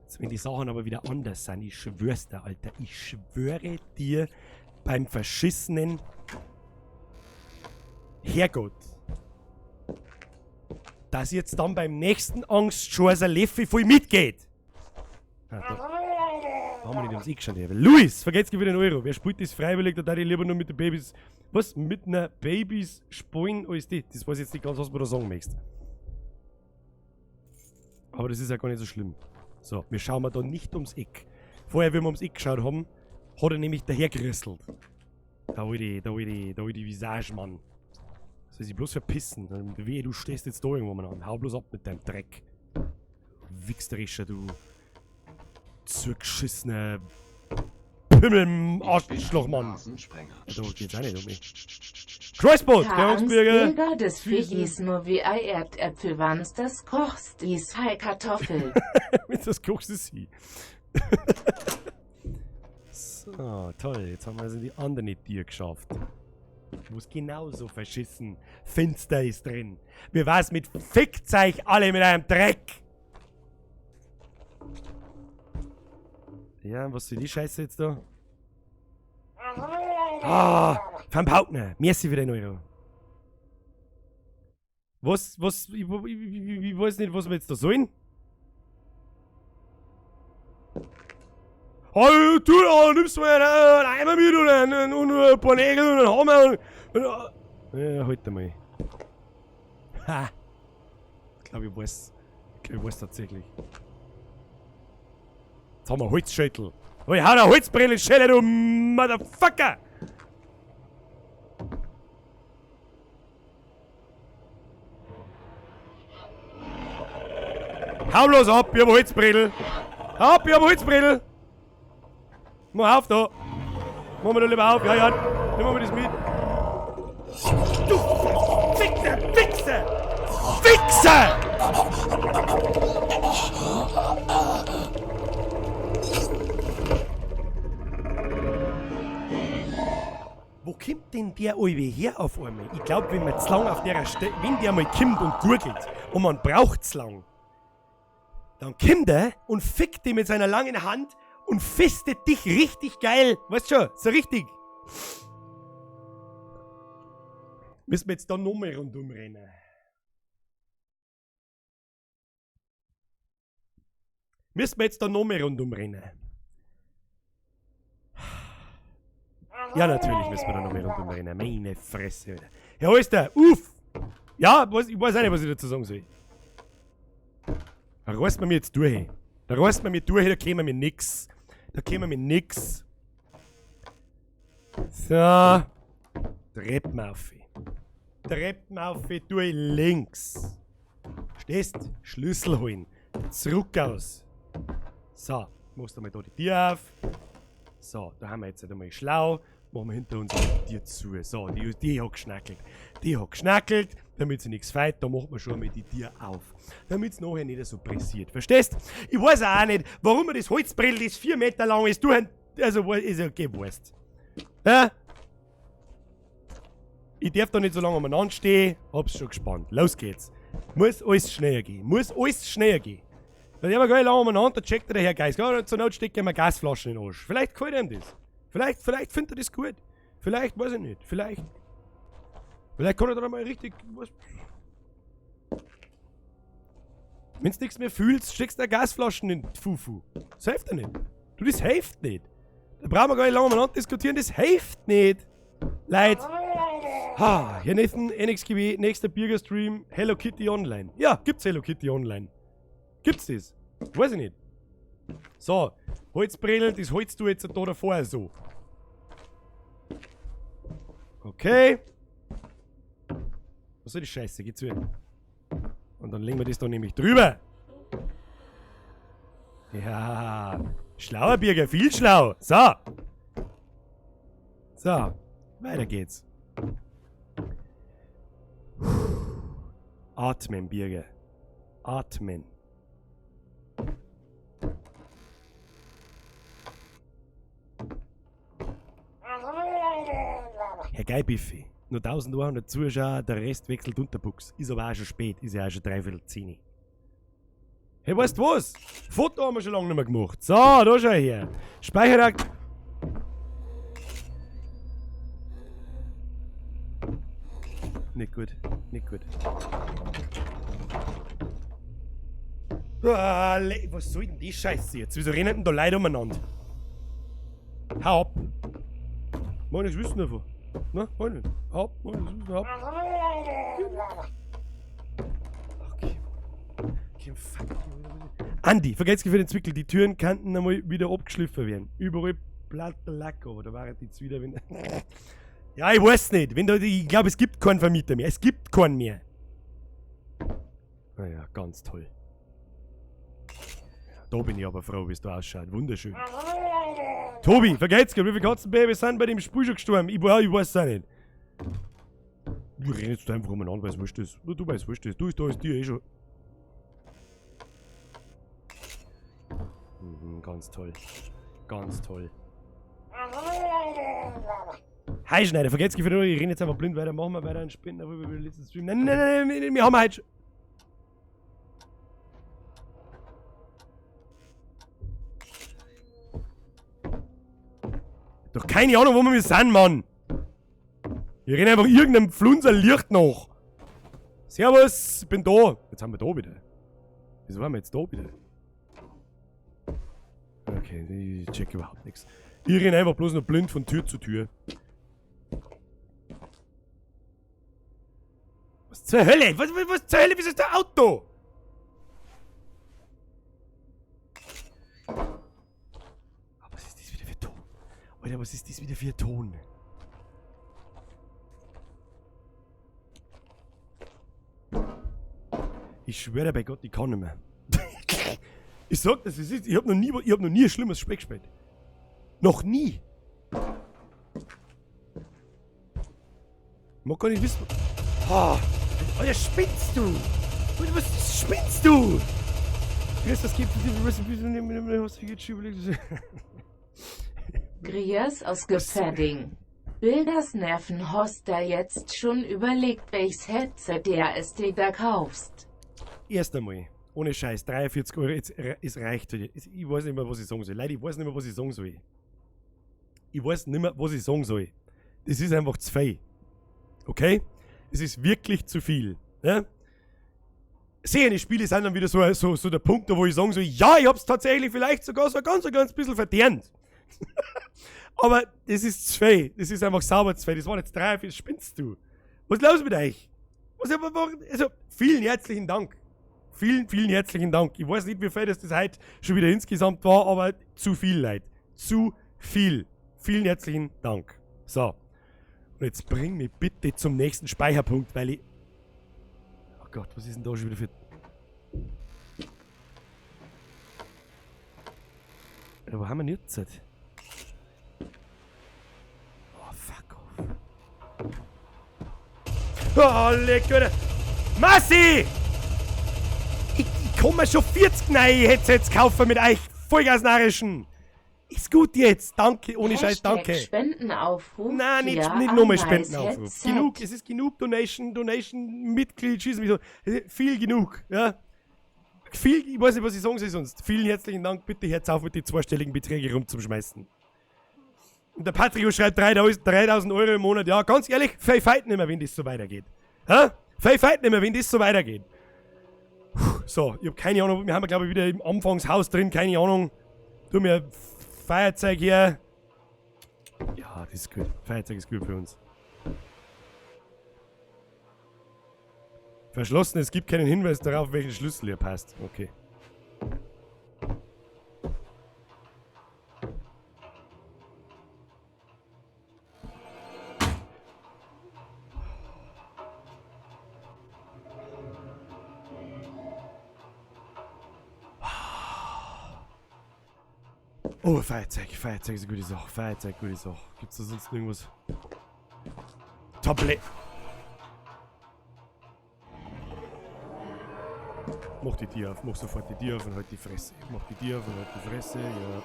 Jetzt, wenn die Sachen aber wieder anders sind, ich schwör's dir, Alter, ich schwöre dir beim verschissenen Herrgott, dass jetzt dann beim nächsten Angstscheißer Leffi voll mitgeht. Ah, da haben wir nicht ums Eck geschaut. Luis, vergesst wieder den Euro. Wer spielt das freiwillig, da darf ich lieber nur mit den Babys. Was? Mit einer Babys spielen als die? Das weiß ich jetzt nicht ganz, was man da sagen möchtest. Aber das ist ja gar nicht so schlimm. So, wir schauen mal da nicht ums Eck. Vorher, wenn wir ums Eck geschaut haben, hat er nämlich dahergerüsselt. Da alte Visage, Mann. Soll sich bloß verpissen. Dann, wehe, du stehst jetzt da irgendwo mal an. Hau bloß ab mit deinem Dreck. Wichsterischer, du zugeschissener Pimmel, Arschloch, Mann. Da geht's auch nicht um mich. Kreuzboot, Keine der Angst, Angstbürger. Birger des Viechis nur wie ei Erdäpfel wann's das kochst, is hei Kartoffel. Wenn das kochst, ist sie. So, toll. Jetzt haben wir also die andere Tür geschafft. Wo es genauso verschissen finster ist drin. Mir war's mit fickt euch alle mit einem Dreck. Ja, was soll die Scheiße jetzt da? Ah, Van Paukner. Merci für den Euro. Was, ich weiß nicht, was wir jetzt da sollen. Oh, du, oh, nimmst du mal einen Eimer mit und ein paar Nägel und einen Hammer und ja, halt einmal. Ha! Ich glaube, ich weiß. Ich glaube, ich weiß tatsächlich. Jetzt haben wir Holzschädel. Oh, ich hau da Holzbrille, Schelle, du Motherfucker! Hau bloß ab, ich hab Holzbredel. Hau ab, ich hab Holzbredel. Mach auf da. Machen wir da lieber auf. Ja, ja. Nehmen wir das mit. Du Wichser, Wichser! Wichser! Wo kommt denn der Alwe her auf einmal? Ich glaub, wenn man zu lang auf der Stelle, wenn der mal kommt und gurgelt und man braucht zu lang, dann kommt er und fickt dich mit seiner langen Hand und fistet dich richtig geil. Weißt schon, so richtig. Müssen wir jetzt da nochmal rundum rennen. Müssen wir jetzt da nochmal rundum rennen. Ja, natürlich müssen wir da nochmal rundum rennen. Meine Fresse, Alter. Ja, wo ist der? Uff! Ja, ich weiß auch nicht, was ich dazu sagen soll. Da reißt man mir jetzt durch. Da reißt man mir durch, da kämen wir nix. Da kämen wir nix. So. Treppen auf. Treppen auf, durch links. Stehst? Schlüssel holen. Zurück aus. So, machst du mal da die Tür auf. So, da haben wir jetzt einmal schlau. Machen wir hinter uns die Tür zu. So, die hat geschnackelt. Die hat geschnackelt, damit sie nichts feit. Da macht man schon mal die Tür auf. Damit's nachher nicht so pressiert. Verstehst? Ich weiß auch nicht, warum man das Holzbrett, das 4 Meter lang ist, du, also, ist ja okay, weißt. Ja? Ich darf da nicht so lange umeinander stehen. Hab's schon gespannt. Los geht's. Muss alles schneller gehen. Muss alles schneller gehen. Da haben wir gar nicht lange umeinander, da checkt der Herr Geist. Ja, zur Not steckt er mir Gasflaschen in den Arsch. Vielleicht gefällt ihm das. Vielleicht findet er das gut. Vielleicht, weiß ich nicht. Vielleicht. Vielleicht kann er dann mal richtig. Was. Wenn's nichts mehr fühlst, steckst du Gasflaschen in die Fufu. Das hilft ja nicht. Du, das hilft nicht. Da brauchen wir gar nicht lange umeinander diskutieren, das hilft nicht. Leute. Ha, hier nächsten NXGW, nächster Birger-Stream, Hello Kitty Online. Ja, gibt's Hello Kitty Online? Gibt's das? Weiß ich nicht. So, Holzbredel, das holst du jetzt da davor so. Okay. Was soll die Scheiße? Geh zu. Und dann legen wir das da nämlich drüber. Ja, schlauer Birger, viel schlau. So. So, weiter geht's. Atmen, Birger. Atmen. Herr Geibiffi, nur 1100 Zuschauer, der Rest wechselt Unterbuchs. Ist aber auch schon spät, ist ja auch schon 9:45. Hey, weißt du was? Foto haben wir schon lange nicht mehr gemacht. So, da schau her. Speicherakt. Nicht gut, nicht gut. Ah, was soll denn die Scheiße jetzt? Wieso rennen denn da Leute umeinander? Hau ab. Mach nichts wissen davon. Na, mach nicht. Hau ab, mach nichts wissen, hau ab. Okay. Okay, fuck. Andi, vergesst für den Zwickel, die Türen könnten einmal wieder abgeschliffen werden. Überall platter Lack, aber da waren die jetzt wieder, wenn. Ja, ich weiß nicht. Wenn da, ich glaube, es gibt keinen Vermieter mehr. Es gibt keinen mehr. Naja, ganz toll. Da bin ich aber froh, wie es da ausschaut. Wunderschön. Tobi, vergeht's grad, wie viele Katzenbabys sind bei dem Spiel schon gestorben? Ich weiß es auch nicht. Du rennst da einfach umeinander, weil es wurscht ist. Du weißt, wurscht ist. Du ist da, ist dir eh schon. Mhm, ganz toll. Ganz toll. Hi Schneider, vergesst ich renne jetzt einfach blind weiter. Machen wir weiter einen Spender über den letzten Stream. Nein, nein, nein, nein, wir haben heute schon. Doch keine Ahnung, wo wir sind, Mann. Wir rennen einfach irgendeinem Flunser Licht nach. Servus, ich bin da. Jetzt sind wir da wieder. Wieso waren wir jetzt da wieder? Okay, ich check überhaupt nichts. Ich renn einfach bloß noch blind von Tür zu Tür. Was zur Hölle? Was zur Hölle? Wieso ist der Auto? Ah, was ist das wieder für Ton? Alter, was ist das wieder für ein Ton? Ich schwöre bei Gott, ich kann nicht mehr. Ich sag das, es ist, ich hab noch nie, ich hab noch nie ein schlimmes Spiel gespielt. Noch nie. Man kann nicht wissen. Oh, Alter, spinnst du? Was spinnst du? Chris, das gibt Grias aus Gefärding. Bilders Nerven hast da jetzt schon überlegt, welches Headset der SD da kaufst. Erst einmal, ohne Scheiß, 43 Euro, jetzt, es reicht. Ich weiß nicht mehr, was ich sagen soll. Leute, ich weiß nicht mehr, was ich sagen soll. Ich weiß nicht mehr, was ich sagen soll. Das ist einfach zu viel. Okay? Es ist wirklich zu viel. Ne? Sehende Spiele sind dann wieder so der Punkt, wo ich sagen soll, ja, ich hab's tatsächlich vielleicht sogar so ein ganz, ganz bisschen verdient. Aber das ist zu viel. Das ist einfach sauber zu viel. Das waren jetzt 3, 4, spinnst du? Was ist los mit euch? Also, vielen herzlichen Dank. Vielen, vielen herzlichen Dank. Ich weiß nicht, wie viel das heute schon wieder insgesamt war, aber zu viel, Leute. Zu viel. Vielen herzlichen Dank. So. Und jetzt bring mich bitte zum nächsten Speicherpunkt, weil ich... Oh Gott, was ist denn da schon wieder für... Alter, wo haben wir denn jetzt? Oh, fuck off. Oh, leck, Alter. Massi! Ich kann mir schon 40 neue Headsets kaufen mit euch Vollgasnarrischen. Ist gut jetzt. Danke, ohne Scheiß, danke. Spendenaufruf. Nein, nicht nochmal Spendenaufruf. Headset. Genug, es ist genug Donation, Mitglied, schieß mich so. Viel genug, ja. Viel, ich weiß nicht, was ich sagen soll sonst. Vielen herzlichen Dank, bitte hört's auf mit den zweistelligen Beträgen rumzuschmeißen. Und der Patrick schreibt 3000 Euro im Monat. Ja, ganz ehrlich, viel fight nicht mehr, wenn das so weitergeht. Hä? Viel fight nicht mehr, wenn das so weitergeht. Puh, so, ich hab keine Ahnung, wir haben ja, glaub ich, wieder im Anfangshaus drin, keine Ahnung. Tu mir Feuerzeug her. Ja, das ist gut. Feuerzeug ist gut für uns. Verschlossen, es gibt keinen Hinweis darauf, welchen Schlüssel ihr passt. Okay. Oh, Feuerzeug. Feuerzeug ist eine gute Sache. Feuerzeug, gute Sache. Gibt's da sonst irgendwas? Tablett. Mach die Tür auf. Mach sofort die Tür auf und halt die Fresse. Mach die Tür auf und halt die Fresse. Ja.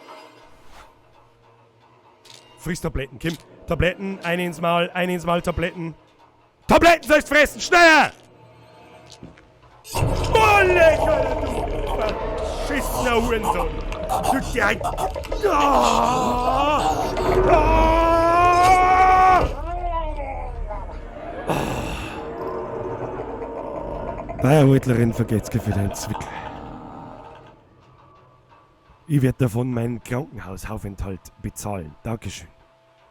Friss Tabletten, Kim. Tabletten. Eine ins Maul. Eine ins Maul. Tabletten. Tabletten sollst fressen. Schneller! Oh, leck, Alter, du verschissener Hurensohn. Du der... Ah! Ah! Ah! Bayerbeutlerin, vergeht's für deinen Zwickel. Ich werd davon meinen Krankenhausaufenthalt bezahlen. Dankeschön.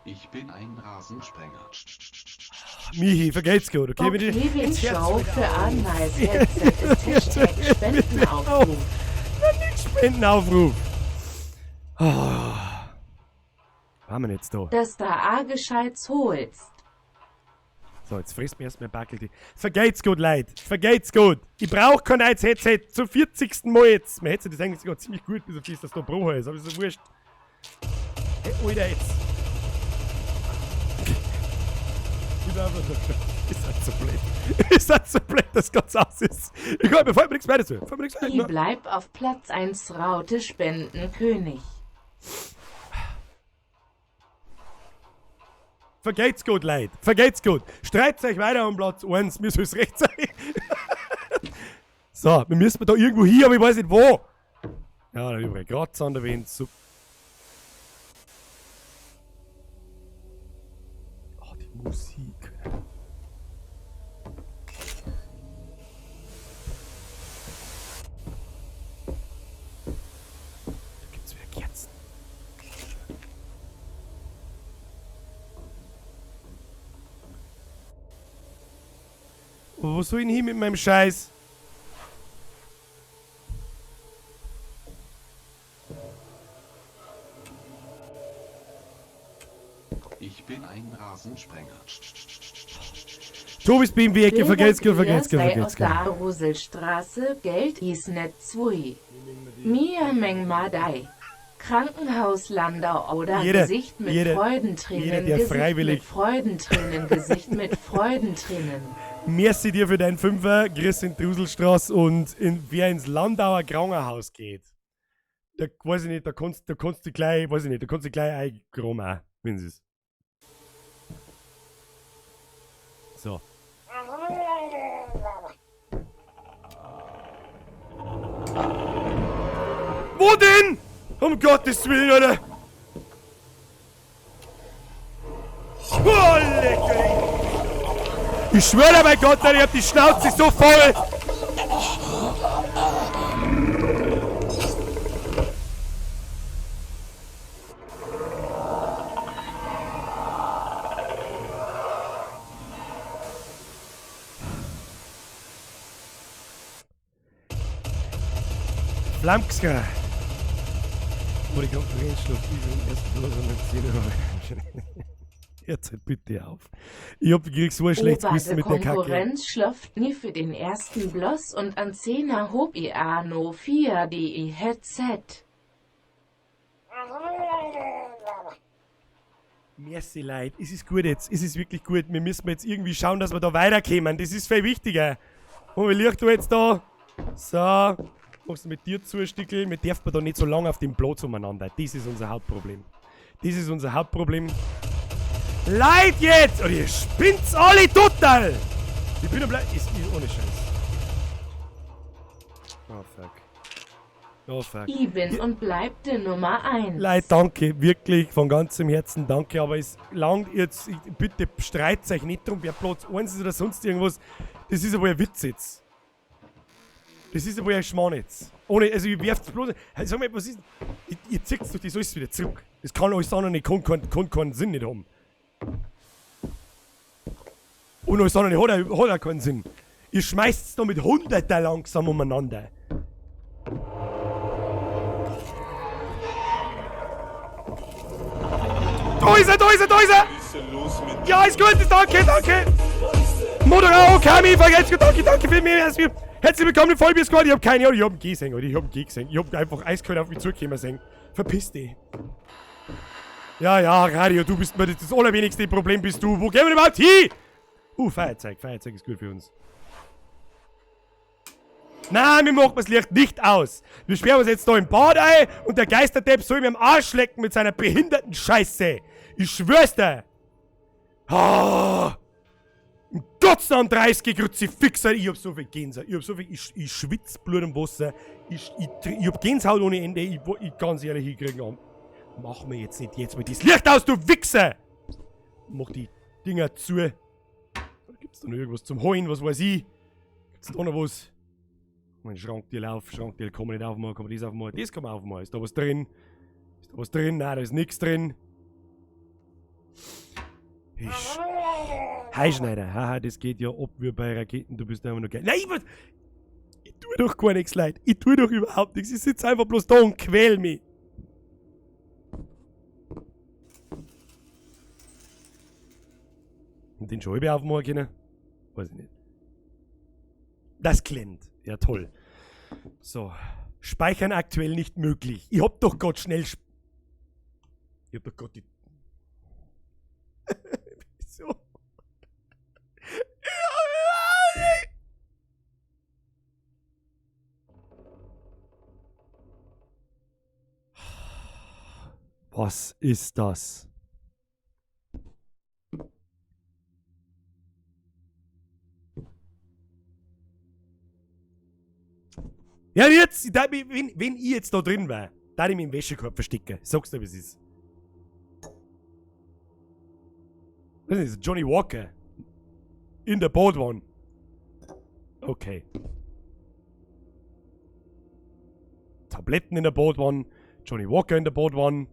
Ich bin ein Rasensprenger. Michi, vergeht's gut, okay? Okay, Jetzt hört's Show wieder für auf. Annice Headset ist Hashtag Spendenaufruf. Nein, nicht Spendenaufruf. Oh. Was haben wir denn jetzt da? Dass da A Gescheites holst. So, jetzt frisst mir erstmal Backel. Vergeht's gut, Leute. Vergeht's gut. Ich brauch kein neues Headset. Zum 40. Mal jetzt. Mein Headset ist eigentlich sogar ziemlich gut, bis auf das, dass da Bruch ist. Aber ist ja wurscht. Hey, Alter, jetzt. Ich bin einfach nur. Ist halt so blöd. Ist halt so blöd, dass das ganz aus ist. Ich kann, mir fällt mir nichts mehr dazu. Fällt mir nichts mehr Ich bleib auf Platz 1 Raute Spendenkönig. Vergeht's gut, Leute. Vergeht's gut. Streitet euch weiter um Platz 1. Mir soll's recht sein. So, wir müssen da irgendwo hin, aber ich weiß nicht wo. Ja, da überall Kratzer an der Wand. Super. Oh, die Musik. Da gibt's wieder Kerzen. Aber wo soll ich denn hin mit meinem Scheiß? Ich bin ein Rasensprenger. Tobis BMW Ecke, vergelt's, Bilder vergelt's, sei vergelt's. aus der Roselstraße, Geld is net 2. Mia Meng Madai. Krankenhaus Landau oder Gesicht mit Freudentränen, Jeder, der Gesicht freiwillig mit Freudentränen, Gesicht mit Freudentränen. Merci dir für deinen Fünfer, Chris in Druselstraße und wer ins Landauer Krankenhaus geht, da weiß ich nicht, da kannst du gleich, weiß ich nicht, da kannst du gleich eingraben auch, wenn es ist. So. Wo denn? Um Gottes Willen, Alter! Oh, lecker! Ich schwöre bei Gott, Alter, ich hab die Schnauze so voll! Flamska! Wo die Konkurrenz schläft, ich bin erst bloß um 10 Uhr. Hört halt bitte auf. Ich krieg so ein schlechtes Ober Gewissen de mit der Kacke. Konkurrenz schläft nie für den ersten Bloss und an 10er hob i A no 4 D I Headset. Merci, Leute. Es ist gut jetzt. Es ist wirklich gut. Wir müssen jetzt irgendwie schauen, dass wir da weiterkommen. Das ist viel wichtiger. Und wie liegt du jetzt da? So. Machst du mit dir zu, Stickel? Wir dürfen da nicht so lange auf dem Platz umeinander. Das ist unser Hauptproblem. Das ist unser Hauptproblem. Leid jetzt! Und ihr spinnt's alle total! Ich bin am Ble-, ist, ist ohne Scheiß. Oh fuck. Oh fuck. Ich bin und bleib die Nummer 1. Leid, danke, wirklich, von ganzem Herzen danke, aber es langt jetzt, ich, bitte streitet euch nicht drum, wer Platz 1 ist oder sonst irgendwas. Das ist aber ein Witz jetzt. Das ist aber ein Schmarrn jetzt. Ohne, also ihr werft's bloß, hey, sag mal, was ist, ihr zieht's doch das alles wieder zurück. Das kann alles andere nicht, kann keinen Sinn nicht haben. Und alles andere hat auch keinen Sinn. Ihr schmeißt's da mit Hunderter langsam umeinander. Da ist er, da ist er, da ist er! Was ist denn los mit Ja, ist gut, danke, danke! Moderau, Kami, vergelt's gut, danke, danke für mich. Herzlich willkommen im Vollbier Squad. Ich hab keine Ahnung, ich hab einen G gesehen, Alter, ich hab einen G gesehen. Ich hab einfach eiskalt auf mich zugekommen sehen. Verpiss dich. Ja, ja, Radio, du bist mir das allerwenigste Problem, bist du. Wo gehen wir denn überhaupt hin? Feuerzeug, Feuerzeug ist gut für uns. Nein, wir machen das Licht nicht aus. Wir sperren uns jetzt da im Bad ein und der Geisterdepp soll mir am Arsch lecken mit seiner behinderten Scheiße. Ich schwör's dir. Ah. Um Gottes Namen 30 Kruzifixer. Ich hab so viel Gänsehaut. Ich hab so viel. Ich schwitz Blut im Wasser. Ich hab Gänsehaut ohne Ende. Ich ganz ehrlich, ich krieg an. Mach mir jetzt nicht jetzt mal das Licht aus, du Wichser! Mach die Dinger zu. Gibt's da noch irgendwas zum Holen? Was weiß ich? Gibt's da noch was? Mein Schrankteil auf, Schrankteil kann man nicht aufmachen, kann man das aufmachen? Das kann man aufmachen. Ist da was drin? Ist da was drin? Nein, da ist nix drin. Ich. Heischneider, haha, das geht ja ab wie bei Raketen, du bist einfach nur geil. Nein, ich tue doch gar nichts, Leute. Ich tue doch überhaupt nichts. Ich sitze einfach bloß da und quäl mich. Und den Scheibe aufmachen können? Weiß ich nicht. Das klemmt. Ja, toll. So. Speichern aktuell nicht möglich. Ich hab doch grad schnell ich hab doch grad die Wieso? Was ist das? Ja, jetzt, da, wenn ich jetzt da drin wär, da ich mich im Wäschekorb verstecken. Sag's dir, wie es ist. Was ist das? Johnny Walker. In der Boardwan. Okay. Tabletten in der Boardwan. Johnny Walker in der Boardwan.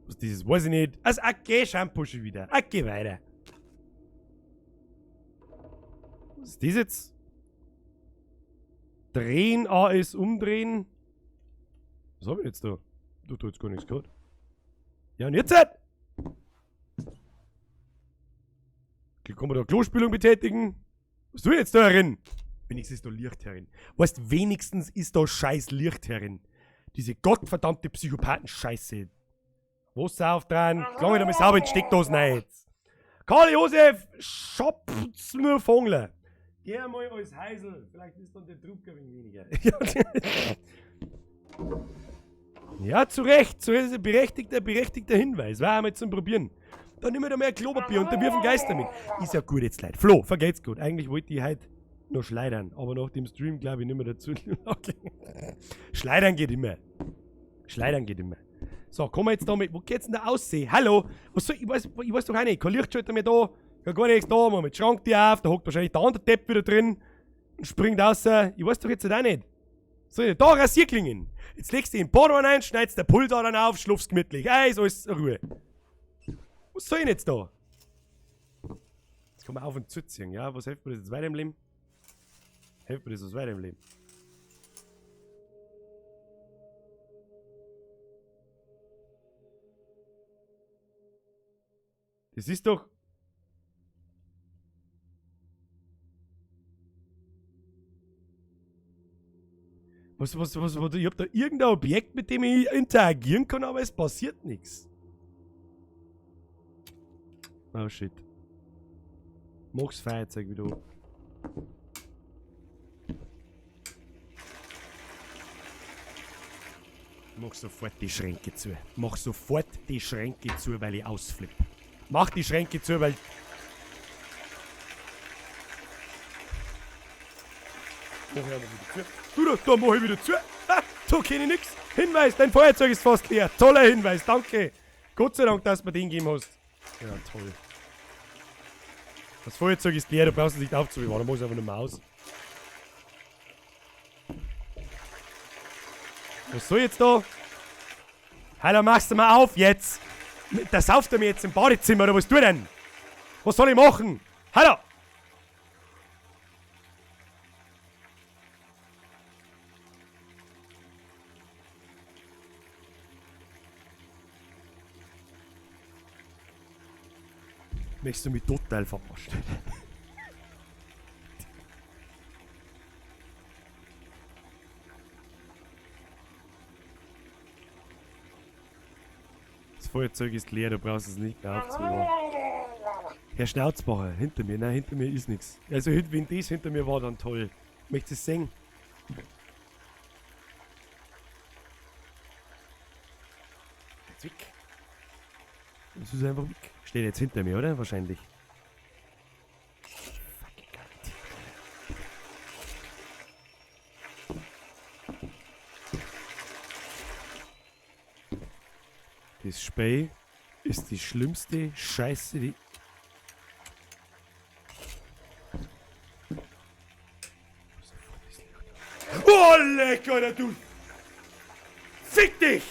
Was dieses, weiß ich nicht. Also, okay, Shampoo schon wieder. Okay, weiter. Was ist das jetzt? Drehen, AS umdrehen. Was hab ich jetzt da? Du tust jetzt gar nichts gehabt. Ja, und jetzt halt! Kann man da Klospülung betätigen? Was tue ich jetzt da herin? Wenigstens ist da Licht herin. Weißt, wenigstens ist da scheiß Licht herin. Diese gottverdammte Psychopathen-Scheiße. Wasser aufdrehen, klang ich da mal sauber in die Steckdosen rein jetzt. Karl Josef Schopfner. Geh mal als Heisel. Vielleicht ist dann der Druck ein wenig weniger. Ja, zu Recht. Zu Recht ist ein berechtigter Hinweis. War einmal zum Probieren. Dann nehmen wir da mehr Klopapier und dann wirfen Geister mit. Ist ja gut jetzt, Leute. Flo, vergeht's gut. Eigentlich wollte ich heute noch schleudern, aber nach dem Stream glaube ich nicht mehr dazu. Okay. Schleudern geht immer. Schleudern geht immer. So, kommen wir jetzt da mit. Wo geht's denn da aussehen? Hallo? Was soll, ich weiß doch auch nicht. Kein Lichtschalter mehr da. Kein gar nichts da. Machen wir den Schrank die auf. Da hockt wahrscheinlich der andere Depp wieder drin und springt raus. Ich weiß doch jetzt auch nicht. So, da Rasierklingen. Jetzt legst du den Badwanne rein, schneidest den Pulsadern auf, schlupfst gemütlich. Ey, ist alles Ruhe. Was soll ich denn jetzt da? Jetzt kann man auf und zuziehen, ja? Was hilft mir das jetzt weiter im Leben? Hilft mir das was weiter im Leben? Das ist doch... Was, ich hab da irgendein Objekt, mit dem ich interagieren kann, aber es passiert nichts. Oh shit. Mach's Feuerzeug wieder an. Mach sofort die Schränke zu. Mach sofort die Schränke zu, weil ich ausflippe. Mach die Schränke zu, weil... Mach ich einfach wieder zu. Du, da mach ich wieder zu. Ha, da kenn ich nix. Hinweis, dein Feuerzeug ist fast leer. Toller Hinweis, danke. Gott sei Dank, dass du mir den gegeben hast. Ja, toll. Das Feuerzeug ist leer, du brauchst es nicht aufzubewahren. Da mach ich einfach nur mal aus. Was soll jetzt da? Hallo, machst du mal auf jetzt! Da sauft er mir jetzt im Badezimmer, oder was tut denn? Was soll ich machen? Hallo! Möchtest du mich total verarschen? Das Feuerzeug ist leer, du brauchst es nicht mehr aufzubewahren. Herr Schnauzbacher, hinter mir. Nein, hinter mir ist nichts. Also, wenn das hinter mir war, dann toll. Möchtest du es sehen? Jetzt weg. Das ist einfach weg. Steht jetzt hinter mir, oder? Wahrscheinlich. Fucking garantiert. Das Spiel ist die schlimmste Scheiße, die... Oh, leck, Alter, du! Fick dich!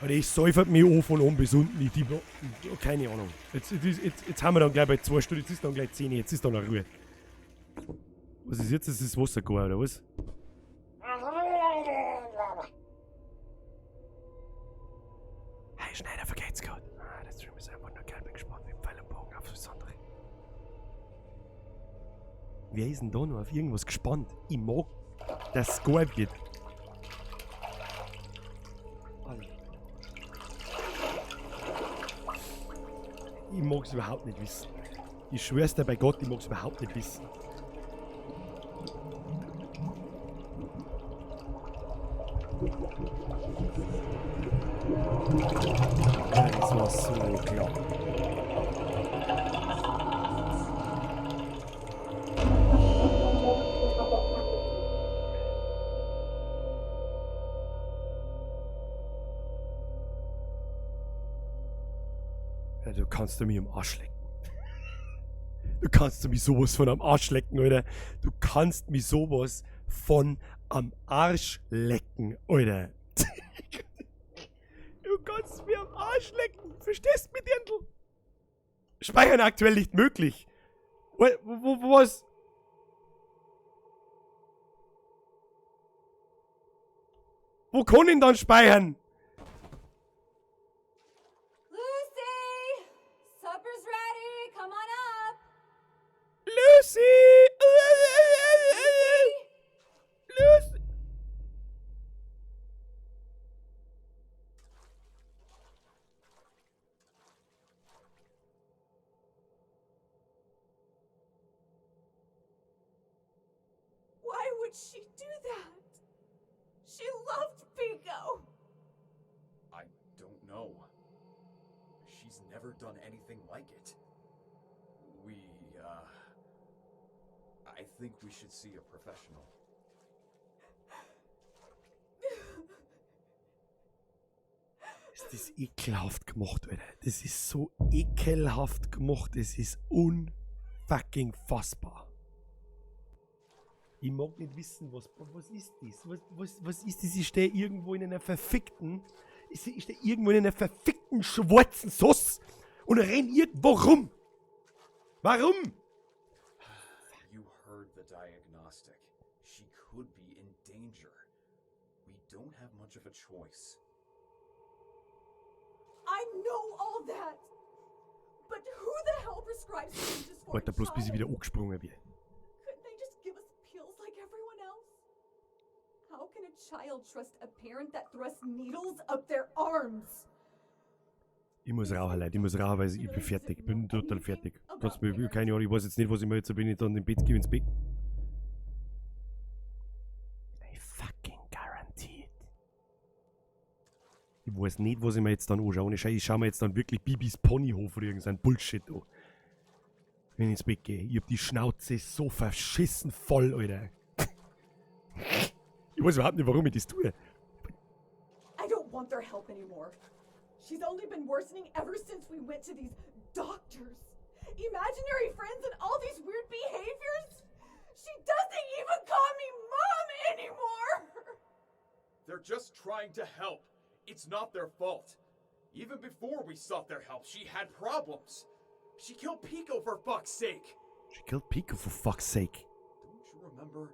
Alter, ich säufert mich an von oben bis unten. Keine Ahnung. Jetzt haben wir dann gleich bei 2 Stunden, jetzt ist dann gleich 10, jetzt ist dann eine Ruhe. Was ist jetzt? Das ist Wasser gar, oder was? Hey Schneider, vergeht's grad. Ah, der Stream ist einfach nur geil, bin gespannt wie ein Pfeil und Bogen auf das andere. Wer ist denn da noch auf irgendwas gespannt? Ich mag, dass es gar wird. Ich mag's überhaupt nicht wissen. Ich schwör's dir bei Gott, ich mag's überhaupt nicht wissen. Ja, das war so klar. Ja, du kannst du mich am Arsch lecken. Du kannst du mich sowas von am Arsch lecken, Alter. Du kannst mich sowas von am Arsch lecken, Alter. kannst mir am Arsch lecken. Verstehst du mich, Dirndl? Speichern aktuell nicht möglich. Wo, was? Wo kann ich denn dann speichern? Lucy! Supper's ready! Come on up! Lucy! Lucy! Why would she do that? She loved Pico! I don't know. She's never done anything like it. We, I think we should see a professional. Ist das ekelhaft gemacht, Alter. Das ist so ekelhaft gemacht. Das ist unfucking fassbar. Ich mag nicht wissen, was ist das? Was ist das? Ich stehe irgendwo in einer verfickten, ich stehe irgendwo in einer verfickten schwarzen Sauce und renn irgendwo rum. Warum? You heard the diagnostic. She could be in danger. We don't have much of a choice. I know all that! But who the hell prescribes syringes for a Warte bloß, bis ich child? wieder angesprungen bin. Couldn't they just give us pills like everyone else? How can a child trust a parent that thrusts needles up their arms? Ich muss rauchen, Leute. Ich muss rauchen, weil ich bin fertig. Ich bin total fertig. Kannst mir, keine Ahnung, ich weiß jetzt nicht, was ich mir jetzt, wenn ich dann im Bett gehe, ins Bett. I fucking guarantee it. Ich weiß nicht, was ich mir jetzt dann anschaue. Ohne Scheiß, ich schau mir jetzt dann wirklich Bibis Ponyhof oder irgendein Bullshit an. Wenn ich ins Bett gehe. Ich hab die Schnauze so verschissen voll, Alter. Ich weiß überhaupt nicht, warum ich das tue. I don't want their help anymore. She's only been worsening ever since we went to these doctors. Imaginary friends and all these weird behaviors. She doesn't even call me mom anymore. They're just trying to help. It's not their fault. Even before we sought their help, she had problems. She killed Pico, for fuck's sake. She killed Pico, for fuck's sake. Don't you remember?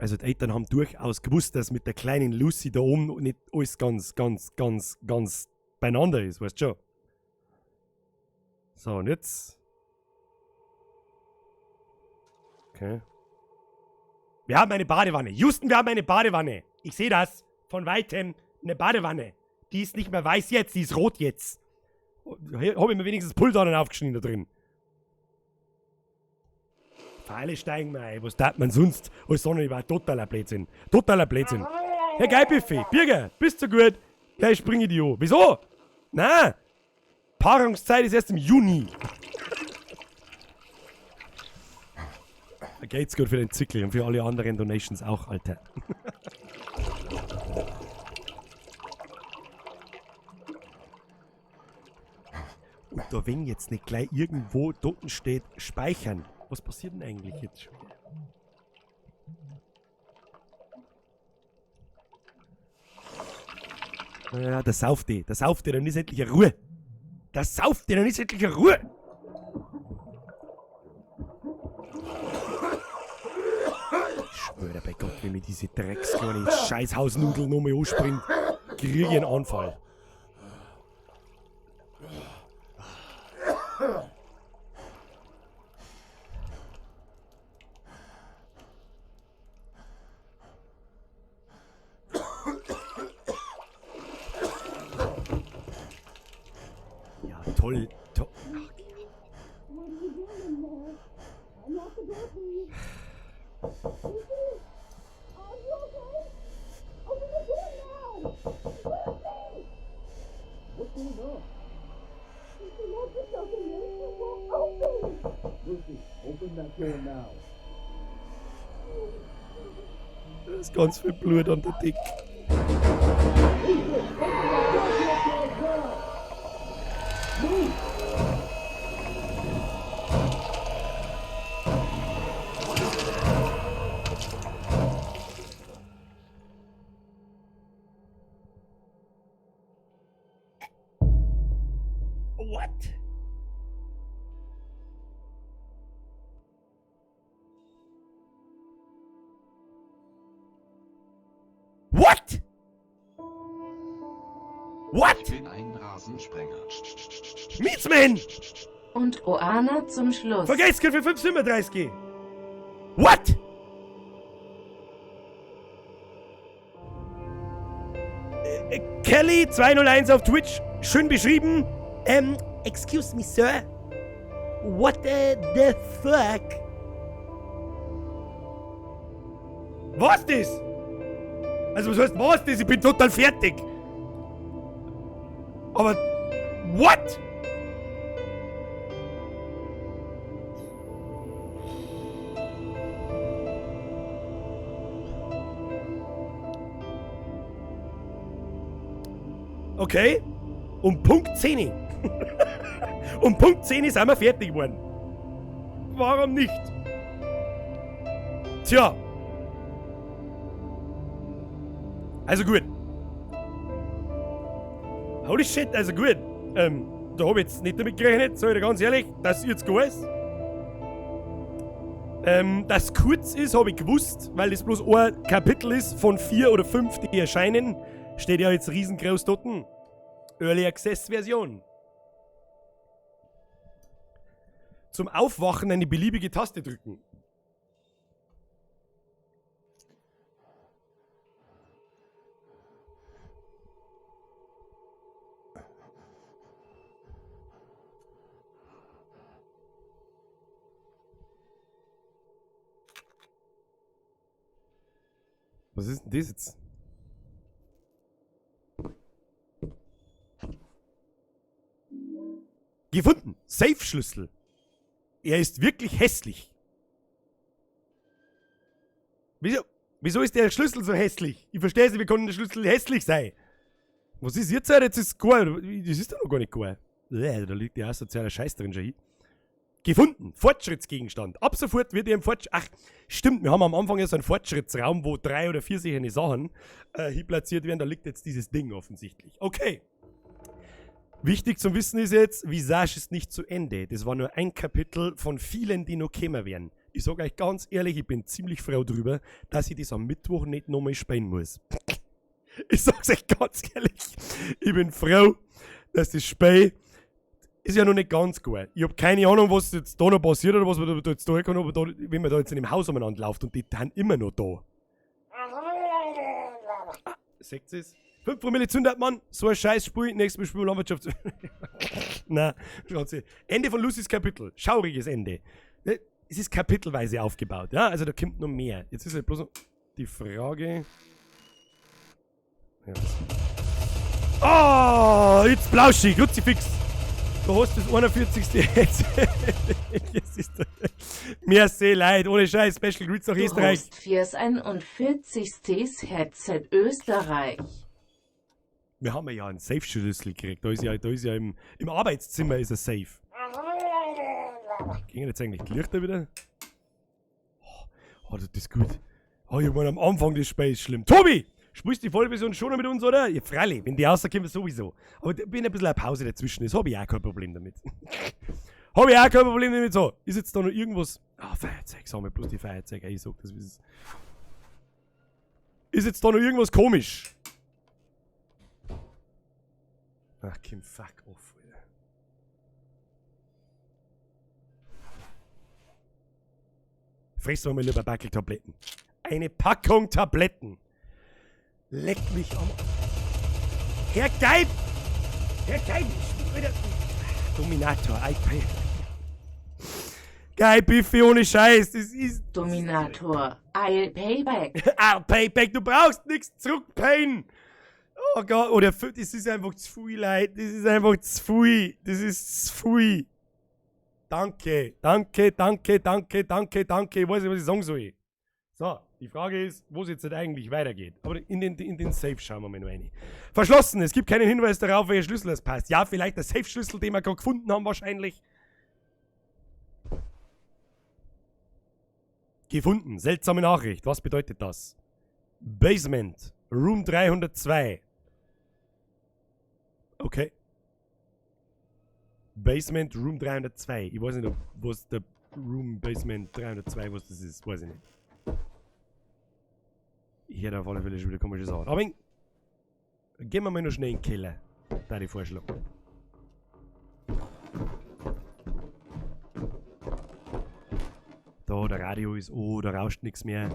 Also die Eltern haben durchaus gewusst, dass mit der kleinen Lucy da oben nicht alles ganz, ganz, ganz, ganz beieinander ist, weißt du schon. So, und jetzt. Okay. Wir haben eine Badewanne. Houston, wir haben eine Badewanne. Ich sehe das. Von Weitem. Eine Badewanne. Die ist nicht mehr weiß jetzt, die ist rot jetzt. Hier hab ich mir wenigstens Pulsadern aufgeschnitten da drin. Pfeile steigen mir ein. Was tat man sonst? Alles andere war totaler Blödsinn. Totaler Blödsinn. Ja, geil, Buffet. Birger, bist du gut? Gleich springe ich dich an. Wieso? Na, Paarungszeit ist erst im Juni. Da geht's gut für den Zickel und für alle anderen Donations auch, Alter. Und da, wenn jetzt nicht gleich irgendwo dort steht, speichern. Was passiert denn eigentlich jetzt schon wieder? Ja, da sauft die, da sauft die, dann ist endlich eine Ruhe. Da sauft die, dann ist endlich eine Ruhe. Ich schwöre bei Gott, wenn mir diese dreckskleine Scheißhausnudel nochmal anspringt, krieg ich einen Anfall. Ja, toll, toll. Ach, What are you doing in there? Unlock the door, please. Lucy! Are you okay? Open the door now! Lucy! What's going on? Lucy locked herself in there. She won't open! Lucy, open that door now. Da ist ganz viel Blut an der Decke. What? What? What? Ich bin ein Rasensprenger. Mietsman! Und Oana zum Schluss. Vergesst für 5,37. What? Kelly 201 auf Twitch, schön beschrieben. Excuse me, Sir. What the fuck? Was das? Also was heißt was das? Ich bin total fertig. Aber what? Okay. Um Punkt 10. Um Punkt 10 sind wir fertig geworden. Warum nicht? Tja. Also gut. Holy shit, also gut. Da hab ich jetzt nicht damit gerechnet, sag ich dir ganz ehrlich, dass jetzt gut ist. Dass kurz ist, hab ich gewusst, weil das bloß ein Kapitel ist von 4 oder 5, die erscheinen. Steht ja jetzt riesengroß dort. Early Access Version. Zum Aufwachen eine beliebige Taste drücken. Was ist denn das jetzt? Gefunden! Safe-Schlüssel! Er ist wirklich hässlich. Wieso? Wieso ist der Schlüssel so hässlich? Ich verstehe es nicht, wie kann der Schlüssel hässlich sein? Was ist jetzt? Jetzt ist gar, das ist doch noch gar nicht gar. Bäh, da liegt ja sozialer Scheiß drin schon hin. Gefunden! Fortschrittsgegenstand. Ab sofort wird er im Fortschritt. Ach, stimmt, wir haben am Anfang ja so einen Fortschrittsraum, wo 3 oder 4 solche Sachen hier platziert werden. Da liegt jetzt dieses Ding offensichtlich. Okay. Wichtig zum Wissen ist jetzt, Visage ist nicht zu Ende. Das war nur ein Kapitel von vielen, die noch kommen werden. Ich sag euch ganz ehrlich, ich bin ziemlich froh drüber, dass ich das am Mittwoch nicht nochmal spielen muss. Ich sag's euch ganz ehrlich, ich bin froh, dass das Spiel ist ja noch nicht ganz gut. Ich hab keine Ahnung, was jetzt da noch passiert oder was man da jetzt da kann, aber da, wenn man da jetzt in dem Haus umeinander läuft und die sind immer noch da. Ah, seht ihr's? 5 Promille zündet man, so ein Scheißspiel, nächstes Mal spielen wir Landwirtschaft. Na, schaut sie. Ende von Lucys Kapitel. Schauriges Ende. Ne, es ist kapitelweise aufgebaut, ja? Also da kommt noch mehr. Jetzt ist halt bloß noch die Frage. Ja, was? Oh, jetzt Plauschi, Kruzifix. Du hast das 41. Jetzt. Jetzt ist der Merci, Leid, ohne Scheiß, Special Greets nach Du Österreich. hast 41. Headset Österreich. Wir haben ja einen Safe-Schlüssel gekriegt. Da ist ja, da ist ja im, im Arbeitszimmer ist ein Safe. Gehen jetzt eigentlich die Lichter wieder? Oh, oh, das ist gut. Oh, ich meine, am Anfang des Spiels schlimm. Tobi! Spielst die Vollversion schon noch mit uns, oder? Ja, freilich, wenn die rauskommen, sowieso. Aber da bin ein bisschen eine Pause dazwischen ist, hab ich auch kein Problem damit. Hab ich auch kein Problem damit. So, ist jetzt da noch irgendwas? Ah, Feuerzeug, sag mal bloß die Feuerzeug. Ich sag das, wie es ist. Ist jetzt da noch irgendwas komisch? Ach, Kim, fuck off, Alter. Friss doch mal lieber Backeltabletten. Eine Packung Tabletten. Leck mich am... Herr Geib! Herr Geib! Alter. Dominator, iPad. Geil, Biffy, ohne Scheiß. Das ist... Dominator, I'll pay back. I'll pay back. Du brauchst nichts zurückpayen. Oh Gott, oder das ist einfach zu viel, Leute. Das ist einfach zu viel. Das ist zu viel. Danke, danke, danke, danke, danke, danke. Ich weiß nicht, was ich sagen soll. So, die Frage ist, wo es jetzt halt eigentlich weitergeht. Aber in den Safe schauen wir mal noch rein. Verschlossen, es gibt keinen Hinweis darauf, welcher Schlüssel es passt. Ja, vielleicht der Safe-Schlüssel, den wir gerade gefunden haben, wahrscheinlich. Gefunden, seltsame Nachricht. Was bedeutet das? Basement, Room 302. Okay. Basement Room 302. Ich weiß nicht, ob, was der Room Basement 302, was das ist. Weiß ich nicht. Ich hätte auf alle Fälle schon wieder komische Sachen. Aber gehen wir mal noch schnell in den Keller. Da die vorschlagen. Da, der Radio ist oh, da rauscht nichts mehr.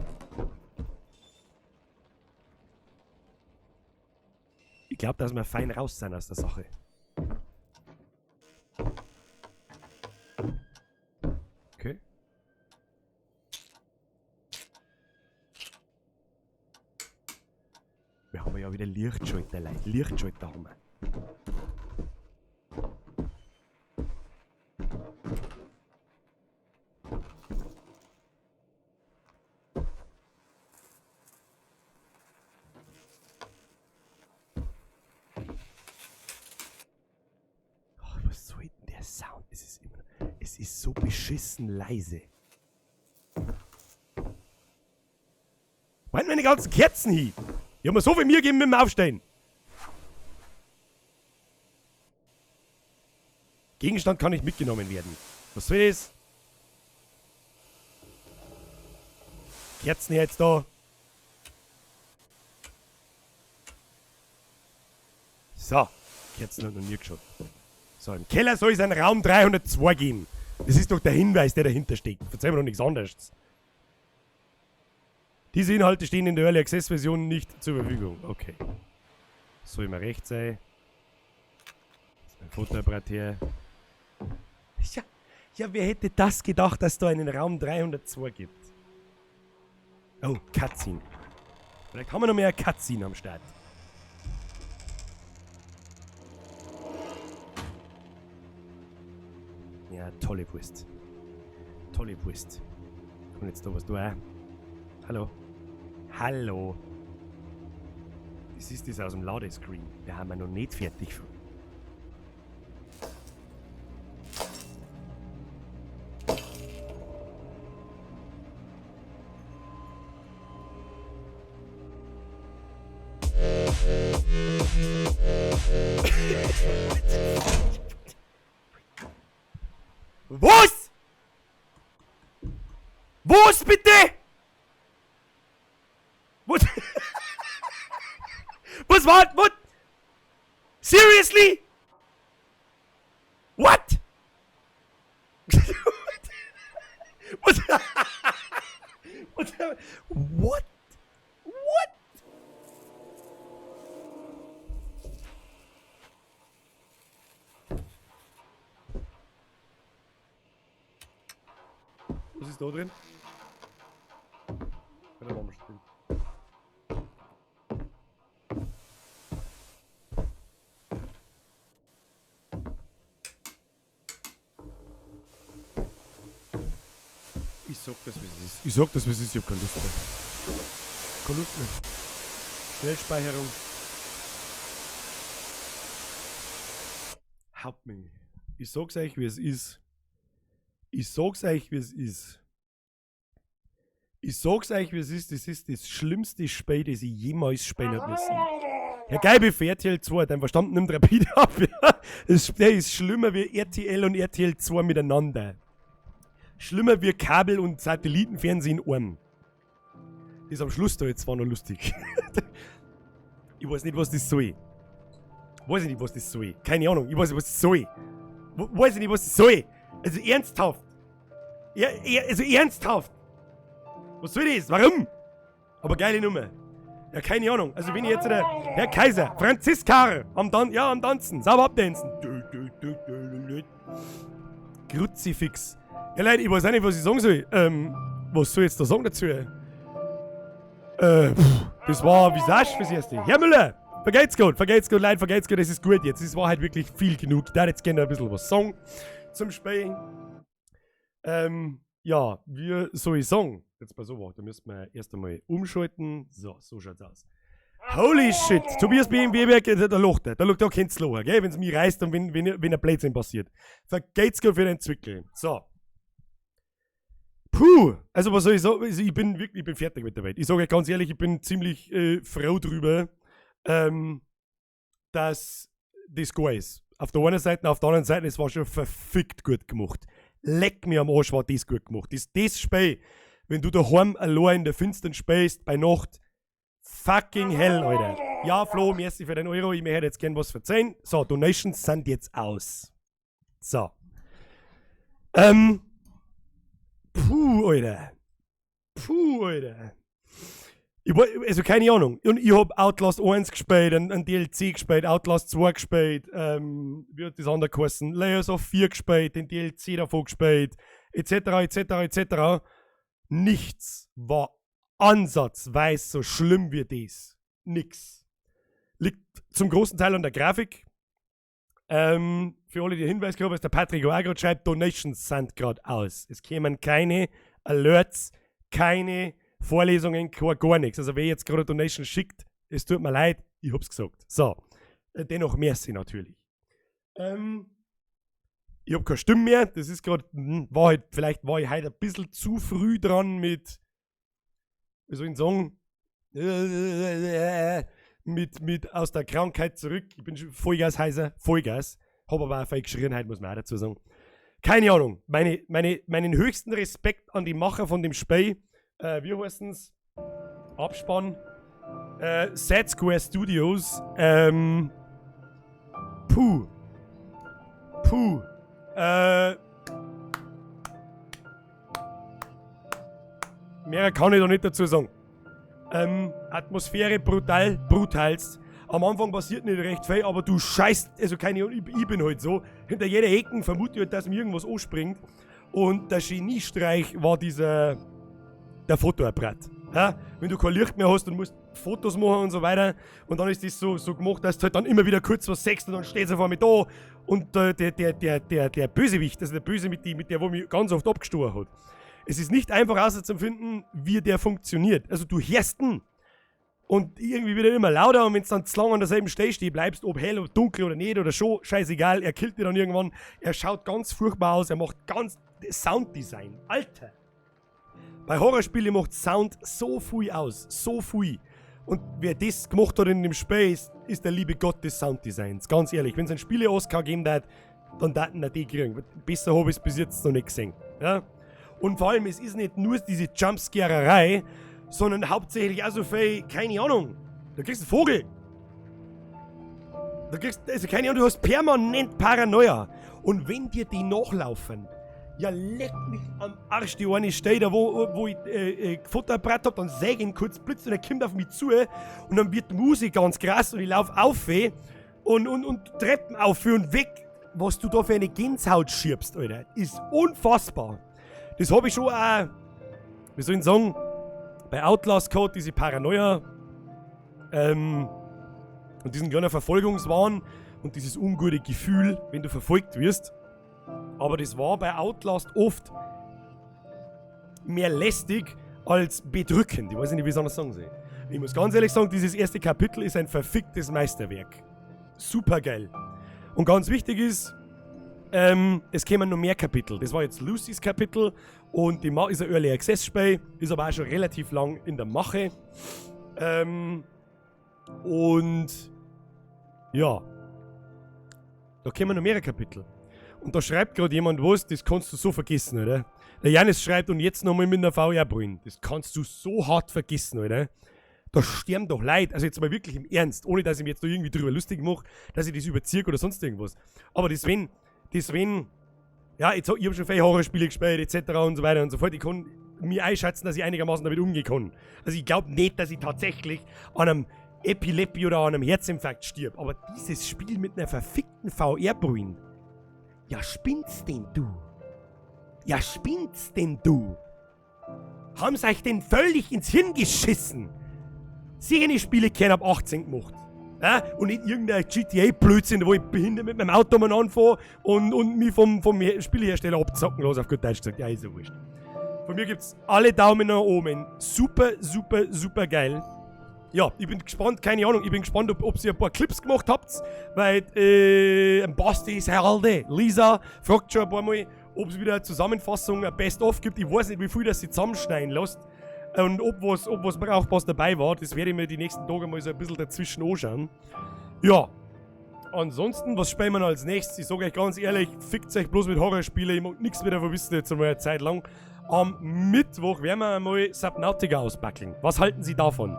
Ich glaube, dass wir fein raus sind aus der Sache. Okay. Wir haben ja wieder Lichtschalter, Leute. Lichtschalter haben wir. Ach, was soll denn der Sound? Es ist immer, es ist so beschissen leise. Wo sind meine ganzen Kerzen hin? Ich hab mir so viel Mühe gegeben mit dem Aufstehen. Gegenstand kann nicht mitgenommen werden. Was soll das? Kerzen jetzt da. So, Kerzen hat noch nie geschaut. So, im Keller soll es einen Raum 302 geben. Das ist doch der Hinweis, der dahinter steckt. Verzeih mir doch nichts anderes. Diese Inhalte stehen in der Early Access Version nicht zur Verfügung. Okay. Soll immer recht sein. Das ist mein Fotoapparat her. Ja, ja, wer hätte das gedacht, dass da einen Raum 302 gibt? Oh, Cutscene. Vielleicht haben wir noch mehr Cutscene am Start. Ja, tolle Wurst. Tolle Wurst. Kommt jetzt da was da auch? Hallo. Hallo. Das ist das aus dem Ladescreen. Wir haben ja noch nicht fertig. Was? Was bitte? Was? Was war? What? Seriously? What? Was? Was? What? What? Was ist da drin? Ja, da waren wir schon drin. Ich sag das, wie es ist. Ich sag das, wie es ist. Ich hab keine Lust mehr. Keine Lust mehr. Schnellspeicherung. Haut mich. Ich sag's euch, wie es ist. Ich sag's euch, wie es ist. Ich sag's euch, wie es ist. Das ist das schlimmste Spiel, das ich jemals spielen hab müssen. Herr Geibe für RTL 2, dein Verstand nimmt rapide ab. Ja. Das Spiel ist schlimmer wie RTL und RTL 2 miteinander. Schlimmer wie Kabel- und Satellitenfernsehen in einem. Das am Schluss da jetzt war noch lustig. Ich weiß nicht, was das soll. Weiß ich nicht, was das soll. Keine Ahnung, ich weiß nicht, was das soll. Weiß ich nicht, was das soll. Also ernsthaft. Ja, ja, also ernsthaft. Was soll das? Warum? Aber geile Nummer. Ja, keine Ahnung. Also wenn ich jetzt der Herr Kaiser, Franziskar, am ja, am Tanzen, sauber abtanzen. Du, du, du, du, du, du. Kruzifix. Ja, Leute, ich weiß auch nicht, was ich sagen soll. Was soll ich jetzt da sagen dazu? Pff, das war Visage fürs Erste. Herr Müller, vergeht's gut, vergeht's gut, Leute, vergeht's gut, es ist gut jetzt. Es war halt wirklich viel genug. Ich darf jetzt gerne ein bisschen was sagen zum Spielen. Ja, wie soll ich sagen? Jetzt bei so, da müssen wir erst einmal umschalten. So, so schaut's aus. Holy shit! Tobias BMW Werk, da lacht er. Da lacht er, da könnt's lachen, gell? Wenn's mich reißt und wenn ein Blödsinn passiert. Vergeht's gut für den Zwickel. So. Puh! Also was soll ich sagen? Also, ich bin wirklich, ich bin fertig mit der Welt. Ich sage euch ganz ehrlich, ich bin ziemlich froh drüber, dass das gar ist. Auf der einen Seite, auf der anderen Seite, es war schon verfickt gut gemacht. Leck mir am Arsch, war das gut gemacht. Das Spiel, wenn du daheim allein in der Finstern spielst, bei Nacht, fucking hell, Alter. Ja, Flo, merci für den Euro, ich möchte jetzt gern was verzeihen. So, Donations sind jetzt aus. So. Puh, Alter. Puh, Alter. Ich war, also keine Ahnung. Und ich hab Outlast 1 gespielt, ein DLC gespielt, Outlast 2 gespielt, wie hat das andere geheißen? Layers of 4 gespielt, den DLC davon gespielt, et cetera, et cetera, et cetera. Nichts war ansatzweise so schlimm wie das. Nix. Liegt zum großen Teil an der Grafik. Für alle, die Hinweis gehabt, was der Patrick auch gerade schreibt, Donations sind grad aus. Es kämen keine Alerts, keine Vorlesungen, gar nichts. Also wer jetzt gerade Donation schickt, es tut mir leid, ich hab's gesagt. So, dennoch merci natürlich. Ich hab keine Stimme mehr, das ist grad, war halt, vielleicht war ich heute ein bisschen zu früh dran mit, wie soll ich denn sagen, mit aus der Krankheit zurück. Ich bin schon Vollgas heiser, Vollgas. Hab aber auch viel geschrien heute, muss man auch dazu sagen. Keine Ahnung. Meinen höchsten Respekt an die Macher von dem Spiel. Wie heißen's? Abspann. Sad Square Studios. Puh. Puh. Mehr kann ich da nicht dazu sagen. Atmosphäre brutal, brutalst. Am Anfang passiert nicht recht viel, aber du scheißt, also keine Ahnung, ich bin halt so. Hinter jeder Ecke vermute ich halt, dass mir irgendwas anspringt. Und der Geniestreich war der Fotoapparat. Ja? Wenn du kein Licht mehr hast und musst Fotos machen und so weiter. Und dann ist das so gemacht, dass du halt dann immer wieder kurz was siehst und dann steht es auf einmal da. Und der Bösewicht, also der Böse, mit der, wo mich ganz oft abgestochen hat. Es ist nicht einfach herauszufinden, wie der funktioniert. Also du hörst ihn und irgendwie wird er immer lauter und wenn's dann zu lange an derselben Stelle stehen bleibst, ob hell, ob dunkel oder nicht oder schon, scheißegal, er killt dich dann irgendwann. Er schaut ganz furchtbar aus, er macht ganz Sounddesign. Alter! Bei Horrorspielen macht Sound so viel aus, so viel. Und wer das gemacht hat in dem Spiel, ist der liebe Gott des Sounddesigns. Ganz ehrlich, wenn's einen Spiele-Oscar gegeben hat, dann daten er die kriegen. Besser hab ich's bis jetzt noch nicht gesehen. Ja? Und vor allem, es ist nicht nur diese Jumpscarerei, sondern hauptsächlich auch so viel, keine Ahnung, da kriegst du einen Vogel. Da kriegst, also keine Ahnung, du hast permanent Paranoia. Und wenn dir die nachlaufen, ja leck mich am Arsch, die eine Stelle da, wo ich Futterbrett hab, dann säge ich ihn kurz blitz und er kommt auf mich zu und dann wird die Musik ganz krass und ich lauf auf und Treppen auf und weg. Was du da für eine Gänsehaut schiebst, Alter, ist unfassbar. Das hab ich schon auch, wie soll ich sagen, bei Outlast gehabt, diese Paranoia und diesen kleinen Verfolgungswahn und dieses ungute Gefühl, wenn du verfolgt wirst. Aber das war bei Outlast oft mehr lästig als bedrückend. Ich weiß nicht, wie ich es anders sagen soll. Ich muss ganz ehrlich sagen, dieses erste Kapitel ist ein verficktes Meisterwerk. Supergeil. Und ganz wichtig ist, es kämen noch mehr Kapitel. Das war jetzt Lucys Kapitel und die ist ein Early Access Spiel, ist aber auch schon relativ lang in der Mache. Und ja, da kämen noch mehrere Kapitel. Und da schreibt gerade jemand was, das kannst du so vergessen, oder? Der Janis schreibt, und jetzt nochmal mit einer V R-Brille. Das kannst du so hart vergessen, oder? Da sterben doch Leute, also jetzt mal wirklich im Ernst, ohne dass ich mir jetzt da irgendwie drüber lustig mach, dass ich das überziehe oder sonst irgendwas. Aber das wenn, das wenn, ja, jetzt, ich hab schon viele Horrorspiele gespielt, et cetera und so weiter und so fort. Ich kann mir einschätzen, dass ich einigermaßen damit umgehen kann. Also ich glaub nicht, dass ich tatsächlich an einem Epilepsie oder an einem Herzinfarkt stirb. Aber dieses Spiel mit einer verfickten V R-Brille, ja spinnst denn du? Ja spinnst denn du? Haben's euch denn völlig ins Hirn geschissen? Sicher die Spiele kehren ab 18 gemacht. Ja? Und nicht irgendein G T A-Blödsinn, wo ich behindert mit meinem Auto mal anfahre und mich vom Spielehersteller abzocken lasse, auf gut Deutsch gesagt. Ja, ist ja wurscht. Von mir gibt's alle Daumen nach oben. Super, super, super geil. Ja, ich bin gespannt, keine Ahnung, ich bin gespannt, ob ihr ein paar Clips gemacht habt, weil Basti ist Heralde, Lisa fragt schon ein paar Mal, ob es wieder eine Zusammenfassung, ein Best-of gibt. Ich weiß nicht, wie viel das sie zusammenschneiden lässt und ob was Brauchbares dabei war. Das werde ich mir die nächsten Tage mal so ein bisschen dazwischen anschauen. Ja, Ansonsten, was spielen wir noch als nächstes? Ich sage euch ganz ehrlich, fickt euch bloß mit Horrorspielen, ich mag nichts mehr davon wissen, jetzt einmal eine Zeit lang. Am Mittwoch werden wir einmal Subnautica ausbackeln. Was halten Sie davon?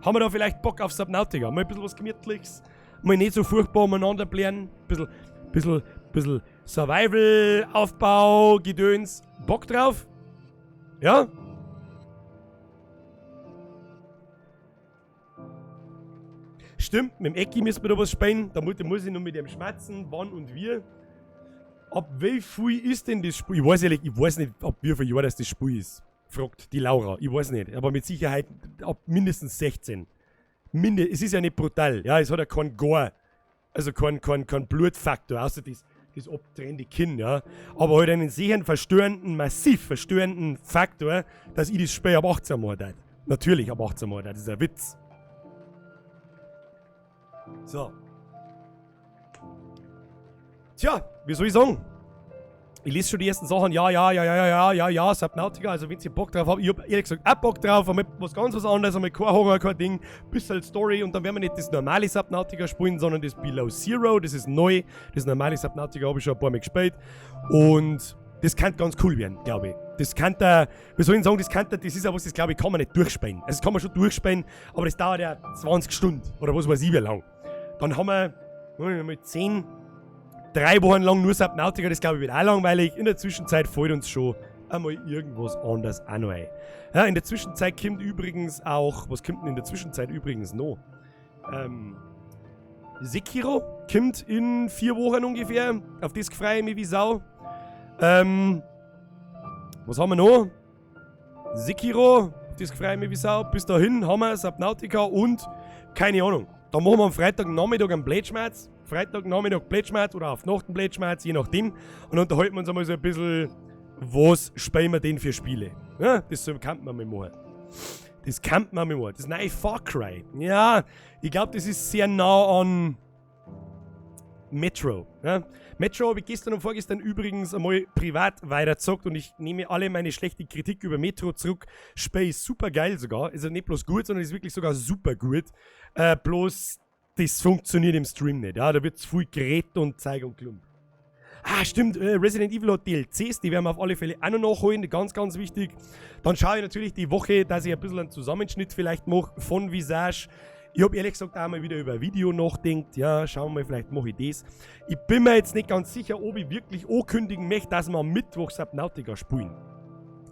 Haben wir da vielleicht Bock auf Subnautica? Mal ein bisschen was Gemütliches, mal nicht so furchtbar umeinander blären, bisschen, bisschen, bisschen Survival-Aufbau, Gedöns. Bock drauf? Ja? Stimmt, mit dem Ecki müssen wir da was spielen. Da muss ich noch mit dem schmerzen, wann und wie. Ab wie viel ist denn das Spiel? Ich weiß ehrlich, ich weiß nicht, ab wie viel Jahr das, das Spiel ist. Fragt die Laura. Ich weiß nicht. Aber mit Sicherheit ab mindestens 16. Minde es ist ja nicht brutal. Ja, es hat ja keinen Gore. Also kein Blutfaktor, außer das, das abtrennende Kinn, ja. Aber halt einen sehr verstörenden, massiv verstörenden Faktor, dass ich das Spiel ab 18 Mal darf. Natürlich ab 18 Mal, das ist ein Witz. So. Tja, wie soll ich sagen? Ich lese schon die ersten Sachen, ja, ja, ja, ja, ja, ja, ja, ja, Subnautica, also wenn ihr Bock drauf habt, ich hab ehrlich gesagt auch Bock drauf, aber was ganz was anderes, einmal kein Horror, kein Ding, bisschen Story und dann werden wir nicht das normale Subnautica spielen, sondern das Below Zero, das ist neu, das normale Subnautica habe ich schon ein paar Mal gespielt und das kann ganz cool werden, glaube ich. Das kann da, wie soll ich sagen, das kann da, das ist ja was, das glaube ich, kann man nicht durchspielen. Also das kann man schon durchspielen, aber das dauert ja 20 Stunden oder was weiß ich wie lang. Dann haben wir mit 10, 3 Wochen lang nur Subnautica, das glaube ich wird auch langweilig. In der Zwischenzeit fällt uns schon einmal irgendwas anderes auch noch ein. Ja, in der Zwischenzeit kommt übrigens auch, was kommt denn in der Zwischenzeit übrigens noch? Sekiro kommt in 4 Wochen ungefähr. Auf das freue ich mich wie Sau. Was haben wir noch? Sekiro, auf das freue ich mich wie Sau. Bis dahin haben wir Subnautica und keine Ahnung. Dann machen wir am Freitagnachmittag einen Blätschmerz. Freitagnachmittag Blätschmerz oder auf Nacht einen Blätschmerz, je nachdem. Und dann unterhalten wir uns einmal so ein bisschen, was spielen wir denn für Spiele? Ja, das kann man mal machen. Das kann man mal machen. Das neue Far Cry. Ja, ich glaub, das ist sehr nah an Metro. Ja. Metro habe ich gestern und vorgestern übrigens einmal privat weiterzockt und ich nehme alle meine schlechte Kritik über Metro zurück. Spiel ist super geil sogar. Ist ja nicht bloß gut, sondern ist wirklich sogar super gut. Bloß das funktioniert im Stream nicht. Ja, da wird zu viel geredet und Zeig und Klump. Ah, stimmt, Resident Evil hat DLCs, die werden wir auf alle Fälle auch noch nachholen, ganz, ganz wichtig. Dann schaue ich natürlich die Woche, dass ich ein bisschen einen Zusammenschnitt vielleicht mache von Visage. Ich hab ehrlich gesagt auch mal wieder über Video nachdenkt. Ja, schauen wir mal, vielleicht mache ich das. Ich bin mir jetzt nicht ganz sicher, ob ich wirklich ankündigen möchte, dass wir am Mittwoch Subnautica spielen.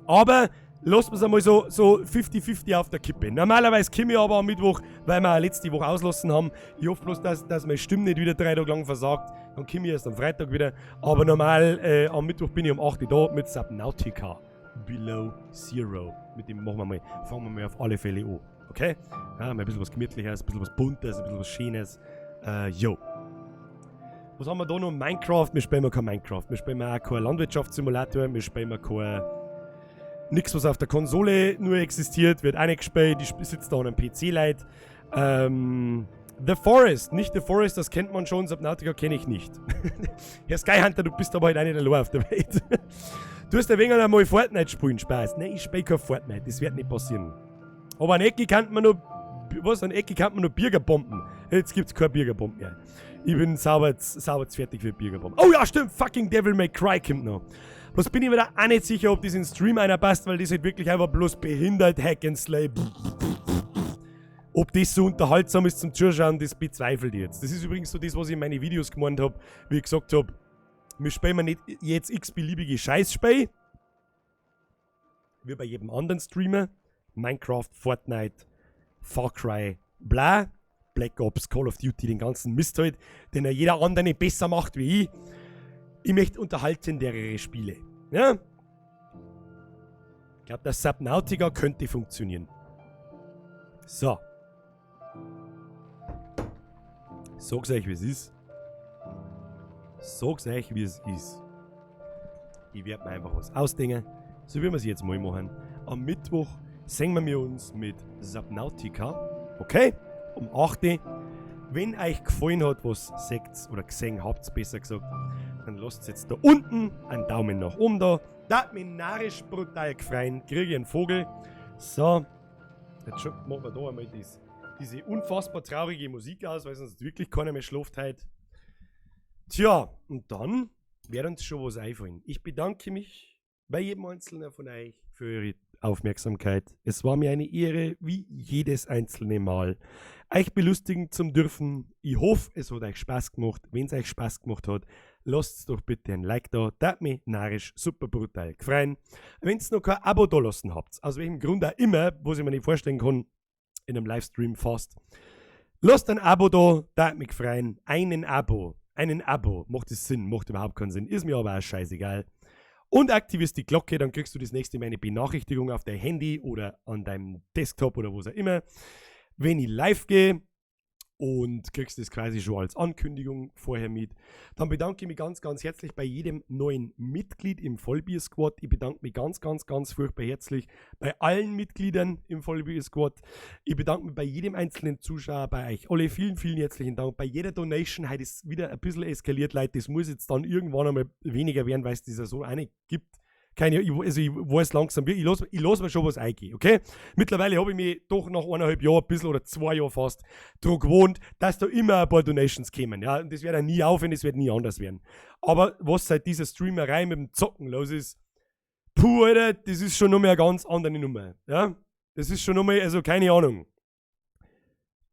Aber lassen wir's einmal so 50-50 auf der Kippe. Normalerweise komme ich aber am Mittwoch, weil wir auch letzte Woche auslassen haben. Ich hoffe bloß, dass meine Stimme nicht wieder 3 Tage lang versagt. Dann komme ich erst am Freitag wieder. Aber normal, am Mittwoch bin ich um 8 Uhr da mit Subnautica Below Zero. Mit dem machen wir mal, fangen wir mal auf alle Fälle an. Okay? Ja, mal ein bisschen was Gemütliches, ein bisschen was Buntes, ein bisschen was Schönes. Jo. Was haben wir da noch? Minecraft. Wir spielen kein Minecraft. Wir spielen auch kein Landwirtschaftssimulator. Wir spielen kein... Nix, was auf der Konsole nur existiert, wird auch nicht gespielt. Ich sitze da an einem PC, Leute. The Forest. Nicht The Forest, das kennt man schon. Subnautica kenne ich nicht. Herr Skyhunter, du bist aber halt auch nicht allein auf der Welt. Du hast ein wenig einmal Fortnite spielen, Spaß. Nein, ich spiele kein Fortnite. Das wird nicht passieren. Aber an Ecke kann man noch... Was? An Ecke kann man noch Bürgerbomben. Jetzt gibt's keine Bürgerbomben mehr. Ich bin sauber, sauber fertig für Bürgerbomben. Oh ja, stimmt. Fucking Devil May Cry kommt noch. Bloß bin ich mir da auch nicht sicher, ob das in Stream einer passt, weil das halt wirklich einfach bloß behindert Hack and Slay. Ob das so unterhaltsam ist zum Zuschauen, das bezweifle ich jetzt. Das ist übrigens so das, was ich in meine Videos gemeint hab, wie ich gesagt hab, wir spielen nicht jetzt x-beliebige Scheißspiele, wie bei jedem anderen Streamer. Minecraft, Fortnite, Far Cry, bla, Black Ops, Call of Duty, den ganzen Mist halt, den ja jeder andere besser macht wie ich. Ich möchte unterhaltendere Spiele. Ja? Ich glaub, das Subnautica könnte funktionieren. So. Sag's euch, wie es ist. Sag's euch, wie es ist. Ich werd mir einfach was ausdenken. So wie wir es jetzt mal machen. Am Mittwoch sehen wir uns mit Subnautica. Okay? Um 8 Uhr. Wenn euch gefallen hat, was seht oder gesehen habt, besser gesagt, dann lasst jetzt da unten einen Daumen nach oben da. Da hat mich narrisch brutal gefreut. Kriege ich einen Vogel. So. Jetzt schon, machen wir da einmal diese unfassbar traurige Musik aus, weil sonst wirklich keiner mehr schläft heute. Tja, und dann wird uns schon was einfallen. Ich bedanke mich bei jedem Einzelnen von euch für eure Aufmerksamkeit. Es war mir eine Ehre, wie jedes einzelne Mal, euch belustigen zum dürfen. Ich hoffe, es hat euch Spaß gemacht. Wenn es euch Spaß gemacht hat, lasst doch bitte ein Like da. Dat mich narrisch super brutal gefreien. Wenn ihr noch kein Abo da lassen habt, aus welchem Grund auch immer, was ich mir nicht vorstellen kann, in einem Livestream fast, lasst ein Abo da, dat mich freuen. Einen Abo. Einen Abo. Macht es Sinn? Macht überhaupt keinen Sinn. Ist mir aber auch scheißegal. Und aktivierst die Glocke, dann kriegst du das nächste Mal eine Benachrichtigung auf dein Handy oder an deinem Desktop oder wo auch immer, wenn ich live gehe und kriegst das quasi schon als Ankündigung vorher mit. Dann bedanke ich mich ganz, ganz herzlich bei jedem neuen Mitglied im Vollbier-Squad. Ich bedanke mich ganz, ganz, ganz furchtbar herzlich bei allen Mitgliedern im Vollbier-Squad. Ich bedanke mich bei jedem einzelnen Zuschauer, bei euch alle. Vielen, vielen herzlichen Dank. Bei jeder Donation, heute ist wieder ein bisschen eskaliert, Leute. Das muss jetzt dann irgendwann einmal weniger werden, weil es das ja so auch nicht gibt. Keine, ich, also ich weiß langsam, ich lass mir schon was eingehen, okay? Mittlerweile habe ich mich doch nach 1,5 Jahren ein bisschen oder 2 Jahren fast dran gewohnt, dass da immer ein paar Donations kämen, ja? Und das wird auch nie aufhören, das wird nie anders werden. Aber was seit dieser Streamerei mit dem Zocken los ist, puh, Alter, das ist schon nochmal eine ganz andere Nummer, ja? Das ist schon nochmal, also keine Ahnung.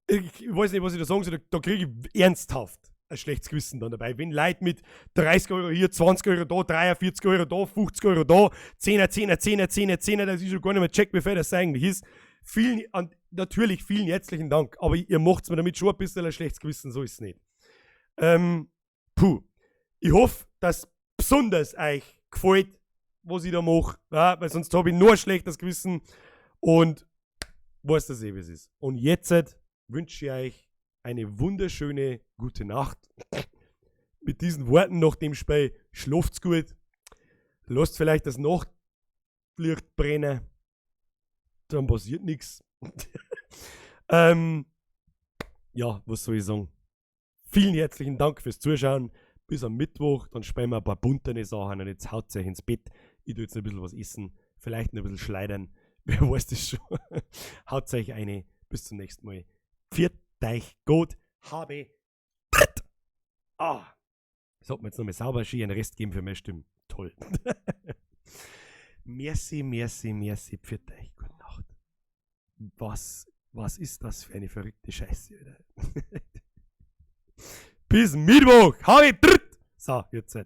Ich weiß nicht, was ich da sagen soll, da kriege ich ernsthaft ein schlechtes Gewissen dann dabei. Wenn Leute mit 30 Euro hier, 20 Euro da, 43 Euro da, 50 Euro da, 10er, 10er, 10er, 10er, 10er, das ist schon gar nicht mehr check, wie viel das eigentlich ist. Vielen, und natürlich vielen herzlichen Dank, aber ihr macht's mir damit schon ein bisschen ein schlechtes Gewissen, so ist es nicht. Puh. Ich hoffe, dass besonders euch gefällt, was ich da mache, ja, weil sonst habe ich nur ein schlechtes Gewissen und weiß das eh, wie es ist. Und jetzt wünsche ich euch eine wunderschöne gute Nacht. Mit diesen Worten nach dem Spiel, schlaft's gut. Lasst vielleicht das Nachtlicht brennen. Dann passiert nix. Ja, was soll ich sagen? Vielen herzlichen Dank fürs Zuschauen. Bis am Mittwoch, dann spielen wir ein paar bunterne Sachen und jetzt haut's euch ins Bett. Ich tu jetzt ein bisschen was essen, vielleicht noch ein bisschen schleudern. Wer weiß das schon. Haut's euch eine. Bis zum nächsten Mal. Pfiat euch gut. Habe. Tritt. Ah. Das hat mir jetzt nochmal sauber schön einen Rest geben für meine Stimme. Toll. Merci, merci, merci. Pfiat euch. Gute Nacht. Was ist das für eine verrückte Scheiße, Alter? Bis Mittwoch. Habe. Tritt. So, jetzt.